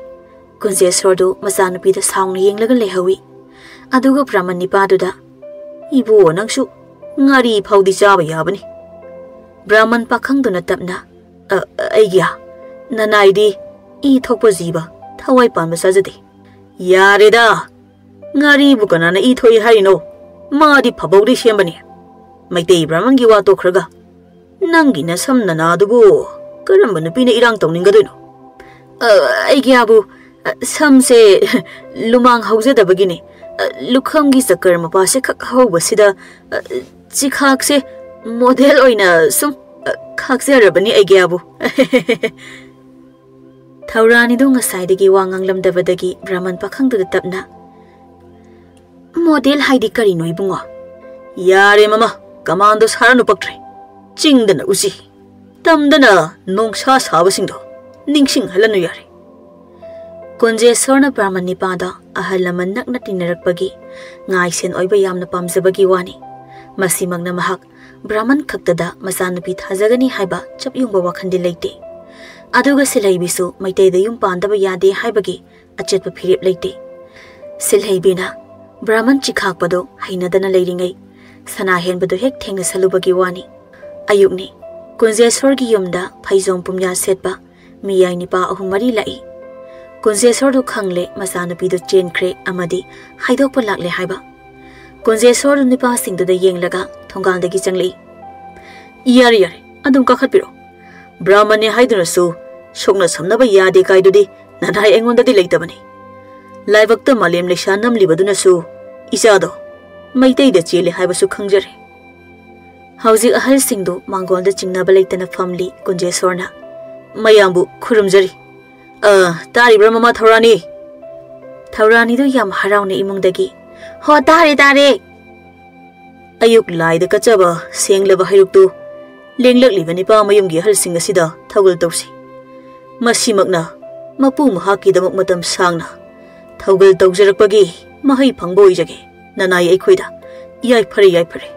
ꯀꯨꯟꯖꯦꯁꯣꯔꯗꯨ ꯃꯆꯥꯅꯨꯄꯤꯗ ꯁꯥꯎꯅ ꯌꯦꯡꯂꯒ ꯂꯩꯍꯧꯏ꯫ ꯑꯗꯨꯒ ꯕ꯭ꯔꯥꯍꯃꯟ ꯅꯤꯄꯥꯗꯨꯗ, "ꯏꯕꯣ, ꯅꯪꯁꯨ ꯉꯥꯔꯤ ꯐꯥꯎꯗꯤ ꯆꯥꯕ ꯌꯥꯕꯅꯤ꯫" ꯕ꯭ꯔꯥꯍꯃꯟ ꯄꯥꯈꯪꯗꯨꯅ ꯇꯞꯅ, "ꯑ, ꯑ, ꯑꯩꯒꯤ, ꯅꯅꯥꯏꯗꯤ ꯏ ꯊꯣꯛꯄ ꯖꯤꯕ, ꯊꯋꯥꯏ ꯄꯥꯟꯕ ꯆꯥꯖꯗꯦ꯫" "ꯌꯥꯔꯦꯗ, ꯉꯥꯔꯤꯕꯨ ꯀꯅꯥꯅ ꯏ ꯊꯣꯛꯏ ꯍꯥꯏꯔꯤꯅꯣ? ꯃꯥꯗꯤ ꯐꯕꯧꯗꯩ ꯁꯦꯝꯕꯅꯤ꯫ ꯃꯩꯇꯩ ꯕ꯭ꯔꯥꯍꯃꯟꯒꯤ ꯋꯥ ꯇꯣꯛꯈ꯭ꯔꯒ, ꯅꯪꯒꯤ ꯅꯁꯝ ꯅꯅꯥꯗꯨꯕꯨ ꯀꯔꯝꯕ ꯅꯨꯄꯤꯅ ꯏꯔꯥꯡ ꯇꯧꯅꯤꯡꯒꯗꯣꯏꯅꯣ?" "ꯑ, ꯑꯩꯒꯤ ꯑꯕꯨ, ꯑ, ꯁꯝꯁꯦ ꯂꯨꯃꯥꯡ ꯍꯧꯖꯗꯕꯒꯤꯅꯤ꯫ ꯑ, ꯂꯨꯈꯝꯒꯤ ꯆꯀꯔ ꯃꯄꯥꯁꯦ ꯈꯛ ꯍꯧꯕꯁꯤꯗ, ꯑ, ꯆꯤꯈꯥꯛꯁꯦ ꯃꯣꯗꯦꯜ ꯑꯣꯏꯅ ꯁꯨꯝ, ꯑ, ꯈꯥꯛꯆꯔꯕꯅꯤ ꯑꯩꯒꯤ ꯑꯕꯨ꯫" ꯊꯧꯔꯥꯅꯤꯗꯨ ꯉꯁꯥꯏꯗꯒꯤ ꯋꯥ ꯉꯥꯡꯂꯝꯗꯕꯗꯒꯤ ꯕ꯭ꯔꯥꯍꯃꯟ ꯄꯥꯈꯪꯗꯨꯗ ꯇꯞꯅ, "ꯃꯣꯗꯦꯜ ꯍꯥꯏꯗꯤ ꯀꯔꯤꯅꯣ ꯏꯕꯨꯡꯉꯣ?" "ꯌꯥꯔꯦ ꯃꯃꯥ, ꯀꯃꯥꯟꯗꯣ ꯁꯥꯔꯅꯨ ꯄꯛꯇ꯭ꯔꯦ꯫ ꯆꯤꯡꯗꯅ ꯎꯆꯤ, ꯇꯝꯗꯅ ꯅꯣꯡꯁꯥ ꯁꯥꯕꯁꯤꯡꯗꯣ ꯅꯤꯡꯁꯤꯡꯍꯜꯂꯅꯨ ꯌꯥꯔꯦ꯫" ꯀꯨꯟꯖꯦꯁꯣꯔꯅ ꯕ꯭ꯔꯥꯍꯃꯟ ꯅꯤꯄꯥꯗ ꯑꯍꯜ ꯂꯃꯟ ꯅꯛꯅ ꯇꯤꯟꯅꯔꯛꯄꯒꯤ ꯉꯥꯏꯁꯦꯟ ꯑꯣꯏꯕ ꯌꯥꯝꯅ ꯄꯥꯝꯖꯕꯒꯤ ꯋꯥꯅꯤ꯫ ꯃꯁꯤꯃꯛꯅ ꯃꯍꯥꯛ ꯕ꯭ꯔꯥꯍꯃꯟ ꯈꯛꯇꯗ ꯃꯆꯥꯅꯨꯄꯤ ꯊꯥꯖꯒꯅꯤ ꯍꯥꯏꯕ ꯆꯞ ꯌꯨꯡꯕ ꯋꯥꯈꯜꯗꯤ ꯂꯩꯇꯦ꯫ ꯑꯗꯨꯒ ꯁꯤꯜꯍꯩꯕꯤꯁꯨ ꯃꯩꯇꯩꯗ ꯌꯨꯝ ꯄꯥꯟꯗꯕ ꯌꯥꯗꯦ ꯍꯥꯏꯕꯒꯤ ꯑꯆꯦꯠꯄ ꯐꯤꯔꯦꯞ ꯂꯩꯇꯦ꯫ ꯁꯤꯜꯍꯩꯕꯤꯅ ꯕ꯭ꯔꯥꯍꯃꯟ ꯆꯤꯈꯥꯛꯄꯗꯨ ꯍꯩꯅꯗꯅ ꯂꯩꯔꯤꯉꯩ, ꯁꯅꯥ ꯍꯦꯟꯕꯗꯨ ꯍꯦꯛ ꯊꯦꯡꯅꯁꯜꯂꯨꯕꯒꯤ ꯋꯥꯅꯤ꯫ ꯑꯌꯨꯛꯅꯤ꯫ ꯀꯨꯟꯖꯦꯁꯣꯔꯒꯤ ꯌꯨꯝꯗ ꯐꯩꯖꯣꯝ ꯄꯨꯝꯌꯥ ꯁꯦꯠꯄ ꯃꯤꯌꯥꯏ ꯅꯤꯄꯥ ꯑꯍꯨꯝ ꯃꯔꯤ ꯂꯥꯛꯏ꯫ ꯀꯨꯟꯖꯦꯁꯣꯔꯗꯨ ꯈꯪꯂꯦ ꯃꯆꯥꯅꯨꯄꯤꯗꯨ ꯆꯦꯟꯈ꯭ꯔꯦ ꯑꯃꯗꯤ ꯍꯥꯏꯗꯣꯛꯄ ꯂꯥꯛꯂꯦ ꯍꯥꯏꯕ꯫ ꯀꯨꯟꯖꯦꯁꯣꯔꯗꯨ ꯅꯤꯄꯥꯁꯤꯡꯗꯨꯗ ꯌꯦꯡꯂꯒ ꯊꯣꯡꯒꯥꯜꯗꯒꯤ ꯆꯪꯂꯛꯏ꯫ "ꯌꯥꯔꯦ, ꯌꯥꯔꯦ, ꯑꯗꯨꯝ ꯀꯥꯈꯠꯄꯤꯔꯣ꯫ ꯕ꯭ꯔꯥꯍꯃꯟꯅꯦ ꯍꯥꯏꯗꯨꯅꯁꯨ ꯁꯣꯛꯅ ꯁꯝꯅꯕ ꯌꯥꯗꯦ ꯀꯥꯏꯗꯨꯗꯤ ꯅꯅꯥꯏ ꯑꯩꯉꯣꯟꯗꯗꯤ ꯂꯩꯇꯕꯅꯤ꯫ ꯂꯥꯏꯕꯛꯇ ꯃꯥꯂꯦꯝ ꯂꯩꯁꯥ ꯅꯝꯂꯤꯕꯗꯨꯅꯁꯨ ꯏꯆꯥꯗꯣ ꯃꯩꯇꯩꯗ ꯆꯦꯜꯂꯦ ꯍꯥꯏꯕꯁꯨ ꯈꯪꯖꯔꯦ"꯫ ꯍꯧꯖꯤꯛ ꯑꯍꯜꯁꯤꯡꯗꯨ ꯃꯥꯡꯒꯣꯜꯗ ꯆꯤꯡꯅꯕ ꯂꯩꯇꯅ ꯐꯝꯂꯤ ꯀꯨꯟꯖꯦꯁꯣꯔꯅ꯫ "ꯃꯌꯥꯝꯕꯨ ꯈꯨꯔꯨꯝꯖꯔꯤ꯫ ꯑ, ꯇꯥꯔꯤꯕ꯭ꯔꯥ ꯃꯃꯥ ꯊꯧꯔꯥꯅꯤ?" ꯊꯧꯔꯥꯅꯤꯗꯨ ꯌꯥꯝ ꯍꯔꯥꯎꯅ ꯏꯃꯨꯡꯗꯒꯤ, "ꯍꯣ, ꯇꯥꯔꯦ, ꯇꯥꯔꯦ"꯫ ꯑꯌꯨꯛ ꯂꯥꯏꯗ ꯀꯠꯆꯕ ꯁꯦꯡꯂꯕ ꯍꯩꯔꯨꯛꯇꯨ ꯂꯦꯡꯂꯛꯂꯤꯕ ꯅꯤꯄꯥ ꯃꯌꯨꯝꯒꯤ ꯑꯍꯜꯁꯤꯡ ꯑꯁꯤꯗ ꯊꯧꯒꯜ ꯇꯧꯁꯤ꯫ ꯃꯁꯤꯃꯛꯅ ꯃꯄꯨ ꯃꯍꯥꯛꯀꯤꯗꯃꯛ ꯃꯇꯝ ꯁꯥꯡꯅ ꯊꯧꯒꯜ ꯇꯧꯖꯔꯛꯄꯒꯤ ꯃꯍꯩ ꯐꯪꯕ ꯑꯣꯏꯖꯒꯦ꯫ ꯅꯅꯥꯏ ꯑꯩꯈꯣꯏꯗ ꯌꯥꯏꯐꯔꯦ, ꯌꯥꯏꯐꯔꯦ꯫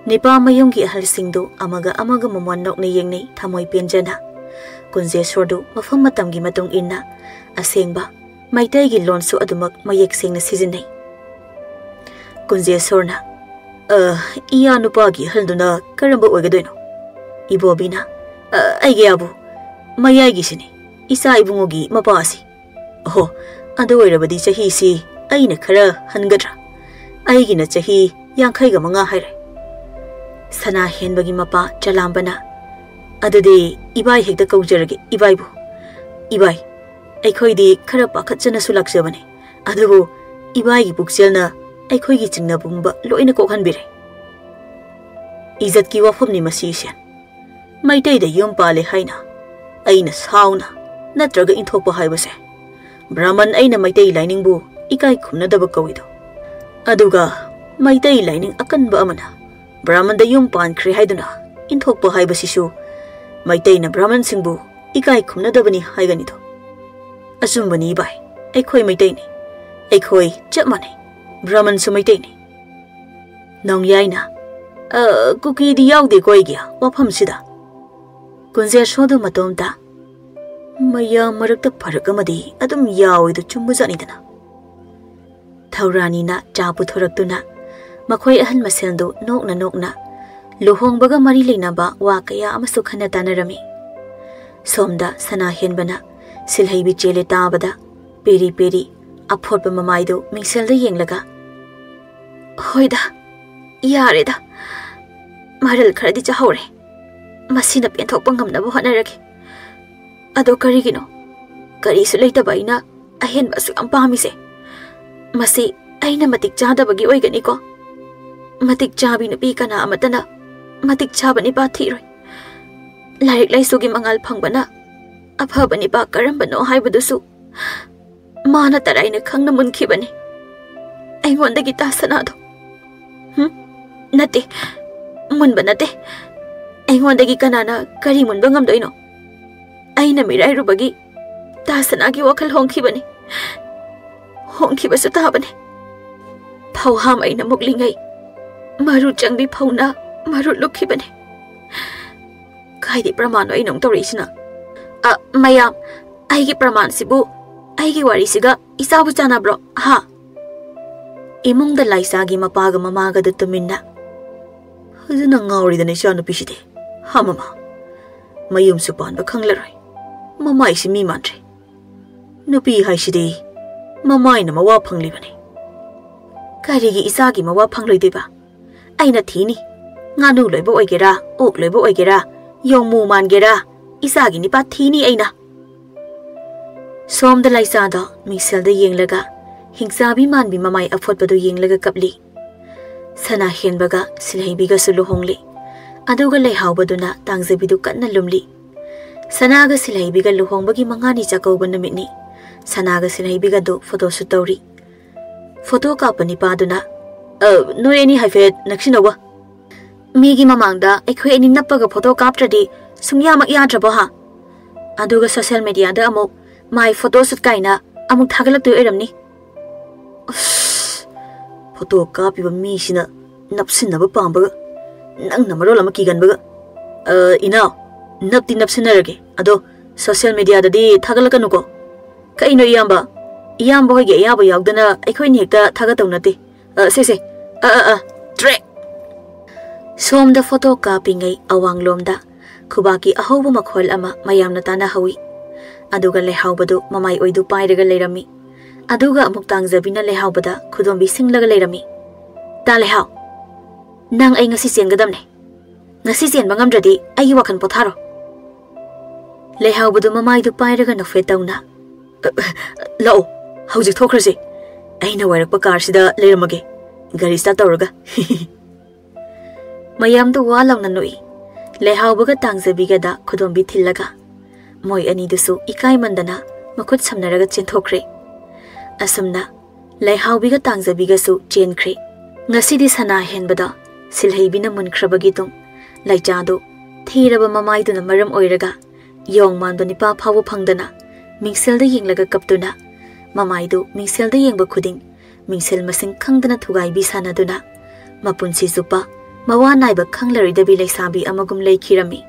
ꯅꯤꯄꯥ ꯃꯌꯨꯝꯒꯤ ꯑꯍꯜꯁꯤꯡꯗꯨ ꯑꯃꯒ ꯑꯃꯒ ꯃꯃꯣꯟ ꯅꯣꯛꯅ ꯌꯦꯡꯅꯩ, ꯊꯃꯣꯏ ꯄꯦꯟꯖꯅ꯫ ꯀꯨꯟꯖꯦꯁꯣꯔꯗꯨ ꯃꯐꯝ ꯃꯇꯝꯒꯤ ꯃꯇꯨꯡ ꯏꯟꯅ ꯑꯁꯦꯡꯕ ꯃꯩꯇꯩꯒꯤ ꯂꯣꯟꯁꯨ ꯑꯗꯨꯃꯛ ꯃꯌꯦꯛ ꯁꯦꯡꯅ ꯁꯤꯖꯤꯟꯅꯩ꯫ ꯀꯨꯟꯖꯦꯁꯣꯔꯅ, "ꯑ, ꯏꯌꯥ ꯅꯨꯄꯥꯒꯤ ꯑꯍꯜꯗꯨꯅ ꯀꯔꯝꯕ ꯑꯣꯏꯒꯗꯣꯏꯅꯣ?" ꯏꯕꯣꯕꯤꯅ, "ꯑ, ꯑꯩꯒꯤ ꯑꯕꯨ, ꯃꯌꯥꯏꯒꯤꯁꯤꯅꯤ, ꯏꯆꯥ ꯏꯕꯨꯡꯉꯣꯒꯤ ꯃꯄꯥ ꯑꯁꯤ"꯫ "ꯑꯍꯣ, ꯑꯗꯨ ꯑꯣꯏꯔꯕꯗꯤ ꯆꯍꯤꯁꯤ ꯑꯩꯅ ꯈꯔ ꯍꯟꯒꯗ꯭ꯔꯥ? ꯑꯩꯒꯤꯅ ꯆꯍꯤ ꯌꯥꯡꯈꯩꯒ ꯃꯉꯥ ꯍꯥꯏꯔꯦ"꯫ ꯁꯅꯥ ꯍꯦꯟꯕꯒꯤ ꯃꯄꯥ ꯆꯂꯥꯝꯕꯅ, "ꯑꯗꯨꯗꯤ ꯏꯕꯥꯏ ꯍꯦꯛꯇ ꯀꯧꯖꯔꯒꯦ, ꯏꯕꯥꯏꯕꯨ꯫ ꯏꯕꯥꯏ, ꯑꯩꯈꯣꯏꯗꯤ ꯈꯔ ꯄꯥꯈꯠꯆꯅꯁꯨ ꯂꯥꯛꯆꯕꯅꯤ, ꯑꯗꯨꯕꯨ ꯏꯕꯥꯏꯒꯤ ꯄꯨꯛꯆꯦꯜꯅ ꯑꯩꯈꯣꯏꯒꯤ ꯆꯤꯡꯅꯕ ꯄꯨꯝꯕ ꯂꯣꯏꯅ ꯀꯣꯛꯍꯟꯕꯤꯔꯦ"꯫ ꯏꯖꯠꯀꯤ ꯋꯥꯐꯝꯅꯤ ꯃꯁꯤ, ꯏꯁꯦꯟ꯫ ꯃꯩꯇꯩꯗ ꯌꯨꯝ ꯄꯥꯜꯂꯦ ꯍꯥꯏꯅ ꯑꯩꯅ ꯁꯥꯎꯅ ꯅꯠꯇ꯭ꯔꯒ ꯏꯟꯊꯣꯛꯄ ꯍꯥꯏꯕꯁꯦ ꯕ꯭ꯔꯥꯍꯃꯟ ꯑꯩꯅ ꯃꯩꯇꯩ ꯂꯥꯏꯅꯤꯡꯕꯨ ꯏꯀꯥꯏ ꯈꯨꯝꯅꯗꯕ ꯀꯧꯏꯗꯣ꯫ ꯑꯗꯨꯒ ꯃꯩꯇꯩ ꯂꯥꯏꯅꯤꯡ ꯑꯀꯟꯕ ꯑꯃꯅ ꯕ꯭ꯔꯥꯍꯃꯟꯗ ꯌꯨꯝ ꯄꯥꯟꯈ꯭ꯔꯦ ꯍꯥꯏꯗꯨꯅ ꯏꯟꯊꯣꯛꯄ ꯍꯥꯏꯕꯁꯤꯁꯨ ꯃꯩꯇꯩꯅ ꯕ꯭ꯔꯥꯍꯃꯟꯁꯤꯡꯕꯨ ꯏꯀꯥꯏ ꯈꯨꯝꯅꯗꯕꯅꯤ ꯍꯥꯏꯒꯅꯤꯗꯣ꯫ ꯑꯆꯨꯝꯕꯅꯤ ꯏꯕꯥꯏ, ꯑꯩꯈꯣꯏ ꯃꯩꯇꯩꯅꯤ꯫ ꯑꯩꯈꯣꯏ ꯆꯞ ꯃꯥꯟꯅꯩ, ꯕ꯭ꯔꯥꯍꯃꯟꯁꯨ ꯃꯩꯇꯩꯅꯤ꯫ ꯅꯣꯡꯌꯥꯏꯅ, "ꯑ, ꯀꯨꯀꯤꯗꯤ ꯌꯥꯎꯗꯦꯀꯣ ꯑꯩꯒꯤ ꯋꯥꯐꯝꯁꯤꯗ"꯫ ꯀꯨꯟꯖꯦꯁꯣꯔꯗꯨ ꯃꯇꯣꯝꯇ, "ꯃꯌꯥꯝ ꯃꯔꯛꯇ ꯐꯔꯛ ꯑꯃꯗꯤ ꯑꯗꯨꯝ ꯌꯥꯎꯏꯗꯨ ꯆꯨꯝꯕꯖꯥꯠꯅꯤꯗꯅ"꯫ ꯊꯧꯔꯥꯅꯤꯅ ꯆꯥ ꯄꯨꯊꯣꯔꯛꯇꯨꯅ, ꯃꯈꯣꯏ ꯑꯍꯜ ꯃꯁꯦꯜꯗꯨ ꯅꯣꯛꯅ ꯅꯣꯛꯅ ꯂꯨꯍꯣꯡꯕꯒ ꯃꯔꯤ ꯂꯩꯅꯕ ꯋꯥ ꯀꯌꯥ ꯑꯃꯁꯨ ꯈꯟꯅ ꯇꯥꯟꯅꯔꯝꯃꯤ꯫ ꯁꯣꯝꯗ ꯁꯅꯥ ꯍꯦꯟꯕꯅ ꯁꯤꯜꯍꯩꯕꯤ ꯆꯦꯜꯂꯦ ꯇꯥꯕꯗ ꯄꯦꯔꯤ ꯄꯦꯔꯤ ꯑꯐꯣꯠꯄ ꯃꯃꯥꯏꯗꯨ ꯃꯤꯡꯁꯦꯜꯗ ꯌꯦꯡꯂꯒ, "ꯍꯣꯏꯗ, ꯌꯥꯔꯦꯗ, ꯃꯔꯜ ꯈꯔꯗꯤ ꯆꯥꯍꯧꯔꯦ꯫ ꯃꯁꯤꯅ ꯄꯦꯟꯊꯣꯛꯄ ꯉꯝꯅꯕ ꯍꯣꯠꯅꯔꯒꯦ꯫ ꯑꯗꯣ ꯀꯔꯤꯒꯤꯅꯣ ꯀꯔꯤꯁꯨ ꯂꯩꯇꯕ ꯑꯩꯅ ꯑꯍꯦꯟꯕ ꯑꯁꯨꯛ ꯌꯥꯝ ꯄꯥꯝꯃꯤꯁꯦ? ꯃꯁꯤ ꯑꯩꯅ ꯃꯇꯤꯛ ꯆꯥꯗꯕꯒꯤ ꯑꯣꯏꯒꯅꯤꯀꯣ? ꯃꯇꯤꯛ ꯆꯥꯕꯤ ꯅꯨꯄꯤ ꯀꯅꯥ ꯑꯃꯠꯇꯅ ꯃꯇꯤꯛ ꯆꯥꯕ ꯅꯤꯄꯥ ꯊꯤꯔꯣꯏ꯫ ꯂꯥꯏꯔꯤꯛ ꯂꯥꯏꯁꯨꯒꯤ ꯃꯉꯥꯜ ꯐꯪꯕꯅ ꯑꯐꯕ ꯅꯤꯄꯥ ꯀꯔꯝꯕꯅꯣ ꯍꯥꯏꯕꯗꯨꯁꯨ ꯃꯥꯅ ꯇꯔꯥꯏꯅ ꯈꯪꯅ ꯃꯨꯟꯈꯤꯕꯅꯤ꯫ ꯑꯩꯉꯣꯟꯗꯒꯤ ꯇꯥ ꯁꯅꯥꯗꯣ, ꯍꯨꯝ? ꯅꯠꯇꯦ, ꯃꯨꯟꯕ ꯅꯠꯇꯦ꯫ ꯑꯩꯉꯣꯟꯗꯒꯤ ꯀꯅꯥꯅ ꯀꯔꯤ ꯃꯨꯟꯕ ꯉꯝꯗꯣꯏꯅꯣ? ꯑꯩꯅ ꯃꯤꯔꯥꯏꯔꯨꯕꯒꯤ ꯇꯥ ꯁꯅꯥꯒꯤ ꯋꯥꯈꯜ ꯍꯣꯡꯈꯤꯕꯅꯤ꯫ ꯍꯣꯡꯈꯤꯕꯁꯨ ꯇꯥꯕꯅꯤ꯫ ꯐꯧꯍꯥꯝ ꯑꯩꯅ ꯃꯨꯛꯂꯤꯉꯩ ꯃꯔꯨ ꯆꯪꯕꯤ ꯐꯧꯅ ꯃꯔꯨ ꯂꯨꯞꯈꯤꯕꯅꯤ꯫ ꯀꯥꯏꯗꯩ ꯄ꯭ꯔꯃꯥꯟꯅꯣ ꯑꯩꯅ ꯑꯃꯨꯛ ꯇꯧꯔꯛꯏꯁꯤꯅ? ꯑ, ꯃꯌꯥꯝ, ꯑꯩꯒꯤ ꯄ꯭ꯔꯃꯥꯟꯁꯤꯕꯨ ꯑꯩꯒꯤ ꯋꯥꯔꯤꯁꯤꯒ ꯏꯆꯥꯕꯨ ꯆꯥꯟꯅꯕ꯭ꯔꯣ? ꯍꯥ?" ꯏꯃꯨꯡꯗ ꯂꯥꯏꯁꯥꯒꯤ ꯃꯄꯥꯒ ꯃꯃꯥꯒꯗꯨ ꯇꯨꯃꯤꯟꯅ꯫ "ꯐꯖꯅ ꯉꯥꯎꯔꯤꯗꯅ ꯏꯆꯥꯅꯨꯄꯤꯁꯤꯗꯤ꯫ ꯍꯥ ꯃꯃꯥ? ꯃꯌꯨꯝꯁꯨ ꯄꯥꯟꯕ ꯈꯪꯂꯔꯣꯏ꯫ ꯃꯃꯥꯏꯁꯤ ꯃꯤ ꯃꯥꯟꯗ꯭ꯔꯦ꯫ ꯅꯨꯄꯤ ꯍꯥꯏꯁꯤꯗꯤ ꯃꯃꯥꯏꯅ ꯃꯋꯥ ꯐꯪꯂꯤꯕꯅꯤ꯫" "ꯀꯔꯤꯒꯤ ꯏꯆꯥꯒꯤ ꯃꯋꯥ ꯐꯪꯂꯣꯏꯗꯣꯏꯕ? ꯑꯩꯅ ꯊꯤꯅꯤ꯫ ꯉꯥꯅꯨ ꯂꯣꯏꯕ ꯑꯣꯏꯒꯦꯔꯥ, ꯑꯣꯛ ꯂꯣꯏꯕ ꯑꯣꯏꯒꯦꯔꯥ, ꯌꯣꯡꯃꯨ ꯃꯥꯟꯒꯦꯔꯥ, ꯏꯆꯥꯒꯤ ꯅꯤꯄꯥ ꯊꯤꯅꯤ ꯑꯩꯅ꯫" ꯁꯣꯝꯗ ꯂꯥꯏꯆꯥꯗꯣ ꯃꯤꯡꯁꯦꯜꯗ ꯌꯦꯡꯂꯒ ꯍꯤꯡꯆꯥꯕꯤ ꯃꯥꯟꯕꯤ ꯃꯃꯥꯏ ꯑꯐꯣꯠꯄꯗꯨ ꯌꯦꯡꯂꯒ ꯀꯞꯂꯤ꯫ ꯁꯅꯥ ꯍꯦꯟꯕꯒ ꯁꯤꯜꯍꯩꯕꯤꯒꯁꯨ ꯂꯨꯍꯣꯡꯂꯤ꯫ ꯑꯗꯨꯒ ꯂꯩꯍꯥꯎꯕꯗꯨꯅ ꯇꯥꯡꯖꯕꯤꯗꯨ ꯀꯟꯅ ꯂꯨꯝꯂꯤ꯫ ꯁꯅꯥꯒ ꯁꯤꯜꯍꯩꯕꯤꯒ ꯂꯨꯍꯣꯡꯕꯒꯤ ꯃꯉꯥꯅꯤ ꯆꯥꯛꯀꯧꯕ ꯅꯨꯃꯤꯠꯅꯤ꯫ ꯁꯅꯥꯒ ꯁꯤꯜꯍꯩꯕꯤꯒꯗꯨ ꯐꯣꯇꯣꯁꯨꯠ ꯇꯧꯔꯤ꯫ ꯐꯣꯇꯣ ꯀꯥꯞꯄ ꯅꯤꯄꯥꯗꯨꯅ, "ꯑ, ꯅꯣꯏ ꯑꯅꯤ ꯍꯥꯏꯐꯦꯠ ꯅꯛꯁꯤꯟꯅꯧꯕ꯫ ꯃꯤꯒꯤ ꯃꯃꯥꯡꯗ ꯑꯩꯈꯣꯏ ꯑꯅꯤ ꯅꯞꯄꯒ ꯐꯣꯇꯣ ꯀꯥꯞꯇ꯭ꯔꯗꯤ ꯁꯨꯡꯌꯥꯃꯛ ꯌꯥꯗ꯭ꯔꯕꯣ ꯍꯥ? ꯑꯗꯨꯒ ꯁꯣꯁꯦꯜ ꯃꯦꯗꯤꯌꯥꯗ ꯑꯃꯨꯛ ꯃꯥꯏ ꯐꯣꯇꯣꯁꯨꯠ ꯀꯥꯏꯅ ꯑꯃꯨꯛ ꯊꯥꯒꯠꯂꯛꯇꯣꯏ ꯑꯣꯏꯔꯝꯅꯤ꯫" ꯑꯁ, ꯐꯣꯇꯣ ꯀꯥꯞꯄꯤꯕ ꯃꯤꯁꯤꯅ ꯅꯞꯁꯤꯟꯅꯕ ꯄꯥꯝꯕꯒ, ꯅꯪꯅ ꯃꯔꯣꯜ ꯑꯃ ꯀꯤꯒꯟꯕꯒ꯫ "ꯑ, ꯏꯅꯥꯎ, ꯅꯞꯇꯤ ꯅꯞꯁꯤꯟꯅꯔꯒꯦ, ꯑꯗꯣ ꯁꯣꯁꯦꯜ ꯃꯦꯗꯤꯌꯥꯗꯗꯤ ꯊꯥꯒꯠꯂꯛꯀꯅꯨꯀꯣ꯫" "ꯀꯩꯅꯣ ꯏꯌꯥꯝꯕ? ꯏꯌꯥꯝꯕ ꯍꯣꯏꯒꯤ ꯑꯌꯥꯕ ꯌꯥꯎꯗꯅ ꯑꯩꯈꯣꯏꯅ ꯍꯦꯛꯇ ꯊꯥꯒꯠꯇꯧ ꯅꯠꯇꯦ꯫ ꯑ, ꯁꯦ, ꯁꯦ, ꯑ ꯑ ꯑ ꯇ꯭ꯔꯦꯛ! ꯁꯣꯝꯗ ꯐꯣꯇꯣ ꯀꯥꯞꯄꯤꯉꯩ ꯑꯋꯥꯡꯂꯣꯝꯗ ꯈꯨꯕꯥꯛꯀꯤ ꯑꯍꯧꯕ ꯃꯈꯣꯜ ꯑꯃ ꯃꯌꯥꯝꯅ ꯇꯥꯟꯅꯍꯧꯏ꯫ ꯑꯗꯨꯒ ꯂꯩꯍꯥꯎꯕꯗꯨ ꯃꯃꯥꯏ ꯑꯣꯏꯗꯨ ꯄꯥꯏꯔꯒ ꯂꯩꯔꯝꯃꯤ꯫ ꯑꯗꯨꯒ ꯑꯃꯨꯛ ꯇꯥꯡꯖꯕꯤꯅ ꯂꯩꯍꯥꯎꯕꯗ ꯈꯨꯗꯣꯝꯕꯤ ꯁꯤꯡꯂꯒ ꯂꯩꯔꯝꯃꯤ꯫ "ꯇꯥ ꯂꯩꯍꯥꯎ, ꯅꯪ ꯑꯩ ꯉꯁꯤ ꯆꯦꯟꯒꯗꯕꯅꯦ꯫ ꯉꯁꯤ ꯆꯦꯟꯕ ꯉꯝꯗ꯭ꯔꯗꯤ ꯑꯩꯒꯤ ꯋꯥꯈꯜ ꯄꯣꯊꯥꯔꯣ꯫" ꯂꯩꯍꯥꯎꯕꯗꯨ ꯃꯃꯥꯏꯗꯨ ꯄꯥꯏꯔꯒ ꯅꯣꯛꯐꯦꯠ ꯇꯧꯅ, "ꯂꯥꯛꯑꯣ, ꯍꯧꯖꯤꯛ ꯊꯣꯛꯈ꯭ꯔꯁꯤ꯫ ꯑꯩꯅ ꯋꯥꯏꯔꯛꯄ ꯀꯥꯔꯁꯤꯗ ꯂꯩꯔꯝꯃꯒꯦ꯫ ꯒꯥꯔꯤ ꯁ꯭ꯇꯥꯔꯠ ꯇꯧꯔꯒ꯫" ꯃꯌꯥꯝꯗꯨ ꯋꯥ ꯂꯥꯎꯅ ꯅꯣꯛꯏ꯫ ꯂꯩꯍꯥꯎꯕꯒ ꯇꯥꯡꯖꯕꯤꯒꯗ ꯈꯨꯗꯣꯝꯕꯤ ꯊꯤꯜꯂꯒ ꯃꯣꯏ ꯑꯅꯤꯗꯨꯁꯨ ꯏꯀꯥꯏꯃꯟꯗꯅ ꯃꯈꯨꯠ ꯁꯝꯅꯔꯒ ꯆꯦꯟꯊꯣꯛꯈ꯭ꯔꯦ꯫ ꯑꯁꯨꯝꯅ ꯂꯩꯍꯥꯎꯕꯤꯒ ꯇꯥꯡꯖꯕꯤꯒꯁꯨ ꯆꯦꯟꯈ꯭ꯔꯦ꯫ ꯉꯁꯤꯗꯤ ꯁꯅꯥ ꯍꯦꯟꯕꯗ ꯁꯤꯜꯍꯩꯕꯤꯅ ꯃꯨꯟꯈ꯭ꯔꯕꯒꯤ ꯇꯨꯡ ꯂꯩꯆꯥꯗꯨ ꯊꯤꯔꯕ ꯃꯃꯥꯏꯗꯨꯅ ꯃꯔꯝ ꯑꯣꯏꯔꯒ ꯌꯣꯡ ꯃꯥꯟꯕ ꯅꯤꯄꯥ ꯐꯥꯎꯕ ꯐꯪꯗꯅ ꯃꯤꯡꯁꯦꯜꯗ ꯌꯦꯡꯂꯒ ꯀꯞꯇꯨꯅ, ꯃꯃꯥꯏꯗꯨ ꯃꯤꯡꯁꯦꯜꯗ ꯌꯦꯡꯕ ꯈꯨꯗꯤꯡ ꯃꯤꯡꯁꯦꯜ ꯃꯁꯤꯡ ꯈꯪꯗꯅ ꯊꯨꯒꯥꯏꯕꯤ ꯁꯥꯟꯅꯗꯨꯅ ꯃꯄꯨꯟꯁꯤ ꯆꯨꯞꯄ ꯃꯋꯥ ꯅꯥꯏꯕ ꯈꯪꯂꯔꯣꯏꯗꯕꯤ ꯂꯩꯁꯥꯕꯤ ꯑꯃꯒꯨꯝ ꯂꯩꯈꯤꯔꯝꯃꯤ꯫